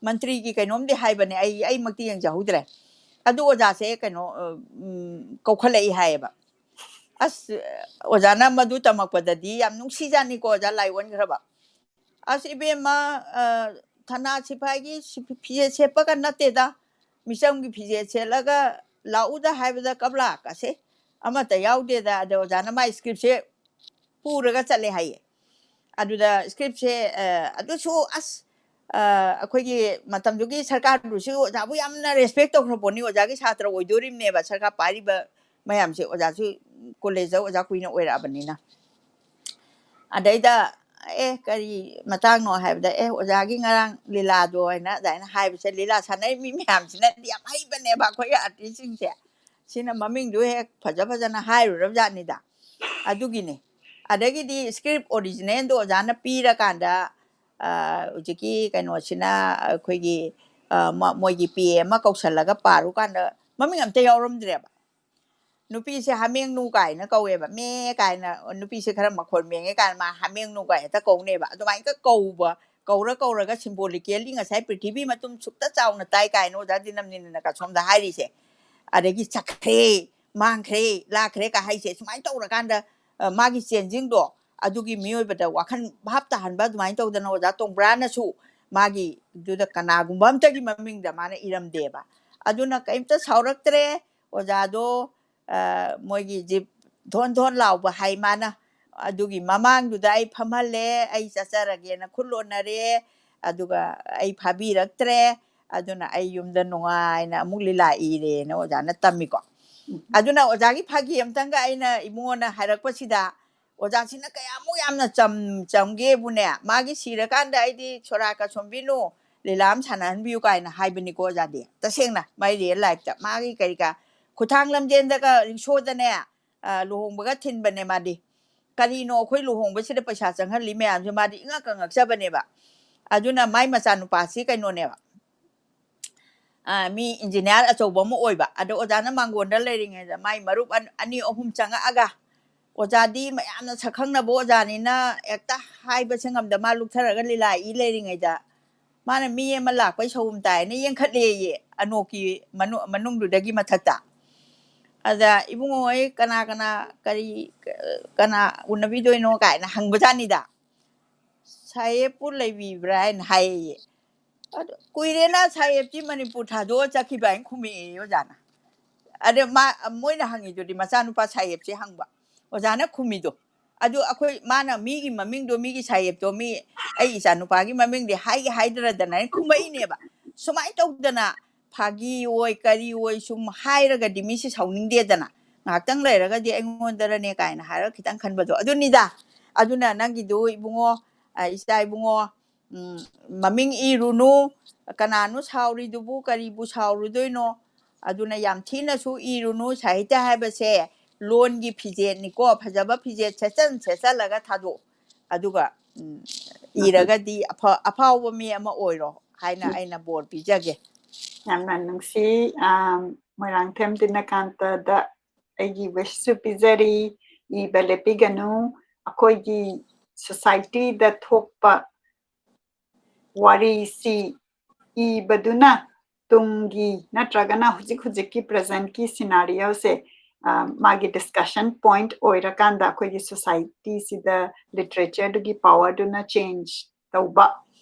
ꯃꯟꯇ꯭ꯔꯤꯒꯤ ꯀꯩꯅꯣꯝꯗꯤ ꯍꯥꯏꯕꯅꯦ, ꯑꯩ, ꯑꯩꯃꯛꯇꯤ ꯌꯦꯡꯖꯍꯧꯗ꯭ꯔꯦ꯫ ꯑꯗꯨ ꯑꯣꯖꯥꯁꯦ ꯀꯩꯅꯣ, ꯑ, ꯎꯝ, ꯀꯧꯈꯠꯂꯛꯏ ꯍꯥꯏꯌꯦꯕ꯫ ꯑꯁ, ꯑꯣꯖꯥꯅ ꯃꯗꯨ ꯇꯝꯃꯛꯄꯗꯗꯤ ꯌꯥꯝ ꯅꯨꯡꯁꯤꯖꯥꯠꯅꯤꯀꯣ, ꯑꯣꯖꯥ ꯂꯥꯏ ꯑꯣꯟꯈ꯭ꯔꯕ꯫ "ꯑꯁ ꯏꯕꯦꯝꯃ, ꯑ, ꯊꯅꯥ ꯁꯤꯐꯥꯏꯒꯤ ꯁꯤ-, ꯐꯤꯖꯦꯠ ꯁꯦꯠꯄꯒ ꯅꯠꯇꯦꯗ, ꯃꯤꯆꯝꯒꯤ ꯐꯤꯖꯦꯠ ꯁꯦꯠꯂꯒ ꯂꯥꯛꯎꯗ ꯍꯥꯏꯕꯗ ꯀꯞꯂꯥꯛꯀꯁꯦ ꯑꯃꯠꯇ ꯌꯥꯎꯗꯦꯗ"꯫ ꯑꯗ ꯑꯣꯖꯥꯅ ꯃꯥꯏ scriptꯁꯦ ꯄꯨꯔꯒ ꯆꯠꯂꯦ ꯍꯥꯏꯌꯦ꯫ ꯑꯗꯨꯗ scriptꯁꯦ, ꯑ, ꯑꯗꯨꯁꯨ ꯑꯁ, ꯑ, ꯑꯩꯈꯣꯏꯒꯤ ꯃꯇꯝꯗꯨꯒꯤ ꯁꯔꯀꯥꯔꯗꯨꯁꯨ ꯑꯣꯖꯥꯕꯨ ꯌꯥꯝꯅ respect ꯇꯧꯈ꯭ꯔ ꯄꯣꯠꯅꯤ꯫ ꯑꯣꯖꯥꯒꯤ ꯁꯥꯇ꯭ꯔ ꯑꯣꯏꯗꯣꯔꯤꯕꯅꯦꯕ ꯁꯔꯀꯥꯔ ꯄꯥꯏꯔꯤꯕ ꯃꯌꯥꯝꯁꯦ꯫ ꯑꯣꯖꯥꯁꯨ collegeꯇ ꯑꯣꯖꯥ ꯀꯨꯏꯅ ꯑꯣꯏꯔꯛꯑꯕꯅꯤꯅ꯫ ꯑꯗꯩꯗ, "ꯑꯦ, ꯀꯔꯤ ꯃꯇꯥꯡꯅꯣ?" ꯍꯥꯏꯕꯗ, "ꯑꯦ, ꯑꯣꯖꯥꯒꯤ ꯉꯔꯥꯡ ꯂꯤꯂꯥꯗꯣ" ꯍꯥꯏꯅ ꯑꯗꯨꯃꯥꯏꯅ ꯍꯥꯏꯕꯁꯦ, ꯂꯤꯂꯥ ꯁꯥꯟꯅꯔꯤ ꯃꯤ ꯃꯌꯥꯝꯁꯤꯅꯗꯤ ꯌꯥꯝ ꯍꯩꯕꯅꯦꯕ ꯑꯩꯈꯣꯏꯒꯤ artistꯁꯤꯡꯁꯦ꯫ ꯁꯤꯅ ꯃꯃꯤꯡꯗꯨ ꯍꯦꯛ ꯐꯖ ꯐꯖꯅ ꯍꯥꯏꯔꯨꯔꯕ ꯖꯥꯠꯅꯤꯗ꯫ ꯑꯗꯨꯒꯤꯅꯤ꯫ ꯑꯗꯒꯤꯗꯤ script originalꯗꯣ ꯑꯣꯖꯥꯅ ꯄꯤꯔꯀꯥꯟꯗ, ꯑ, ꯍꯧꯖꯤꯛꯀꯤ ꯀꯩꯅꯣꯁꯤꯅ ꯑꯩꯈꯣꯏꯒꯤ, ꯑ, ꯃ-, ꯃꯣꯏꯒꯤ PA ꯑꯃ ꯀꯧꯁꯜꯂꯒ ꯄꯥꯔꯨꯀꯥꯟꯗ ꯃꯃꯤꯡ ꯑꯝꯇ ꯌꯥꯎꯔꯝꯗ꯭ꯔꯦꯕ꯫ ꯅꯨꯄꯤꯁꯦ ꯍꯥꯃꯦꯡꯅꯨ ꯀꯥꯏꯅ ꯀꯧꯋꯦꯕ꯫ "ꯃꯦ" ꯀꯥꯏꯅ, ꯅꯨꯄꯤꯁꯦ ꯈꯔ ꯃꯈꯣꯟ ꯃꯦꯡꯉꯦ ꯀꯥꯏꯅ ꯃꯥ ꯍꯥꯃꯦꯡꯅꯨ ꯀꯥꯏ ꯍꯦꯛꯇ ꯀꯧꯅꯦꯕ꯫ ꯑꯗꯨꯃꯥꯏꯅ ꯀꯧꯕ, ꯀꯧꯔ ꯀꯧꯔꯒ symbolically ꯉꯁꯥꯏ "ꯄ꯭ꯔꯤꯊꯤꯕꯤ ꯃꯇꯨꯝ ꯁꯨꯛꯇ ꯆꯥꯎꯅ ꯇꯥꯏ" ꯀꯥꯏꯅ ꯑꯣꯖꯥ ꯗꯤꯅꯝꯅꯤꯅ ꯁꯣꯝꯗ ꯍꯥꯏꯔꯤꯁꯦ꯫ ꯑꯗꯒꯤ "ꯆꯠꯈ꯭ꯔꯦ, ꯃꯥꯡꯈ꯭ꯔꯦ, ꯂꯥꯛꯈ꯭ꯔꯦ" ꯀ ꯍꯥꯏꯁꯦ ꯁꯨꯃꯥꯏꯅ ꯇꯧꯔꯀꯥꯟꯗ, ꯑ, ꯃꯥꯒꯤ changingꯗꯣ ꯑꯗꯨꯒꯤ ꯃꯤꯑꯣꯏꯕꯗ ꯋꯥꯈꯜ ꯚꯥꯞ ꯇꯥꯍꯟꯕ ꯑꯗꯨꯃꯥꯏꯅ ꯇꯧꯗꯅ ꯑꯣꯖꯥ ꯇꯣꯡꯕ꯭ꯔꯥꯅꯁꯨ ꯃꯥꯒꯤꯗꯨꯗ ꯀꯅꯥꯒꯨꯝꯕ ꯑꯝꯇꯒꯤ ꯃꯃꯤꯡꯗ ꯃꯥꯅ ꯏꯔꯝꯗꯦꯕ꯫ ꯑꯗꯨꯅ ꯀꯩꯝꯇ ꯁꯥꯎꯔꯛꯇ꯭ꯔꯦ꯫ ꯑꯣꯖꯥꯗꯣ, ꯑ, ꯃꯣꯏꯒꯤ ꯖꯤꯞ ꯙꯣꯟ ꯙꯣꯟ ꯂꯥꯎꯕ ꯍꯥꯏ ꯃꯥꯅ꯫ ꯑꯗꯨꯒꯤ ꯃꯃꯥꯡꯗꯨꯗ ꯑꯩ ꯐꯝꯍꯜꯂꯦ, ꯑꯩ ꯆꯠꯆꯔꯒꯦꯅ ꯈꯨꯠ ꯂꯣꯟꯅꯔꯦ꯫ ꯑꯗꯨꯒ ꯑꯩ ꯐꯥꯕꯤꯔꯛꯇ꯭ꯔꯦ꯫ ꯑꯗꯨꯅ ꯑꯩ ꯌꯨꯝꯗ ꯅꯨꯡꯉꯥꯏꯅ ꯑꯃꯨꯛ ꯂꯤꯂꯥ ꯏꯔꯦꯅ ꯑꯣꯖꯥꯅ ꯇꯝꯃꯤꯀꯣ꯫ ꯑꯗꯨꯅ ꯑꯣꯖꯥꯒꯤ ꯐꯥꯒꯤ ꯑꯝꯇꯪꯒ ꯑꯩꯅ ꯏꯕꯨꯡꯉꯣꯅ ꯍꯥꯏꯔꯛꯄꯁꯤꯗ, "ꯑꯣꯖꯥꯁꯤꯅ ꯀꯌꯥꯃꯨꯛ ꯌꯥꯝꯅ ꯆꯝ-, ꯆꯝꯒꯦꯕꯨꯅꯦ, ꯃꯥꯒꯤ ꯁꯤꯔꯀꯥꯟꯗ ꯑꯩꯗꯤ ꯁꯣꯔꯥ ꯀꯁꯣꯝꯕꯤꯅꯨ ꯂꯤꯂꯥ ꯑꯃ ꯁꯥꯟꯅꯍꯟꯕꯤꯌꯨ" ꯀꯥꯏꯅ ꯍꯥꯏꯕꯅꯤꯀꯣ ꯑꯣꯖꯥꯗꯤ꯫ ꯇꯁꯦꯡꯅ ꯃꯥꯏ real lifeꯇ ꯃꯥꯒꯤ ꯀꯔꯤ ꯀꯥ ꯈꯨꯊꯥꯡ ꯂꯝꯖꯦꯟꯗꯒ ꯔꯤꯛꯁꯣꯗꯅꯦ, ꯑ, ꯂꯨꯍꯣꯡꯕꯒ ꯊꯤꯟꯕꯅꯦ ꯃꯥꯗꯤ꯫ ꯀꯔꯤꯅꯣ ꯑꯩꯈꯣꯏ ꯂꯨꯍꯣꯡꯕꯁꯤꯗ ꯄꯩꯁꯥ ꯆꯪꯍꯜꯂꯤ ꯃꯌꯥꯝꯁꯦ ꯃꯥꯗꯤ ꯏꯉꯛꯀ ꯉꯛꯆꯕꯅꯦꯕ꯫ ꯑꯗꯨꯅ ꯃꯥꯏ ꯃꯆꯥꯅꯨꯄꯥꯁꯤ ꯀꯩꯅꯣꯅꯦꯕ, ꯑ, ꯃꯤ engineer ꯑꯆꯧꯕ ꯑꯃ ꯑꯣꯏꯕ꯫ ꯑꯗꯣ ꯑꯣꯖꯥꯅ ꯃꯥꯡꯒꯣꯟꯗ ꯂꯩꯔꯤꯉꯩꯗ ꯃꯥꯏ ꯃꯔꯨꯞ ꯑꯟ-, ꯑꯅꯤ ꯑꯍꯨꯝ ꯆꯪꯉꯛꯑꯒ, ꯑꯣꯖꯥꯗꯤ ꯃꯌꯥꯝꯅ ꯁꯛꯈꯪꯅꯕ ꯑꯣꯖꯥꯅꯤꯅ ꯍꯦꯛꯇ ꯍꯥꯏꯕꯁꯦ ꯉꯝꯗ ꯃꯥ ꯂꯨꯞꯊꯔꯒ ꯂꯤꯂꯥ ꯏ ꯂꯩꯔꯤꯉꯩꯗ, ꯃꯥꯅ ꯃꯤ ꯑꯃ ꯂꯥꯛꯄꯩ ꯁꯧꯝ ꯇꯥꯏꯅ ꯌꯦꯡꯈꯠꯂꯦꯌꯦ, ꯑꯅꯣꯛꯀꯤ ꯃꯅꯨꯡꯗꯨꯗꯒꯤ ꯃꯊꯛꯇ꯫ ꯑꯗ, "ꯏꯕꯨꯡꯉꯣ, ꯑꯩ ꯀꯅꯥ ꯀꯅꯥ, ꯀꯔꯤ, ꯀꯅꯥ ꯎꯅꯕꯤꯗꯣꯏꯅꯣ?" ꯀꯥꯏꯅ ꯍꯪꯕꯖꯥꯠꯅꯤꯗ꯫ "ꯁꯥꯍꯦꯕꯄꯨ ꯂꯩꯕꯤꯕ꯭ꯔꯥ?" ꯍꯥꯏꯅ ꯍꯥꯏꯌꯦ꯫ ꯑꯗꯨ, "ꯀꯨꯏꯔꯦꯅ ꯁꯥꯍꯦꯕꯇꯤ ꯃꯅꯤꯄꯨꯔ ꯊꯥꯗꯣꯛꯑ ꯆꯠꯈꯤꯕ" ꯍꯥꯏꯅ ꯈꯨꯝꯃꯛꯑꯦ ꯑꯣꯖꯥꯅ꯫ ꯑꯗ ꯃꯥ, ꯃꯣꯏꯅ ꯍꯪꯉꯤꯗꯨꯗꯤ ꯃꯆꯥꯅꯨꯄꯥ ꯁꯥꯍꯦꯕꯁꯦ ꯍꯪꯕ꯫ ꯑꯣꯖꯥꯅ ꯈꯨꯝꯃꯤꯗꯣ꯫ ꯑꯗꯨ ꯑꯩꯈꯣꯏ, ꯃꯥꯅ ꯃꯤꯒꯤ ꯃꯃꯤꯡꯗꯣ, ꯃꯤꯒꯤ ꯁꯥꯍꯦꯕꯇꯣ, ꯃꯤ, ꯑꯩ ꯏꯆꯥꯅꯨꯄꯥꯒꯤ ꯃꯃꯤꯡꯗꯤ ꯍꯥꯏꯒꯦ ꯍꯥꯏꯗ꯭ꯔꯗꯅ ꯑꯩꯅ ꯈꯨꯝꯃꯛꯏꯅꯦꯕ꯫ ꯁꯨꯃꯥꯏꯅ ꯇꯧꯗꯅ ꯐꯥꯒꯤ ꯑꯣꯏ ꯀꯔꯤ ꯑꯣꯏ ꯁꯨꯝ ꯍꯥꯏꯔꯒꯗꯤ ꯃꯤꯁꯤ ꯁꯥꯎꯅꯤꯡꯗꯦꯗꯅ꯫ ꯉꯥꯏꯍꯥꯛꯇꯪ ꯂꯩꯔꯒꯗꯤ ꯑꯩꯉꯣꯟꯗꯔꯅꯦ ꯀꯥꯏꯅ ꯍꯥꯏꯔꯒ ꯈꯤꯇꯪ ꯈꯟꯕꯗꯣ꯫ ꯑꯗꯨꯅꯤꯗ꯫ ꯑꯗꯨꯅ ꯅꯪꯒꯤꯗꯨ ꯏꯕꯨꯡꯉꯣ, ꯑ, ꯏꯆꯥ ꯏꯕꯨꯡꯉꯣ, ꯎꯝ, ꯃꯃꯤꯡ ꯏꯔꯨꯅꯨ, ꯀꯅꯥꯅꯣ ꯁꯥꯎꯔꯤꯗꯨꯕꯨ, ꯀꯔꯤꯕꯨ ꯁꯥꯎꯔꯨꯗꯣꯏꯅꯣ? ꯑꯗꯨꯅ ꯌꯥꯝ ꯊꯤꯅꯁꯨ ꯏꯔꯨꯅꯨ꯫ ꯁꯥꯍꯤꯇ꯭ꯌ ꯍꯥꯏꯕꯁꯦ ꯂꯣꯟꯒꯤ ꯐꯤꯖꯦꯠꯅꯤꯀꯣ, ꯐꯖꯕ ꯐꯤꯖꯦꯠ ꯁꯦꯠꯆꯟ ꯁꯦꯠꯆꯜꯂꯒ ꯊꯥꯗꯣꯛꯎ꯫ ꯑꯗꯨꯒ, ꯎꯝ, ꯏꯔꯒꯗꯤ ꯑꯐ-, ꯑꯐꯥꯎꯕ ꯃꯤ ꯑꯃ ꯑꯣꯏꯔꯣ ꯍꯥꯏꯅ ꯎꯝ꯫ ꯑꯩꯅ ꯕꯣꯔ ꯄꯤꯖꯒꯦ꯫ ꯌꯥꯝꯅ ꯅꯨꯡꯁꯤ, ꯑꯥ, ꯃꯣꯏꯔꯥꯡꯊꯦꯝ ꯗꯤꯅꯀꯥꯟꯇꯗ ꯑꯩꯒꯤ wishꯁꯨ ꯄꯤꯖꯔꯤ꯫ ꯏꯕ ꯂꯦꯞꯄꯤꯒꯅꯨ꯫ ꯑꯩꯈꯣꯏꯒꯤ societyꯗ ꯊꯣꯛꯄ ꯋꯥꯔꯤꯁꯤ ꯏꯕꯗꯨꯅ ꯇꯨꯡꯒꯤ ꯅꯠꯇ꯭ꯔꯒꯅ ꯍꯧꯖꯤꯛ ꯍꯧꯖꯤꯛꯀꯤ presentꯀꯤ scenarioꯁꯦ, ꯑ, ꯃꯥꯒꯤ discussion point ꯑꯣꯏꯔꯀꯥꯟꯗ ꯑꯩꯈꯣꯏꯒꯤ societyꯁꯤꯗ literatureꯗꯨꯒꯤ powerꯗꯨꯅ change ꯇꯧꯕ,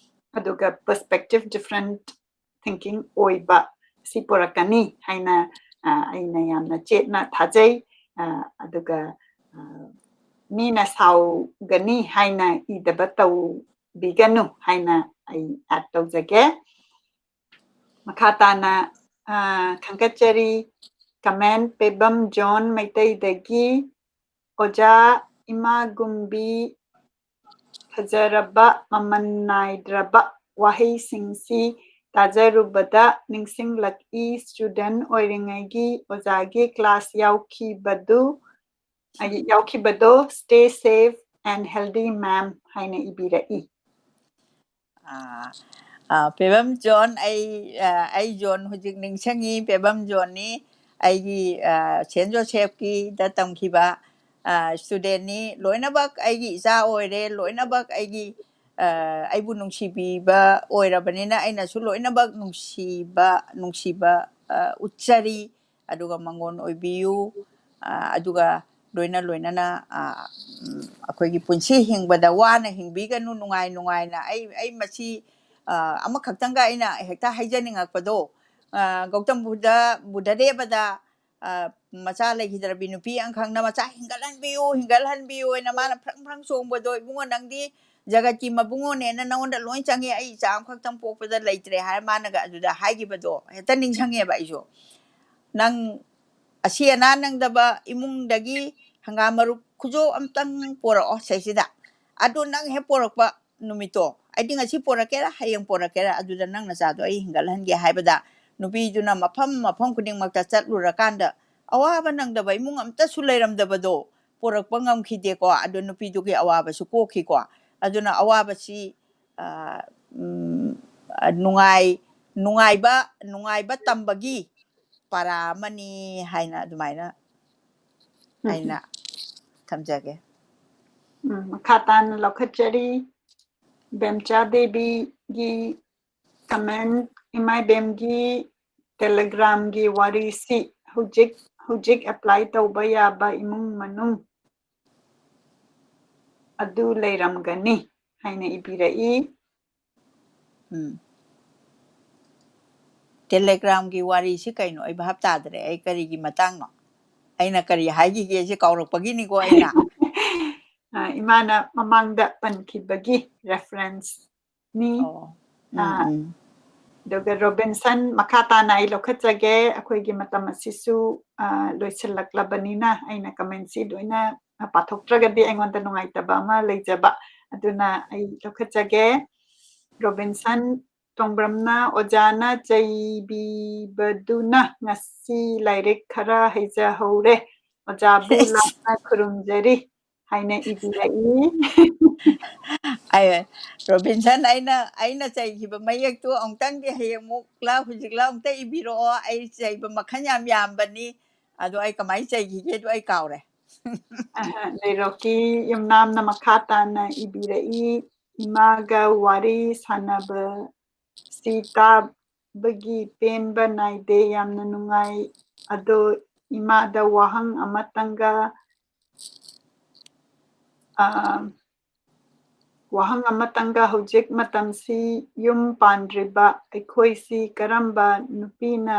ꯑꯗꯨꯒ perspective different thinking ꯑꯣꯏꯕ ꯁꯤ ꯄꯨꯔꯛꯀꯅꯤ ꯍꯥꯏꯅ, ꯑ, ꯑꯩꯅ ꯌꯥꯝꯅ ꯆꯦꯠꯅ ꯊꯥꯖꯩ꯫ ꯑ, ꯑꯗꯨꯒ, ꯑ, ꯃꯤꯅ ꯁꯥꯎꯒꯅꯤ ꯍꯥꯏꯅ ꯏꯗꯕ ꯇꯧꯕꯤꯒꯅꯨ ꯍꯥꯏꯅ ꯑꯩ add ꯇꯧꯖꯒꯦ꯫ ꯃꯈꯥ ꯇꯥꯅ, ꯑ, ꯈꯟꯒꯠꯆꯔꯤ, comment ꯄꯦꯕꯝ ꯖꯣꯟ ꯃꯩꯇꯩꯗꯒꯤ, "ꯑꯣꯖꯥ ꯏꯃꯥꯒꯨꯝꯕꯤ ꯐꯖꯔꯕ ꯃꯃꯜ ꯅꯥꯏꯗ꯭ꯔꯕ ꯋꯥꯍꯩꯁꯤꯡꯁꯤ ꯇꯥꯖꯔꯨꯕꯗ ꯅꯤꯡꯁꯤꯡꯂꯛꯏ꯫ Student ꯑꯣꯏꯔꯤꯉꯩꯒꯤ ꯑꯣꯖꯥꯒꯤ class ꯌꯥꯎꯈꯤꯕꯗꯨ, ꯑꯩ ꯌꯥꯎꯈꯤꯕꯗꯣ꯫ Stay safe and healthy, ma'am" ꯍꯥꯏꯅ ꯏꯕꯤꯔꯛꯏ꯫ ꯑꯥ, ꯑꯥ, ꯄꯦꯕꯝ ꯖꯣꯟ, ꯑꯩ, ꯑꯥ, ꯑꯩ ꯖꯣꯟ ꯍꯧꯖꯤꯛ ꯅꯤꯡꯁꯤꯡꯉꯤ, ꯄꯦꯕꯝ ꯖꯣꯟꯅꯤ꯫ ꯑꯩꯒꯤ, ꯑꯥ, ꯁꯦꯟ ꯖꯣꯁꯦꯐꯀꯤꯗ ꯇꯝꯈꯤꯕ, ꯑꯥ, studentꯅꯤ꯫ ꯂꯣꯏꯅꯃꯛ ꯑꯩꯒꯤ ꯏꯆꯥ ꯑꯣꯏꯔꯦ, ꯂꯣꯏꯅꯃꯛ ꯑꯩꯒꯤ, ꯑ, ꯑꯩꯕꯨ ꯅꯨꯡꯁꯤꯕꯤꯕ ꯑꯣꯏꯔꯕꯅꯤꯅ ꯑꯩꯅꯁꯨ ꯂꯣꯏꯅꯃꯛ ꯅꯨꯡꯁꯤꯕ, ꯅꯨꯡꯁꯤꯕ, ꯑ, ꯎꯠꯆꯔꯤ꯫ ꯑꯗꯨꯒ ꯃꯉꯣꯟ ꯑꯣꯏꯕꯤꯌꯨ꯫ ꯑ, ꯑꯗꯨꯒ ꯂꯣꯏꯅ ꯂꯣꯏꯅꯅ, ꯑ, ꯎꯝ, ꯑꯩꯈꯣꯏꯒꯤ ꯄꯨꯟꯁꯤ ꯍꯤꯡꯕꯗ ꯋꯥꯅ ꯍꯤꯡꯕꯤꯒꯅꯨ, ꯅꯨꯡꯉꯥꯏ ꯅꯨꯡꯉꯥꯏꯅ꯫ ꯑꯩ, ꯑꯩ ꯃꯁꯤ, ꯑ, ꯑꯃꯈꯛꯇꯪꯒ ꯑꯩꯅ ꯍꯦꯛꯇ ꯍꯥꯏꯖꯅꯤꯡꯉꯛꯄꯗꯣ, ꯑ, ꯒꯧꯇꯝ ꯕꯨꯙ, ꯕꯨꯙꯗꯦꯕꯗ, ꯑ, ꯃꯆꯥ ꯂꯩꯈꯤꯗ꯭ꯔꯕꯤ ꯅꯨꯄꯤ ꯑꯃꯈꯛꯅ ꯃꯆꯥ ꯍꯤꯡꯒꯠꯍꯟꯕꯤꯌꯨ, ꯍꯤꯡꯒꯠꯍꯟꯕꯤꯌꯨ ꯍꯥꯏꯅ ꯃꯥꯅ ꯐ꯭ꯔꯪ ꯐ꯭ꯔꯪ ꯆꯣꯡꯕꯗꯣ, "ꯏꯕꯨꯡꯉꯣ, ꯅꯪꯗꯤ ꯖꯒꯠꯀꯤ ꯃꯕꯨꯡꯉꯣꯅꯦꯅ ꯅꯉꯣꯟꯗ ꯂꯣꯏ ꯆꯪꯉꯦ, ꯑꯩ ꯏꯆꯥ ꯑꯃꯈꯛꯇꯪ ꯄꯣꯛꯄꯗ ꯂꯩꯇ꯭ꯔꯦ" ꯍꯥꯏꯔ ꯃꯥꯅꯒ ꯑꯗꯨꯗ ꯍꯥꯏꯈꯤꯕꯗꯣ ꯍꯦꯛꯇ ꯅꯤꯡꯁꯤꯡꯉꯦꯕ ꯑꯩꯁꯨ꯫ ꯅꯪ ꯑꯁꯤ ꯑꯅꯥ ꯅꯪꯗꯕ ꯏꯃꯨꯡꯗꯒꯤ ꯍꯪꯒꯥꯝ ꯃꯔꯨ ꯈꯨꯖꯣ ꯑꯝꯇꯪ ꯄꯣꯔꯛꯑꯣ ꯁꯤꯁꯤꯗ꯫ ꯑꯗꯨ ꯅꯪ ꯍꯦꯛ ꯄꯣꯔꯛꯄ ꯅꯨꯃꯤꯠꯇꯣ, ꯑꯩꯗꯤ ꯉꯁꯤ ꯄꯣꯔꯛꯀꯦꯔꯥ, ꯍꯌꯦꯡ ꯄꯣꯔꯛꯀꯦꯔꯥ, ꯑꯗꯨꯗ ꯅꯪ ꯅꯆꯥꯗꯣ ꯑꯩ ꯍꯤꯡꯒꯠꯍꯟꯒꯦ ꯍꯥꯏꯕꯗ, ꯅꯨꯄꯤꯗꯨꯅ ꯃꯐꯝ ꯃꯐꯝ ꯈꯨꯗꯤꯡꯃꯛꯇ ꯆꯠꯂꯨꯔꯀꯥꯟꯗ, ꯑꯋꯥꯕ ꯅꯪꯗꯕ ꯏꯃꯨꯡ ꯑꯝꯇꯁꯨ ꯂꯩꯔꯝꯗꯕꯗꯣ, ꯄꯣꯔꯛꯄ ꯉꯝꯈꯤꯗꯦꯀꯣ꯫ ꯑꯗꯨ ꯅꯨꯄꯤꯗꯨꯒꯤ ꯑꯋꯥꯕꯁꯨ ꯀꯣꯛꯈꯤꯀꯣ꯫ ꯑꯗꯨꯅ ꯑꯋꯥꯕꯁꯤ, ꯑ, ꯎꯝ, ꯑ, ꯅꯨꯡꯉꯥꯏ-, ꯅꯨꯡꯉꯥꯏꯕ, ꯅꯨꯡꯉꯥꯏꯕ ꯇꯝꯕꯒꯤ ꯄꯔꯥ ꯑꯃꯅꯤ ꯍꯥꯏꯅ ꯑꯗꯨꯃꯥꯏꯅ ꯎꯝ꯫ ꯑꯩꯅ ꯊꯝꯖꯒꯦ꯫ ꯎꯝ, ꯃꯈꯥ ꯇꯥꯅ ꯂꯧꯈꯠꯆꯔꯤ꯫ ꯕꯦꯝꯆꯥ ꯗꯦꯕꯤꯒꯤ comment, "ꯏꯃꯥ ꯏꯕꯦꯝꯒꯤ Telegramꯒꯤ ꯋꯥꯔꯤꯁꯤ ꯍꯧꯖꯤꯛ, ꯍꯧꯖꯤꯛ apply ꯇꯧꯕ ꯌꯥꯕ ꯏꯃꯨꯡ ꯃꯅꯨꯡ ꯑꯗꯨ ꯂꯩꯔꯝꯒꯅꯤ" ꯍꯥꯏꯅ ꯏꯕꯤꯔꯛꯏ꯫ ꯎꯝ꯫ Telegramꯒꯤ ꯋꯥꯔꯤꯁꯤ ꯀꯩꯅꯣ? ꯑꯩ ꯚꯥꯞ ꯇꯥꯗ꯭ꯔꯦ꯫ ꯑꯩ ꯀꯔꯤꯒꯤ ꯃꯇꯥꯡꯅꯣ? ꯑꯩꯅ ꯀꯔꯤ ꯍꯥꯏꯈꯤꯒꯦꯁꯦ ꯀꯥꯎꯔꯛꯄꯒꯤꯅꯤꯀꯣ ꯑꯩꯅ꯫ ꯑ, ꯏꯃꯥꯅ ꯃꯃꯥꯡꯗ ꯄꯟꯈꯤꯕꯒꯤ referenceꯅꯤ꯫ ꯑꯣ꯫ ꯎꯝ, ꯑ, ꯎꯝ꯫ ꯑꯗꯨꯒ ꯔꯣꯕꯤꯟꯁꯟ, ꯃꯈꯥ ꯇꯥꯅ ꯑꯩ ꯂꯧꯈꯠꯆꯒꯦ꯫ ꯑꯩꯈꯣꯏꯒꯤ ꯃꯇꯝ ꯑꯁꯤꯁꯨ, ꯑ, ꯂꯣꯏꯁꯤꯜꯂꯛꯂꯕꯅꯤꯅ ꯑꯩꯅ commentꯁꯤ ꯂꯣꯏꯅ ꯄꯥꯊꯣꯛꯇ꯭ꯔꯒꯗꯤ ꯑꯩꯉꯣꯟꯗ ꯅꯨꯡꯉꯥꯏꯇꯕ ꯑꯃ ꯂꯩꯖꯕ꯫ ꯑꯗꯨꯅ ꯑꯩ ꯂꯧꯈꯠꯆꯒꯦ꯫ ꯔꯣꯕꯤꯟꯁꯟ ꯇꯣꯡꯕ꯭ꯔꯝꯅ, "ꯑꯣꯖꯥꯅ ꯆꯩꯕꯤꯕꯗꯨꯅ ꯉꯁꯤ ꯂꯥꯏꯔꯤꯛ ꯈꯔ ꯍꯩꯖꯍꯧꯔꯦ꯫ ꯑꯣꯖꯥꯕꯨ ꯂꯥꯞꯅ ꯈꯨꯔꯨꯝꯖꯔꯤ" ꯍꯥꯏꯅ ꯏꯕꯤꯔꯛꯏ꯫ ꯑꯩ, ꯔꯣꯕꯤꯟꯁꯟ, ꯑꯩꯅ, ꯑꯩꯅ ꯆꯩꯈꯤꯕ ꯃꯌꯦꯛꯇꯨ ꯑꯃꯨꯛꯇꯪꯗꯤ ꯍꯌꯦꯡꯃꯨꯛꯂ ꯍꯧꯖꯤꯛꯂ ꯑꯃꯨꯛꯇ ꯏꯕꯤꯔꯛꯑꯣ꯫ ꯑꯩ ꯆꯩꯕ ꯃꯈꯜ ꯌꯥꯝ ꯌꯥꯝꯕꯅꯤ꯫ ꯑꯗꯣ ꯑꯩ ꯀꯃꯥꯏꯅ ꯆꯩꯈꯤꯒꯦꯗꯣ ꯑꯩ ꯀꯥꯎꯔꯦ꯫ ꯑꯍ, ꯂꯩꯔꯣꯛꯀꯤ ꯌꯨꯝꯅꯥꯝꯅ ꯃꯈꯥ ꯇꯥꯅ ꯏꯕꯤꯔꯛꯏ꯫ ꯏꯃꯥꯒ ꯋꯥꯔꯤ ꯁꯥꯟꯅꯕꯁꯤ ꯇꯥꯕꯒꯤ ꯄꯦꯟꯕ ꯅꯥꯏꯗꯦ꯫ ꯌꯥꯝꯅ ꯅꯨꯡꯉꯥꯏ꯫ ꯑꯗꯣ ꯏꯃꯥꯗ ꯋꯥꯍꯪ ꯑꯃꯇꯪꯒ, ꯑ, ꯋꯥꯍꯪ ꯑꯃꯇꯪꯒ, ꯍꯧꯖꯤꯛ ꯃꯇꯝꯁꯤ ꯌꯨꯝ ꯄꯥꯟꯗ꯭ꯔꯤꯕ ꯑꯩꯈꯣꯏꯁꯤ ꯀꯔꯝꯕ ꯅꯨꯄꯤꯅ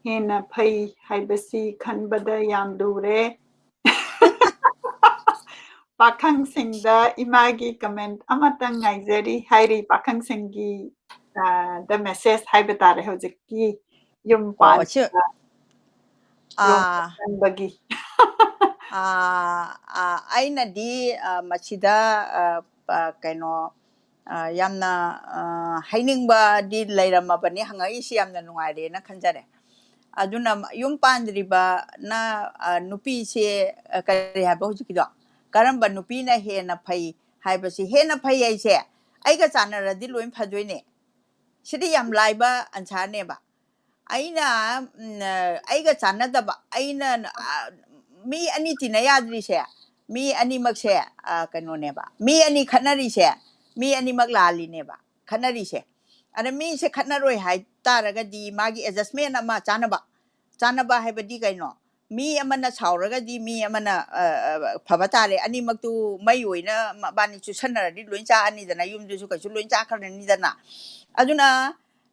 ꯍꯦꯟꯅ ꯐꯩ ꯍꯥꯏꯕꯁꯤ ꯈꯟꯕꯗ ꯌꯥꯝ ꯂꯨꯔꯦ꯫ ꯄꯥꯈꯪꯁꯤꯡꯗ ꯏꯃꯥꯒꯤ comment ꯑꯃꯇꯪ ꯉꯥꯏꯖꯔꯤ ꯍꯥꯏꯔꯤ꯫ ꯄꯥꯈꯪꯁꯤꯡꯒꯤ, ꯑ, the message ꯍꯥꯏꯕ ꯇꯥꯔꯦ, ꯍꯧꯖꯤꯛꯀꯤ ꯌꯨꯝ ꯑꯣ, ꯁꯤ, ꯄꯥꯟꯕ, ꯑꯥ, ꯂꯨꯍꯣꯡꯕꯒꯤ꯫ ꯑꯥ, ꯑꯥ, ꯑꯩꯅꯗꯤ, ꯑ, ꯃꯁꯤꯗ, ꯑ, ꯑ, ꯀꯩꯅꯣ, ꯑ, ꯌꯥꯝꯅ, ꯑ, ꯍꯥꯏꯅꯤꯡꯕꯗꯤ ꯂꯩꯔꯝꯃꯕꯅꯤ, ꯍꯪꯉꯛꯏꯁꯤ ꯌꯥꯝꯅ ꯅꯨꯡꯉꯥꯏꯔꯦꯅ ꯈꯟꯖꯔꯦ꯫ ꯑꯗꯨꯅ ꯌꯨꯝ ꯄꯥꯟꯗ꯭ꯔꯤꯕꯅ, ꯑ, ꯅꯨꯄꯤꯁꯦ, ꯑ, ꯀꯔꯤ ꯍꯥꯏꯕ ꯍꯧꯖꯤꯛꯀꯤꯗꯣ? ꯀꯔꯝꯕ ꯅꯨꯄꯤꯅ ꯍꯦꯟꯅ ꯐꯩ ꯍꯥꯏꯕꯁꯤ, ꯍꯦꯟꯅ ꯐꯩ ꯍꯥꯏꯁꯦ ꯑꯩꯒ ꯆꯥꯟꯅꯔꯗꯤ ꯂꯣꯏ ꯐꯗꯣꯏꯅꯦ꯫ ꯁꯤꯗꯤ ꯌꯥꯝ ꯂꯥꯏꯕ answerꯅꯦꯕ꯫ ꯑꯩꯅ, ꯎꯝ, ꯑꯩꯒ ꯆꯥꯟꯅꯗꯕ, ꯑꯩꯅ, ꯑ, ꯃꯤ ꯑꯅꯤ ꯇꯤꯟꯅ ꯌꯥꯗ꯭ꯔꯤꯁꯦ, ꯃꯤ ꯑꯅꯤꯃꯛꯁꯦ, ꯑ, ꯀꯩꯅꯣꯅꯦꯕ, ꯃꯤ ꯑꯅꯤ ꯈꯠꯅꯔꯤꯁꯦ, ꯃꯤ ꯑꯅꯤꯃꯛ ꯂꯥꯜꯂꯤꯅꯦꯕ ꯈꯠꯅꯔꯤꯁꯦ꯫ ꯑꯗ ꯃꯤꯁꯦ ꯈꯠꯅꯔꯣꯏ ꯍꯥꯏ ꯇꯥꯔꯒꯗꯤ ꯃꯥꯒꯤ adjustment ꯑꯃ ꯆꯥꯅꯕ, ꯆꯥꯅꯕ ꯍꯥꯏꯕꯗꯤ ꯀꯩꯅꯣ? ꯃꯤ ꯑꯃꯅ ꯁꯥꯎꯔꯒꯗꯤ ꯃꯤ ꯑꯃꯅ, ꯑ, ꯑ, ꯐꯕ ꯇꯥꯔꯦ꯫ ꯑꯅꯤꯃꯛꯇꯨ ꯃꯩ ꯑꯣꯏꯅ ꯃꯕꯥꯅꯤ ꯆꯨꯁꯟꯅꯔꯗꯤ ꯂꯣꯏ ꯆꯥꯛꯑꯅꯤꯗꯅ, ꯌꯨꯝꯗꯨꯁꯨ ꯀꯩꯁꯨ ꯂꯣꯏ ꯆꯥꯛꯈ꯭ꯔꯅꯤꯗꯅ꯫ ꯑꯗꯨꯅ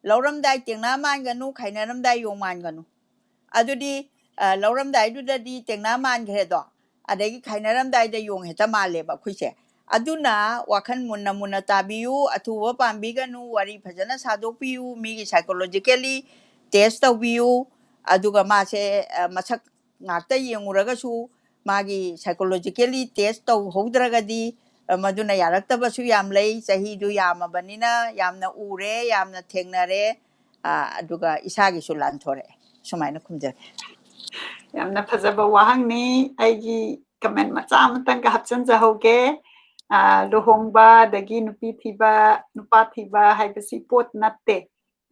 ꯂꯧꯔꯝꯗꯥꯏ ꯇꯦꯡꯅꯥ ꯃꯥꯟꯒꯅꯨ, ꯈꯥꯏꯅꯔꯝꯗꯥꯏ ꯌꯣꯡ ꯃꯥꯟꯒꯅꯨ꯫ ꯑꯗꯨꯗꯤ, ꯑ, ꯂꯧꯔꯝꯗꯥꯏꯗꯨꯗꯗꯤ ꯇꯦꯡꯅꯥ ꯃꯥꯟꯈ꯭ꯔꯦꯗꯣ, ꯑꯗꯒꯤ ꯈꯥꯏꯅꯔꯝꯗꯥꯏꯗ ꯌꯣꯡ ꯍꯦꯛꯇ ꯃꯥꯜꯂꯦꯕ ꯑꯩꯈꯣꯏꯁꯦ꯫ ꯑꯗꯨꯅ ꯋꯥꯈꯜ ꯃꯨꯟꯅ ꯃꯨꯟꯅ ꯇꯥꯕꯤꯌꯨ, ꯑꯊꯨꯕ ꯄꯥꯝꯕꯤꯒꯅꯨ, ꯋꯥꯔꯤ ꯐꯖꯅ ꯁꯥꯗꯣꯛꯄꯤꯌꯨ, ꯃꯤꯒꯤ psychologically test ꯇꯧꯕꯤꯌꯨ, ꯑꯗꯨꯒ ꯃꯥꯁꯦ, ꯑ, ꯃꯁꯛ ꯉꯥꯛꯇ ꯌꯦꯡꯉꯨꯔꯒꯁꯨ ꯃꯥꯒꯤ psychologically test ꯇꯧꯍꯧꯗ꯭ꯔꯒꯗꯤ, ꯑ, ꯃꯗꯨꯅ ꯌꯥꯔꯛꯇꯕꯁꯨ ꯌꯥꯝ ꯂꯩ꯫ ꯆꯍꯤꯗꯨ ꯌꯥꯝꯃꯕꯅꯤꯅ ꯌꯥꯝꯅ ꯎꯔꯦ, ꯌꯥꯝꯅ ꯊꯦꯡꯅꯔꯦ, ꯑ, ꯑꯗꯨꯒ ꯏꯁꯥꯒꯤꯁꯨ ꯂꯥꯟꯊꯣꯔꯛꯑꯦ꯫ ꯁꯨꯃꯥꯏꯅ ꯈꯨꯝꯖꯒꯦ꯫ ꯌꯥꯝꯅ ꯐꯖꯕ ꯋꯥꯍꯪꯅꯤ꯫ ꯑꯩꯒꯤ comment ꯃꯆꯥ ꯑꯃꯇꯪꯒ ꯍꯥꯞꯆꯤꯟꯖꯍꯧꯒꯦ꯫ ꯑ, ꯂꯨꯍꯣꯡꯕ ꯑꯗꯒꯤ ꯅꯨꯄꯤ ꯊꯤꯕ, ꯅꯨꯄꯥ ꯊꯤꯕ ꯍꯥꯏꯕꯁꯤ ꯄꯣꯠ ꯅꯠꯇꯦ꯫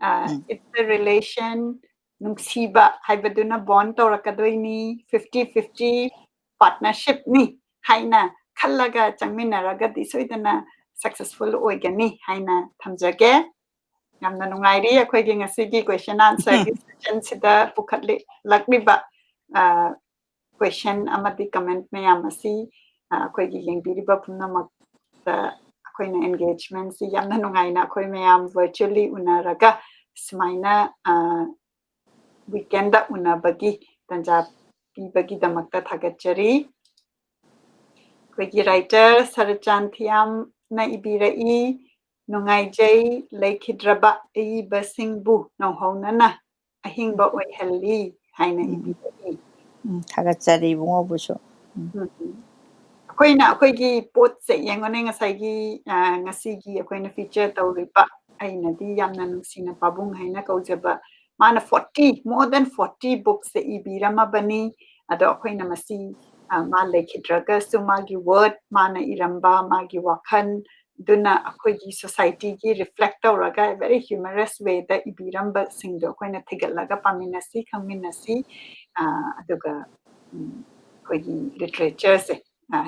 ꯑ, ꯎꯝ꯫ It's a relation, ꯅꯨꯡꯁꯤꯕ ꯍꯥꯏꯕꯗꯨꯅ bond ꯇꯧꯔꯛꯀꯗꯣꯏꯅꯤ, fifty fifty partnershipꯅꯤ ꯍꯥꯏꯅ ꯈꯜꯂꯒ ꯆꯪꯃꯤꯟꯅꯔꯒꯗꯤ ꯁꯣꯏꯗꯅ successful ꯑꯣꯏꯒꯅꯤ ꯍꯥꯏꯅ ꯊꯝꯖꯒꯦ꯫ ꯌꯥꯝꯅ ꯅꯨꯡꯉꯥꯏꯔꯤ ꯑꯩꯈꯣꯏꯒꯤ ꯉꯁꯤꯒꯤ question answer ꯒꯤ session ꯁꯤꯗ ꯄꯨꯈꯠꯂꯛꯂꯤꯕ question ꯑꯃꯗꯤ comment ꯃꯌꯥꯝ ꯑꯁꯤ ꯑꯩꯈꯣꯏꯒꯤ ꯌꯦꯡꯕꯤꯔꯤꯕ ꯄꯨꯝꯅꯃꯛꯇ ꯑꯩꯈꯣꯏꯅ engagement ꯁꯤ ꯌꯥꯝꯅ ꯅꯨꯡꯉꯥꯏꯅ ꯑꯩꯈꯣꯏ ꯃꯌꯥꯝ virtually ꯎꯅꯔꯒ ꯁꯨꯃꯥꯏꯅ weekend ꯗ ꯎꯅꯕꯒꯤ ꯇꯥꯟꯖꯥ ꯄꯤꯕꯒꯤꯗꯃꯛꯇ ꯊꯥꯒꯠꯆꯔꯤ꯫ ꯑꯩꯈꯣꯏꯒꯤ writer ꯁꯔꯆꯥꯟ ꯊꯤꯌꯥꯝꯅ ꯏꯕꯤꯔꯛꯏ, "ꯅꯨꯡꯉꯥꯏꯖꯩ, ꯂꯩꯈꯤꯗ꯭ꯔꯕ ꯑꯏꯕꯁꯤꯡꯕꯨ ꯅꯧꯍꯧꯅꯅ ꯑꯍꯤꯡꯕ ꯑꯣꯏꯍꯜꯂꯤ" ꯍꯥꯏꯅ ꯏꯕꯤꯔꯛꯏ꯫ ꯎꯝ, ꯊꯥꯒꯠꯆꯔꯤ ꯏꯕꯨꯡꯉꯣꯕꯨꯁꯨ꯫ ꯎꯝ꯫ ꯎꯝ, ꯎꯝ꯫ ꯑꯩꯈꯣꯏꯅ ꯑꯩꯈꯣꯏꯒꯤ ꯄꯣꯠꯁꯦ ꯌꯦꯡꯉꯨꯅꯦ, ꯉꯁꯥꯏꯒꯤ ꯉꯁꯤꯒꯤ ꯑꯩꯈꯣꯏꯅ feature ꯇꯧꯔꯤꯕ, ꯑꯩꯅꯗꯤ ꯌꯥꯝꯅ ꯅꯨꯡꯁꯤꯅ ꯄꯥꯕꯨꯡ ꯍꯥꯏꯅ ꯀꯧꯖꯕ, ꯃꯥꯅ forty, more than forty books ꯁꯦ ꯏꯕꯤꯔꯝꯃꯕꯅꯤ꯫ ꯑꯗꯣ ꯑꯩꯈꯣꯏꯅ ꯃꯁꯤ ꯃꯥ ꯂꯩꯈꯤꯗ꯭ꯔꯒꯁꯨ ꯃꯥꯒꯤ word, ꯃꯥꯅ ꯏꯔꯝꯕ ꯃꯥꯒꯤ ꯋꯥꯈꯜ, ꯑꯗꯨꯅ ꯑꯩꯈꯣꯏꯒꯤ society ꯒꯤ reflect ꯇꯧꯔꯒ very humorous way ꯗ ꯏꯕꯤꯔꯝꯕꯁꯤꯡꯗꯣ ꯑꯩꯈꯣꯏꯅ ꯊꯤꯒꯠꯂꯒ ꯄꯥꯃꯤꯟꯅꯁꯤ, ꯈꯪꯃꯤꯟꯅꯁꯤ꯫ ꯑꯗꯨꯒ ꯑꯩꯈꯣꯏꯒꯤ literature ꯁꯦ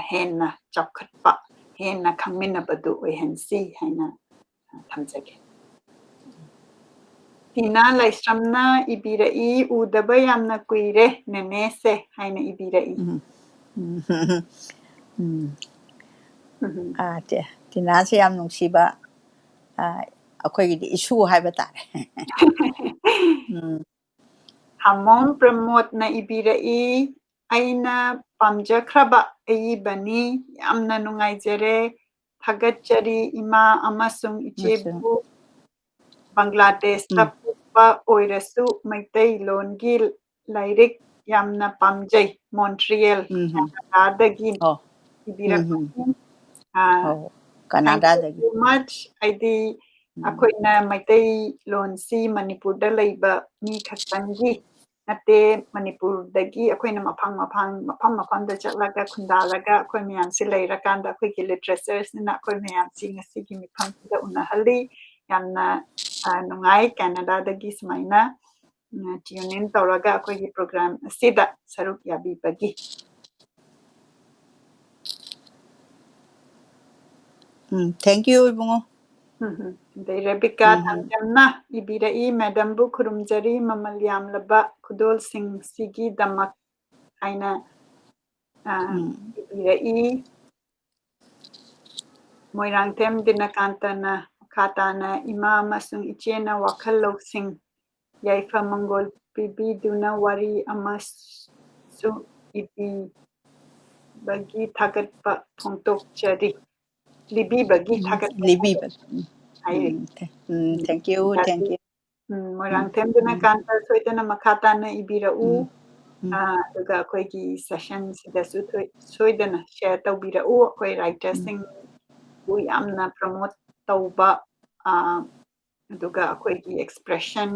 ꯍꯦꯟꯅ ꯆꯥꯎꯈꯠꯄ, ꯍꯦꯟꯅ ꯈꯪꯃꯤꯟꯅꯕꯗꯨ ꯑꯣꯏꯍꯟꯁꯤ ꯍꯥꯏꯅ ꯊꯝꯖꯒꯦ꯫ ꯇꯤꯅꯥ ꯂꯥꯏꯁ꯭ꯔꯝꯅ ꯏꯕꯤꯔꯛꯏ, "ꯎꯗꯕ ꯌꯥꯝꯅ ꯀꯨꯏꯔꯦ ꯅꯦꯅꯦꯁꯦ" ꯍꯥꯏꯅ ꯏꯕꯤꯔꯛꯏ꯫ ꯎꯝ꯫ ꯎꯝ꯫ ꯎꯝ꯫ ꯑꯥ, ꯇꯤ-, ꯇꯤꯅꯥꯁꯦ ꯌꯥꯝ ꯅꯨꯡꯁꯤꯕ, ꯑꯥ, ꯑꯩꯈꯣꯏꯒꯤꯗꯤ ꯏꯁꯨ ꯍꯥꯏꯕ ꯇꯥꯔꯦ꯫ ꯎꯝ꯫ ꯍꯥꯃꯣꯝ ꯄ꯭ꯔꯃꯣꯗꯅ ꯏꯕꯤꯔꯛꯏ, "ꯑꯩꯅ ꯄꯥꯝꯖꯈ꯭ꯔꯕ ꯑꯏꯕꯅꯤ, ꯌꯥꯝꯅ ꯅꯨꯡꯉꯥꯏꯖꯔꯦ, ꯊꯥꯒꯠꯆꯔꯤ ꯏꯃꯥ ꯑꯃꯁꯨꯡ ꯏꯆꯦꯕꯨ꯫ ꯕꯪꯒ꯭ꯂꯥꯗꯦꯁꯇ ꯄꯣꯛꯄ ꯑꯣꯏꯔꯁꯨ ꯃꯩꯇꯩꯂꯣꯟꯒꯤ ꯂꯥꯏꯔꯤꯛ ꯌꯥꯝꯅ ꯄꯥꯝꯖꯩ꯫ Montreal, ꯀꯦꯅꯥꯗꯥꯗꯒꯤ ꯏꯕꯤꯔꯛꯄꯅꯤ꯫ Thank you so much꯫ ꯍꯥꯏꯗꯤ ꯑꯩꯈꯣꯏꯅ ꯃꯩꯇꯩꯂꯣꯟꯁꯤ ꯃꯅꯤꯄꯨꯔꯗ ꯂꯩꯕ ꯃꯤ ꯈꯛꯇꯪꯒꯤ ꯅꯠꯇꯦ, ꯃꯅꯤꯄꯨꯔꯗꯒꯤ ꯑꯩꯈꯣꯏꯅ ꯃꯐꯝ ꯃꯐꯝ, ꯃꯐꯝ ꯃꯐꯝꯗ ꯆꯠꯂꯒ ꯈꯨꯟꯗꯥꯜꯂꯒ ꯑꯩꯈꯣꯏ ꯃꯌꯥꯝꯁꯤ ꯂꯩꯔꯀꯥꯟꯗ ꯑꯩꯈꯣꯏꯒꯤ literature ꯁꯤꯅ ꯑꯩꯈꯣꯏ ꯃꯌꯥꯝꯁꯤ ꯉꯁꯤꯒꯤ ꯃꯤꯐꯝꯁꯤꯗ ꯎꯅꯍꯜꯂꯤ꯫ ꯌꯥꯝꯅ ꯅꯨꯡꯉꯥꯏ ꯀꯦꯅꯥꯗꯥꯗꯒꯤ ꯁꯨꯃꯥꯏꯅ tune in ꯇꯧꯔꯒ ꯑꯩꯈꯣꯏꯒꯤ program ꯑꯁꯤꯗ ꯁꯔꯨꯛ ꯌꯥꯕꯤꯕꯒꯤ꯫ ꯎꯝ, thank you, ꯏꯕꯨꯡꯉꯣ꯫ ꯎꯝ, ꯎꯝ꯫ ꯑꯗꯩ ꯔꯦꯕꯤꯀꯥ ꯊꯥꯡꯖꯝꯅ ꯏꯕꯤꯔꯛꯏ, "ꯃꯦꯗꯝꯕꯨ ꯈꯨꯔꯨꯝꯖꯔꯤ, ꯃꯃꯜ ꯌꯥꯝꯂꯕ ꯈꯨꯗꯣꯜꯁꯤꯡꯁꯤꯒꯤꯗꯃꯛ" ꯍꯥꯏꯅ, ꯑ, ꯏꯕꯤꯔꯛꯏ꯫ ꯃꯣꯏꯔꯥꯡꯊꯦꯝ ꯗꯤꯅꯀꯥꯟꯇꯅ ꯃꯈꯥ ꯇꯥꯅ, "ꯏꯃꯥ ꯑꯃꯁꯨꯡ ꯏꯆꯦꯅ ꯋꯥꯈꯜ ꯂꯧꯁꯤꯡ ꯌꯥꯏꯐ ꯃꯪꯒꯣꯜ ꯄꯤꯕꯤꯗꯨꯅ ꯋꯥꯔꯤ ꯑꯃꯁꯨ ꯏꯕꯤꯕꯒꯤ ꯊꯥꯒꯠꯄ ꯐꯣꯡꯗꯣꯛꯆꯔꯤ"꯫ ꯂꯤꯕꯤꯕꯒꯤ ꯊꯥꯒꯠꯄ ꯂꯤꯕꯤꯕ꯫ ꯍꯥꯏꯔꯤ꯫ ꯎꯝ, th-, um, thank you, thank you. ꯎꯝ, ꯃꯣꯏꯔꯥꯡꯊꯦꯝ ꯗꯤꯅꯀꯥꯟꯇ ꯁꯣꯏꯗꯅ ꯃꯈꯥ ꯇꯥꯅ ꯏꯕꯤꯔꯛꯎ꯫ ꯑ, ꯑꯗꯨꯒ ꯑꯩꯈꯣꯏꯒꯤ session ꯁꯤꯗꯁꯨ ꯊꯣꯏ-, ꯁꯣꯏꯗꯅ share ꯇꯧꯕꯤꯔꯛꯎ꯫ ꯑꯩꯈꯣꯏ writer ꯁꯤꯡꯕꯨ ꯌꯥꯝꯅ promote ꯇꯧꯕ, ꯑ, ꯑꯗꯨꯒ ꯑꯩꯈꯣꯏꯒꯤ expression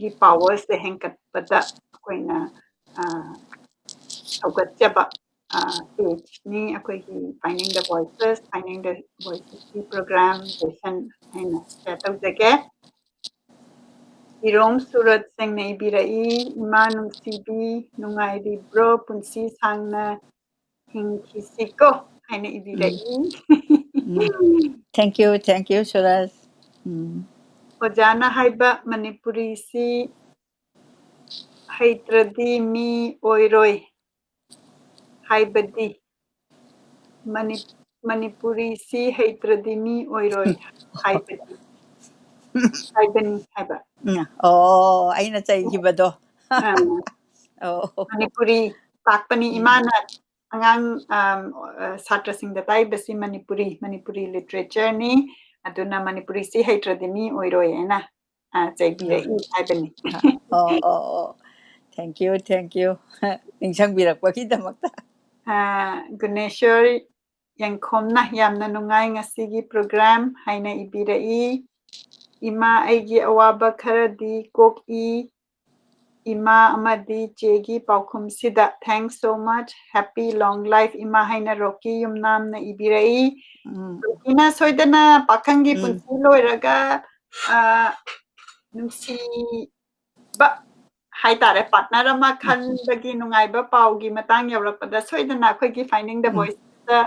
ꯒꯤ power ꯁꯦ ꯍꯦꯟꯒꯠꯄꯗ ꯑꯩꯈꯣꯏꯅ, ꯑ, ꯊꯧꯒꯠꯆꯕ, ꯑ, page ꯅꯤ ꯑꯩꯈꯣꯏꯒꯤ Finding the Voices, Finding the Voices ꯀꯤ program session ꯍꯥꯏꯅ share ꯇꯧꯖꯒꯦ꯫ ꯏꯔꯣꯝ ꯁꯨꯔꯠ ꯁꯦꯡꯅ ꯏꯕꯤꯔꯛꯏ, "ꯏꯃꯥ ꯅꯨꯡꯁꯤꯕꯤ, ꯅꯨꯡꯉꯥꯏꯔꯤꯕ꯭ꯔꯣ? ꯄꯨꯟꯁꯤ ꯁꯥꯡꯅ ꯍꯤꯡꯈꯤꯁꯤꯀꯣ" ꯍꯥꯏꯅ ꯏꯕꯤꯔꯛꯏ꯫ Thank you, thank you, Surat. ꯎꯝ꯫ ꯑꯣꯖꯥꯅ ꯍꯥꯏꯕ ꯃꯅꯤꯄꯨꯔꯤꯁꯤ ꯍꯩꯇ꯭ꯔꯗꯤ ꯃꯤ ꯑꯣꯏꯔꯣꯏ ꯍꯥꯏꯕꯗꯤ, ꯃꯅꯤ-, ꯃꯅꯤꯄꯨꯔꯤꯁꯤ ꯍꯩꯇ꯭ꯔꯗꯤ ꯃꯤ ꯑꯣꯏꯔꯣꯏ ꯍꯥꯏꯕꯗꯤ, ꯍꯥꯏꯕꯅꯤ ꯍꯥꯏꯕ꯫ ꯎꯝ, ꯑꯣ, ꯑꯩꯅ ꯆꯩꯈꯤꯕꯗꯣ꯫ ꯑꯥ꯫ ꯑꯣ꯫ ꯃꯅꯤꯄꯨꯔꯤ ꯇꯥꯛꯄꯅꯤ꯫ ꯏꯃꯥꯅ ꯑꯉꯥꯡ, ꯑꯝ, ꯑ, ꯁꯥꯇ꯭ꯔꯁꯤꯡꯗ ꯇꯥꯛꯏꯕꯁꯤ ꯃꯅꯤꯄꯨꯔꯤ, ꯃꯅꯤꯄꯨꯔꯤ literature ꯅꯤ꯫ ꯑꯗꯨꯅ ꯃꯅꯤꯄꯨꯔꯤꯁꯤ ꯍꯩꯇ꯭ꯔꯗꯤ ꯃꯤ ꯑꯣꯏꯔꯣꯏ ꯍꯥꯏꯅ, ꯑ, ꯆꯩꯕꯤꯔꯛꯏ ꯍꯥꯏꯕꯅꯤ꯫ ꯑꯣ, ꯑꯣ, ꯑꯣ꯫ Thank you, thank you꯫ ꯅꯤꯡꯁꯤꯡꯕꯤꯔꯛꯄꯒꯤꯗꯃꯛꯇ꯫ ꯑ, ꯒꯨꯅꯦꯁꯣꯔ ꯌꯦꯡꯈꯣꯝꯅ, "ꯌꯥꯝꯅ ꯅꯨꯡꯉꯥꯏ ꯉꯁꯤꯒꯤ program" ꯍꯥꯏꯅ ꯏꯕꯤꯔꯛꯏ꯫ "ꯏꯃꯥ, ꯑꯩꯒꯤ ꯑꯋꯥꯕ ꯈꯔꯗꯤ ꯀꯣꯛꯏ ꯏꯃꯥ ꯑꯃꯗꯤ ꯆꯦꯒꯤ ꯄꯥꯎꯈꯨꯝꯁꯤꯗ꯫ Thanks so much, happy long life ꯏꯃꯥ" ꯍꯥꯏꯅ ꯔꯣꯀꯤ ꯌꯨꯝꯅꯥꯝꯅ ꯏꯕꯤꯔꯛꯏ꯫ ꯎꯝ꯫ ꯔꯣꯀꯤꯅ ꯁꯣꯏꯗꯅ ꯄꯥꯈꯪꯒꯤ ꯎꯝ꯫ ꯄꯨꯟꯁꯤ ꯂꯣꯏꯔꯒ, ꯑ, ꯅꯨꯡꯁꯤꯕ ꯍꯥꯏꯇꯥꯔꯦ, partner ꯑꯃ ꯈꯟꯕꯒꯤ ꯅꯨꯡꯉꯥꯏꯕ ꯄꯥꯎꯒꯤ ꯃꯇꯥꯡ ꯌꯧꯔꯛꯄꯗ ꯁꯣꯏꯗꯅ ꯑꯩꯈꯣꯏꯒꯤ Finding the ꯎꯝ꯫ Voices ꯇ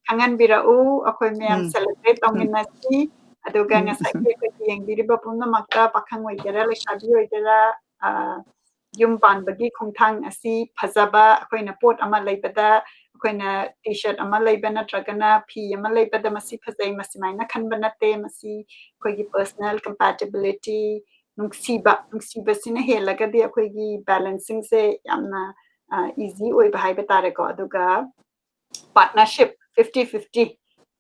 ꯈꯪꯍꯟꯕꯤꯔꯛꯎ꯫ ꯑꯩꯈꯣꯏ ꯃꯌꯥꯝ ꯎꯝ꯫ select ꯇꯧꯃꯤꯟꯅꯁꯤ꯫ ꯑꯗꯨꯒ ꯎꯝ꯫ ꯉꯁꯥꯏꯒꯤ ꯑꯩꯈꯣꯏꯒꯤ ꯌꯦꯡꯕꯤꯔꯤꯕ ꯄꯨꯝꯅꯃꯛꯇ, ꯄꯥꯈꯪ ꯑꯣꯏꯒꯦꯔꯥ, ꯂꯩꯁꯥꯕꯤ ꯑꯣꯏꯒꯦꯔꯥ, ꯑ, ꯌꯨꯝ ꯄꯥꯟꯕꯒꯤ ꯈꯣꯡꯊꯥꯡ ꯑꯁꯤ ꯐꯖꯕ, ꯑꯩꯈꯣꯏꯅ ꯄꯣꯠ ꯑꯃ ꯂꯩꯕꯗ, ꯑꯩꯈꯣꯏꯅ T-shirt ꯑꯃ ꯂꯩꯕ ꯅꯠꯇ꯭ꯔꯒꯅ ꯐꯤ ꯑꯃ ꯂꯩꯕꯗ ꯃꯁꯤ ꯐꯖꯩ, ꯃꯁꯤꯃꯥꯏꯅ ꯈꯟꯕ ꯅꯠꯇꯦ꯫ ꯃꯁꯤ ꯑꯩꯈꯣꯏꯒꯤ personal compatibility, ꯅꯨꯡꯁꯤꯕ, ꯅꯨꯡꯁꯤꯕꯁꯤꯅ ꯍꯦꯜꯂꯒꯗꯤ ꯑꯩꯈꯣꯏꯒꯤ balancingꯁꯦ ꯌꯥꯝꯅ, ꯑ, easy ꯑꯣꯏꯕ ꯍꯥꯏꯕ ꯇꯥꯔꯦꯀꯣ꯫ ꯑꯗꯨꯒ partnership fifty fifty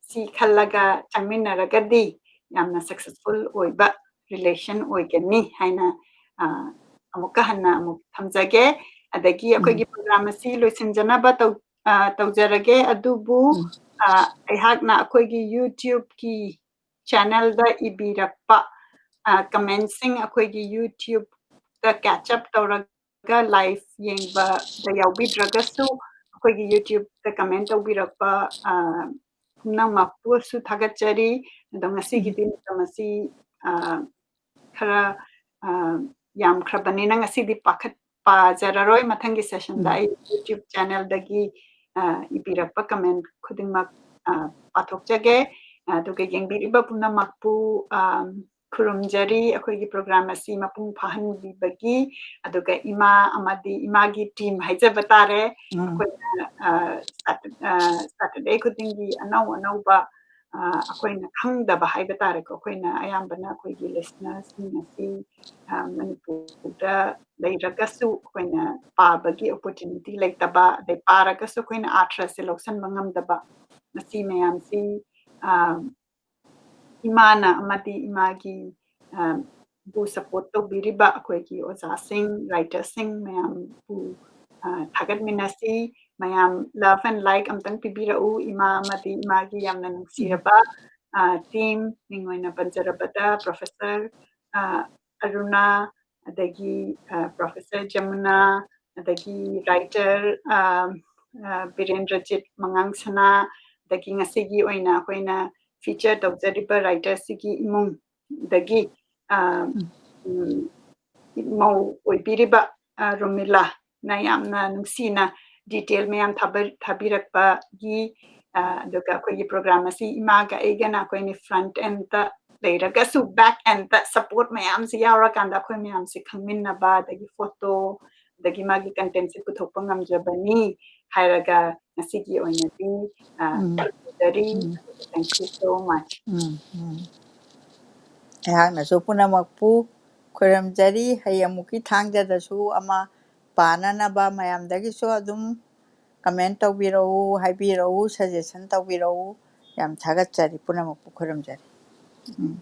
ꯁꯤ ꯈꯜꯂꯒ ꯆꯪꯃꯤꯟꯅꯔꯒꯗꯤ ꯌꯥꯝꯅ successful ꯑꯣꯏꯕ relation ꯑꯣꯏꯒꯅꯤ ꯍꯥꯏꯅ, ꯑ, ꯑꯃꯨꯛꯀ ꯍꯟꯅ ꯑꯃꯨꯛ ꯊꯝꯖꯒꯦ꯫ ꯑꯗꯒꯤ ꯑꯩꯈꯣꯏꯒꯤ ꯎꯝ꯫ Program ꯑꯁꯤ ꯂꯣꯏꯁꯤꯟꯖꯅꯕ ꯇꯧ-, ꯑ, ꯇꯧꯖꯔꯒꯦ꯫ ꯑꯗꯨꯕꯨ, ꯎꯝ꯫ ꯑ, ꯑꯩꯍꯥꯛꯅ ꯑꯩꯈꯣꯏꯒꯤ YouTubeꯀꯤ channelꯗ ꯏꯕꯤꯔꯛꯄ, ꯑ, commentꯁꯤꯡ ꯑꯩꯈꯣꯏꯒꯤ YouTubeꯇ catch up ꯇꯧꯔꯒ live ꯌꯦꯡꯕꯗ ꯌꯥꯎꯕꯤꯗ꯭ꯔꯒꯁꯨ ꯑꯩꯈꯣꯏꯒꯤ YouTubeꯇ comment ꯇꯧꯕꯤꯔꯛꯄ, ꯑ, ꯄꯨꯝꯅꯃꯛꯄꯨꯁꯨ ꯊꯥꯒꯠꯆꯔꯤ꯫ ꯑꯗꯣ ꯉꯁꯤꯒꯤꯗꯤ ꯎꯝ꯫ ꯃꯇꯝ ꯑꯁꯤ, ꯑ, ꯈꯔ, ꯑ, ꯌꯥꯝꯈ꯭ꯔꯕꯅꯤꯅ ꯉꯁꯤꯗꯤ ꯄꯥꯈꯠ-, ꯄꯥꯖꯔꯔꯣꯏ꯫ ꯃꯊꯪꯒꯤ sessionꯗ ꯎꯝ꯫ ꯑꯩ YouTube channelꯗꯒꯤ, ꯑ, ꯏꯕꯤꯔꯛꯄ comment ꯈꯨꯗꯤꯡꯃꯛ, ꯑ, ꯄꯥꯊꯣꯛꯆꯒꯦ꯫ ꯑꯗꯨꯒ ꯌꯦꯡꯕꯤꯔꯤꯕ ꯄꯨꯝꯅꯃꯛꯄꯨ, ꯑ, ꯈꯨꯔꯨꯝꯖꯔꯤ꯫ ꯑꯩꯈꯣꯏꯒꯤ program ꯑꯁꯤ ꯃꯄꯨꯡ ꯐꯥꯍꯟꯕꯤꯕꯒꯤ, ꯑꯗꯨꯒ ꯏꯃꯥ ꯑꯃꯗꯤ ꯏꯃꯥꯒꯤ team ꯍꯥꯏꯖꯕ ꯇꯥꯔꯦ꯫ ꯎꯝ꯫ ꯑꯩꯈꯣꯏꯅ, ꯑ, Sat-, ꯑ, Saturday ꯈꯨꯗꯤꯡꯒꯤ ꯑꯅꯧ ꯑꯅꯧꯕ, ꯑ, ꯑꯩꯈꯣꯏꯅ ꯈꯪꯗꯕ ꯍꯥꯏꯕ ꯇꯥꯔꯦꯀꯣ, ꯑꯩꯈꯣꯏꯅ ꯑꯌꯥꯝꯕꯅ ꯑꯩꯈꯣꯏꯒꯤ listenerꯁꯤꯡ ꯑꯁꯤ, ꯑ, ꯃꯅꯤꯄꯨꯔꯗ ꯂꯩꯔꯒꯁꯨ ꯑꯩꯈꯣꯏꯅ ꯄꯥꯕꯒꯤ opportunity ꯂꯩꯇꯕ, ꯑꯗꯩ ꯄꯥꯔꯒꯁꯨ ꯑꯩꯈꯣꯏꯅ ꯑꯥꯔꯊꯁꯦ ꯂꯧꯁꯤꯟꯕ ꯉꯝꯗꯕ, ꯃꯁꯤ ꯃꯌꯥꯝꯁꯤ, ꯑ, ꯏꯃꯥꯅ ꯑꯃꯗꯤ ꯏꯃꯥꯒꯤ, ꯑ, ꯕꯨ support ꯇꯧꯕꯤꯔꯤꯕ ꯑꯩꯈꯣꯏꯒꯤ ꯑꯣꯖꯥꯁꯤꯡ, writerꯁꯤꯡ ꯃꯌꯥꯝꯕꯨ, ꯑ, ꯊꯥꯒꯠꯃꯤꯟꯅꯁꯤ꯫ ꯃꯌꯥꯝ love and like ꯑꯝꯇꯪ ꯄꯤꯕꯤꯔꯛꯎ꯫ ꯏꯃꯥ ꯑꯃꯗꯤ ꯏꯃꯥꯒꯤ ꯌꯥꯝꯅ ꯅꯨꯡꯁꯤꯔꯕ, ꯑ, team, ꯃꯤꯡ ꯑꯣꯏꯅ ꯄꯟꯖꯔꯕꯗ Professor, ꯑ, ꯑꯔꯨꯅꯥ, ꯑꯗꯒꯤ, ꯑ, Professor ꯖꯃꯨꯅꯥ, ꯑꯗꯒꯤ writer, ꯑ, ꯑ, ꯕꯤꯔꯦꯟꯗ꯭ꯔꯖꯤꯠ ꯃꯉꯥꯡꯁꯅꯥ, ꯑꯗꯒꯤ ꯉꯁꯤꯒꯤ ꯑꯣꯏꯅ ꯑꯩꯈꯣꯏꯅ feature ꯇꯧꯖꯔꯤꯕ writerꯁꯤꯒꯤ ꯏꯃꯨꯡꯗꯒꯤ, ꯑ, ꯎꯝ꯫ ꯎꯝ, ꯃꯧ ꯑꯣꯏꯕꯤꯔꯤꯕ, ꯑ, ꯔꯣꯃꯤꯂꯥꯅ ꯌꯥꯝꯅ ꯅꯨꯡꯁꯤꯅ detail ꯃꯌꯥꯝ ꯊꯥꯕ-, ꯊꯥꯕꯤꯔꯛꯄꯒꯤ, ꯑꯗꯨꯒ ꯑꯩꯈꯣꯏꯒꯤ program ꯑꯁꯤ ꯏꯃꯥꯒ ꯑꯩꯒꯅ ꯑꯩꯈꯣꯏꯅꯤ front endꯇ ꯂꯩꯔꯒꯁꯨ back endꯇ support ꯃꯌꯥꯝꯁꯤ ꯌꯥꯎꯔꯀꯥꯟꯗ ꯑꯩꯈꯣꯏ ꯃꯌꯥꯝꯁꯤ ꯈꯪꯃꯤꯟꯅꯕ, ꯑꯗꯒꯤ photo, ꯑꯗꯒꯤ ꯃꯥꯒꯤ contentꯁꯤ ꯄꯨꯊꯣꯛꯄ ꯉꯝꯖꯕꯅꯤ ꯍꯥꯏꯔꯒ ꯉꯁꯤꯒꯤ ꯑꯣꯏꯅꯗꯤ, ꯑ, ꯎꯝ꯫ ꯊꯝꯖꯔꯤ꯫ ꯎꯝ꯫ Thank you so much꯫ ꯎꯝ, ꯎꯝ꯫ ꯑꯩꯍꯥꯛꯅꯁꯨ ꯄꯨꯝꯅꯃꯛꯄꯨ ꯈꯣꯏꯔꯝꯖꯔꯤ꯫ ꯍꯌꯦꯡꯃꯨꯛꯀꯤ ꯊꯥꯡꯖꯗꯁꯨ ꯑꯃ ꯄꯥꯅꯅꯕ ꯃꯌꯥꯝꯗꯒꯤꯁꯨ ꯑꯗꯨꯝ comment ꯇꯧꯕꯤꯔꯛꯎ, ꯍꯥꯏꯕꯤꯔꯛꯎ, suggestion ꯇꯧꯕꯤꯔꯛꯎ꯫ ꯌꯥꯝ ꯊꯥꯒꯠꯆꯔꯤ, ꯄꯨꯝꯅꯃꯛꯄꯨ ꯈꯣꯏꯔꯝꯖꯔꯤ꯫ ꯎꯝ꯫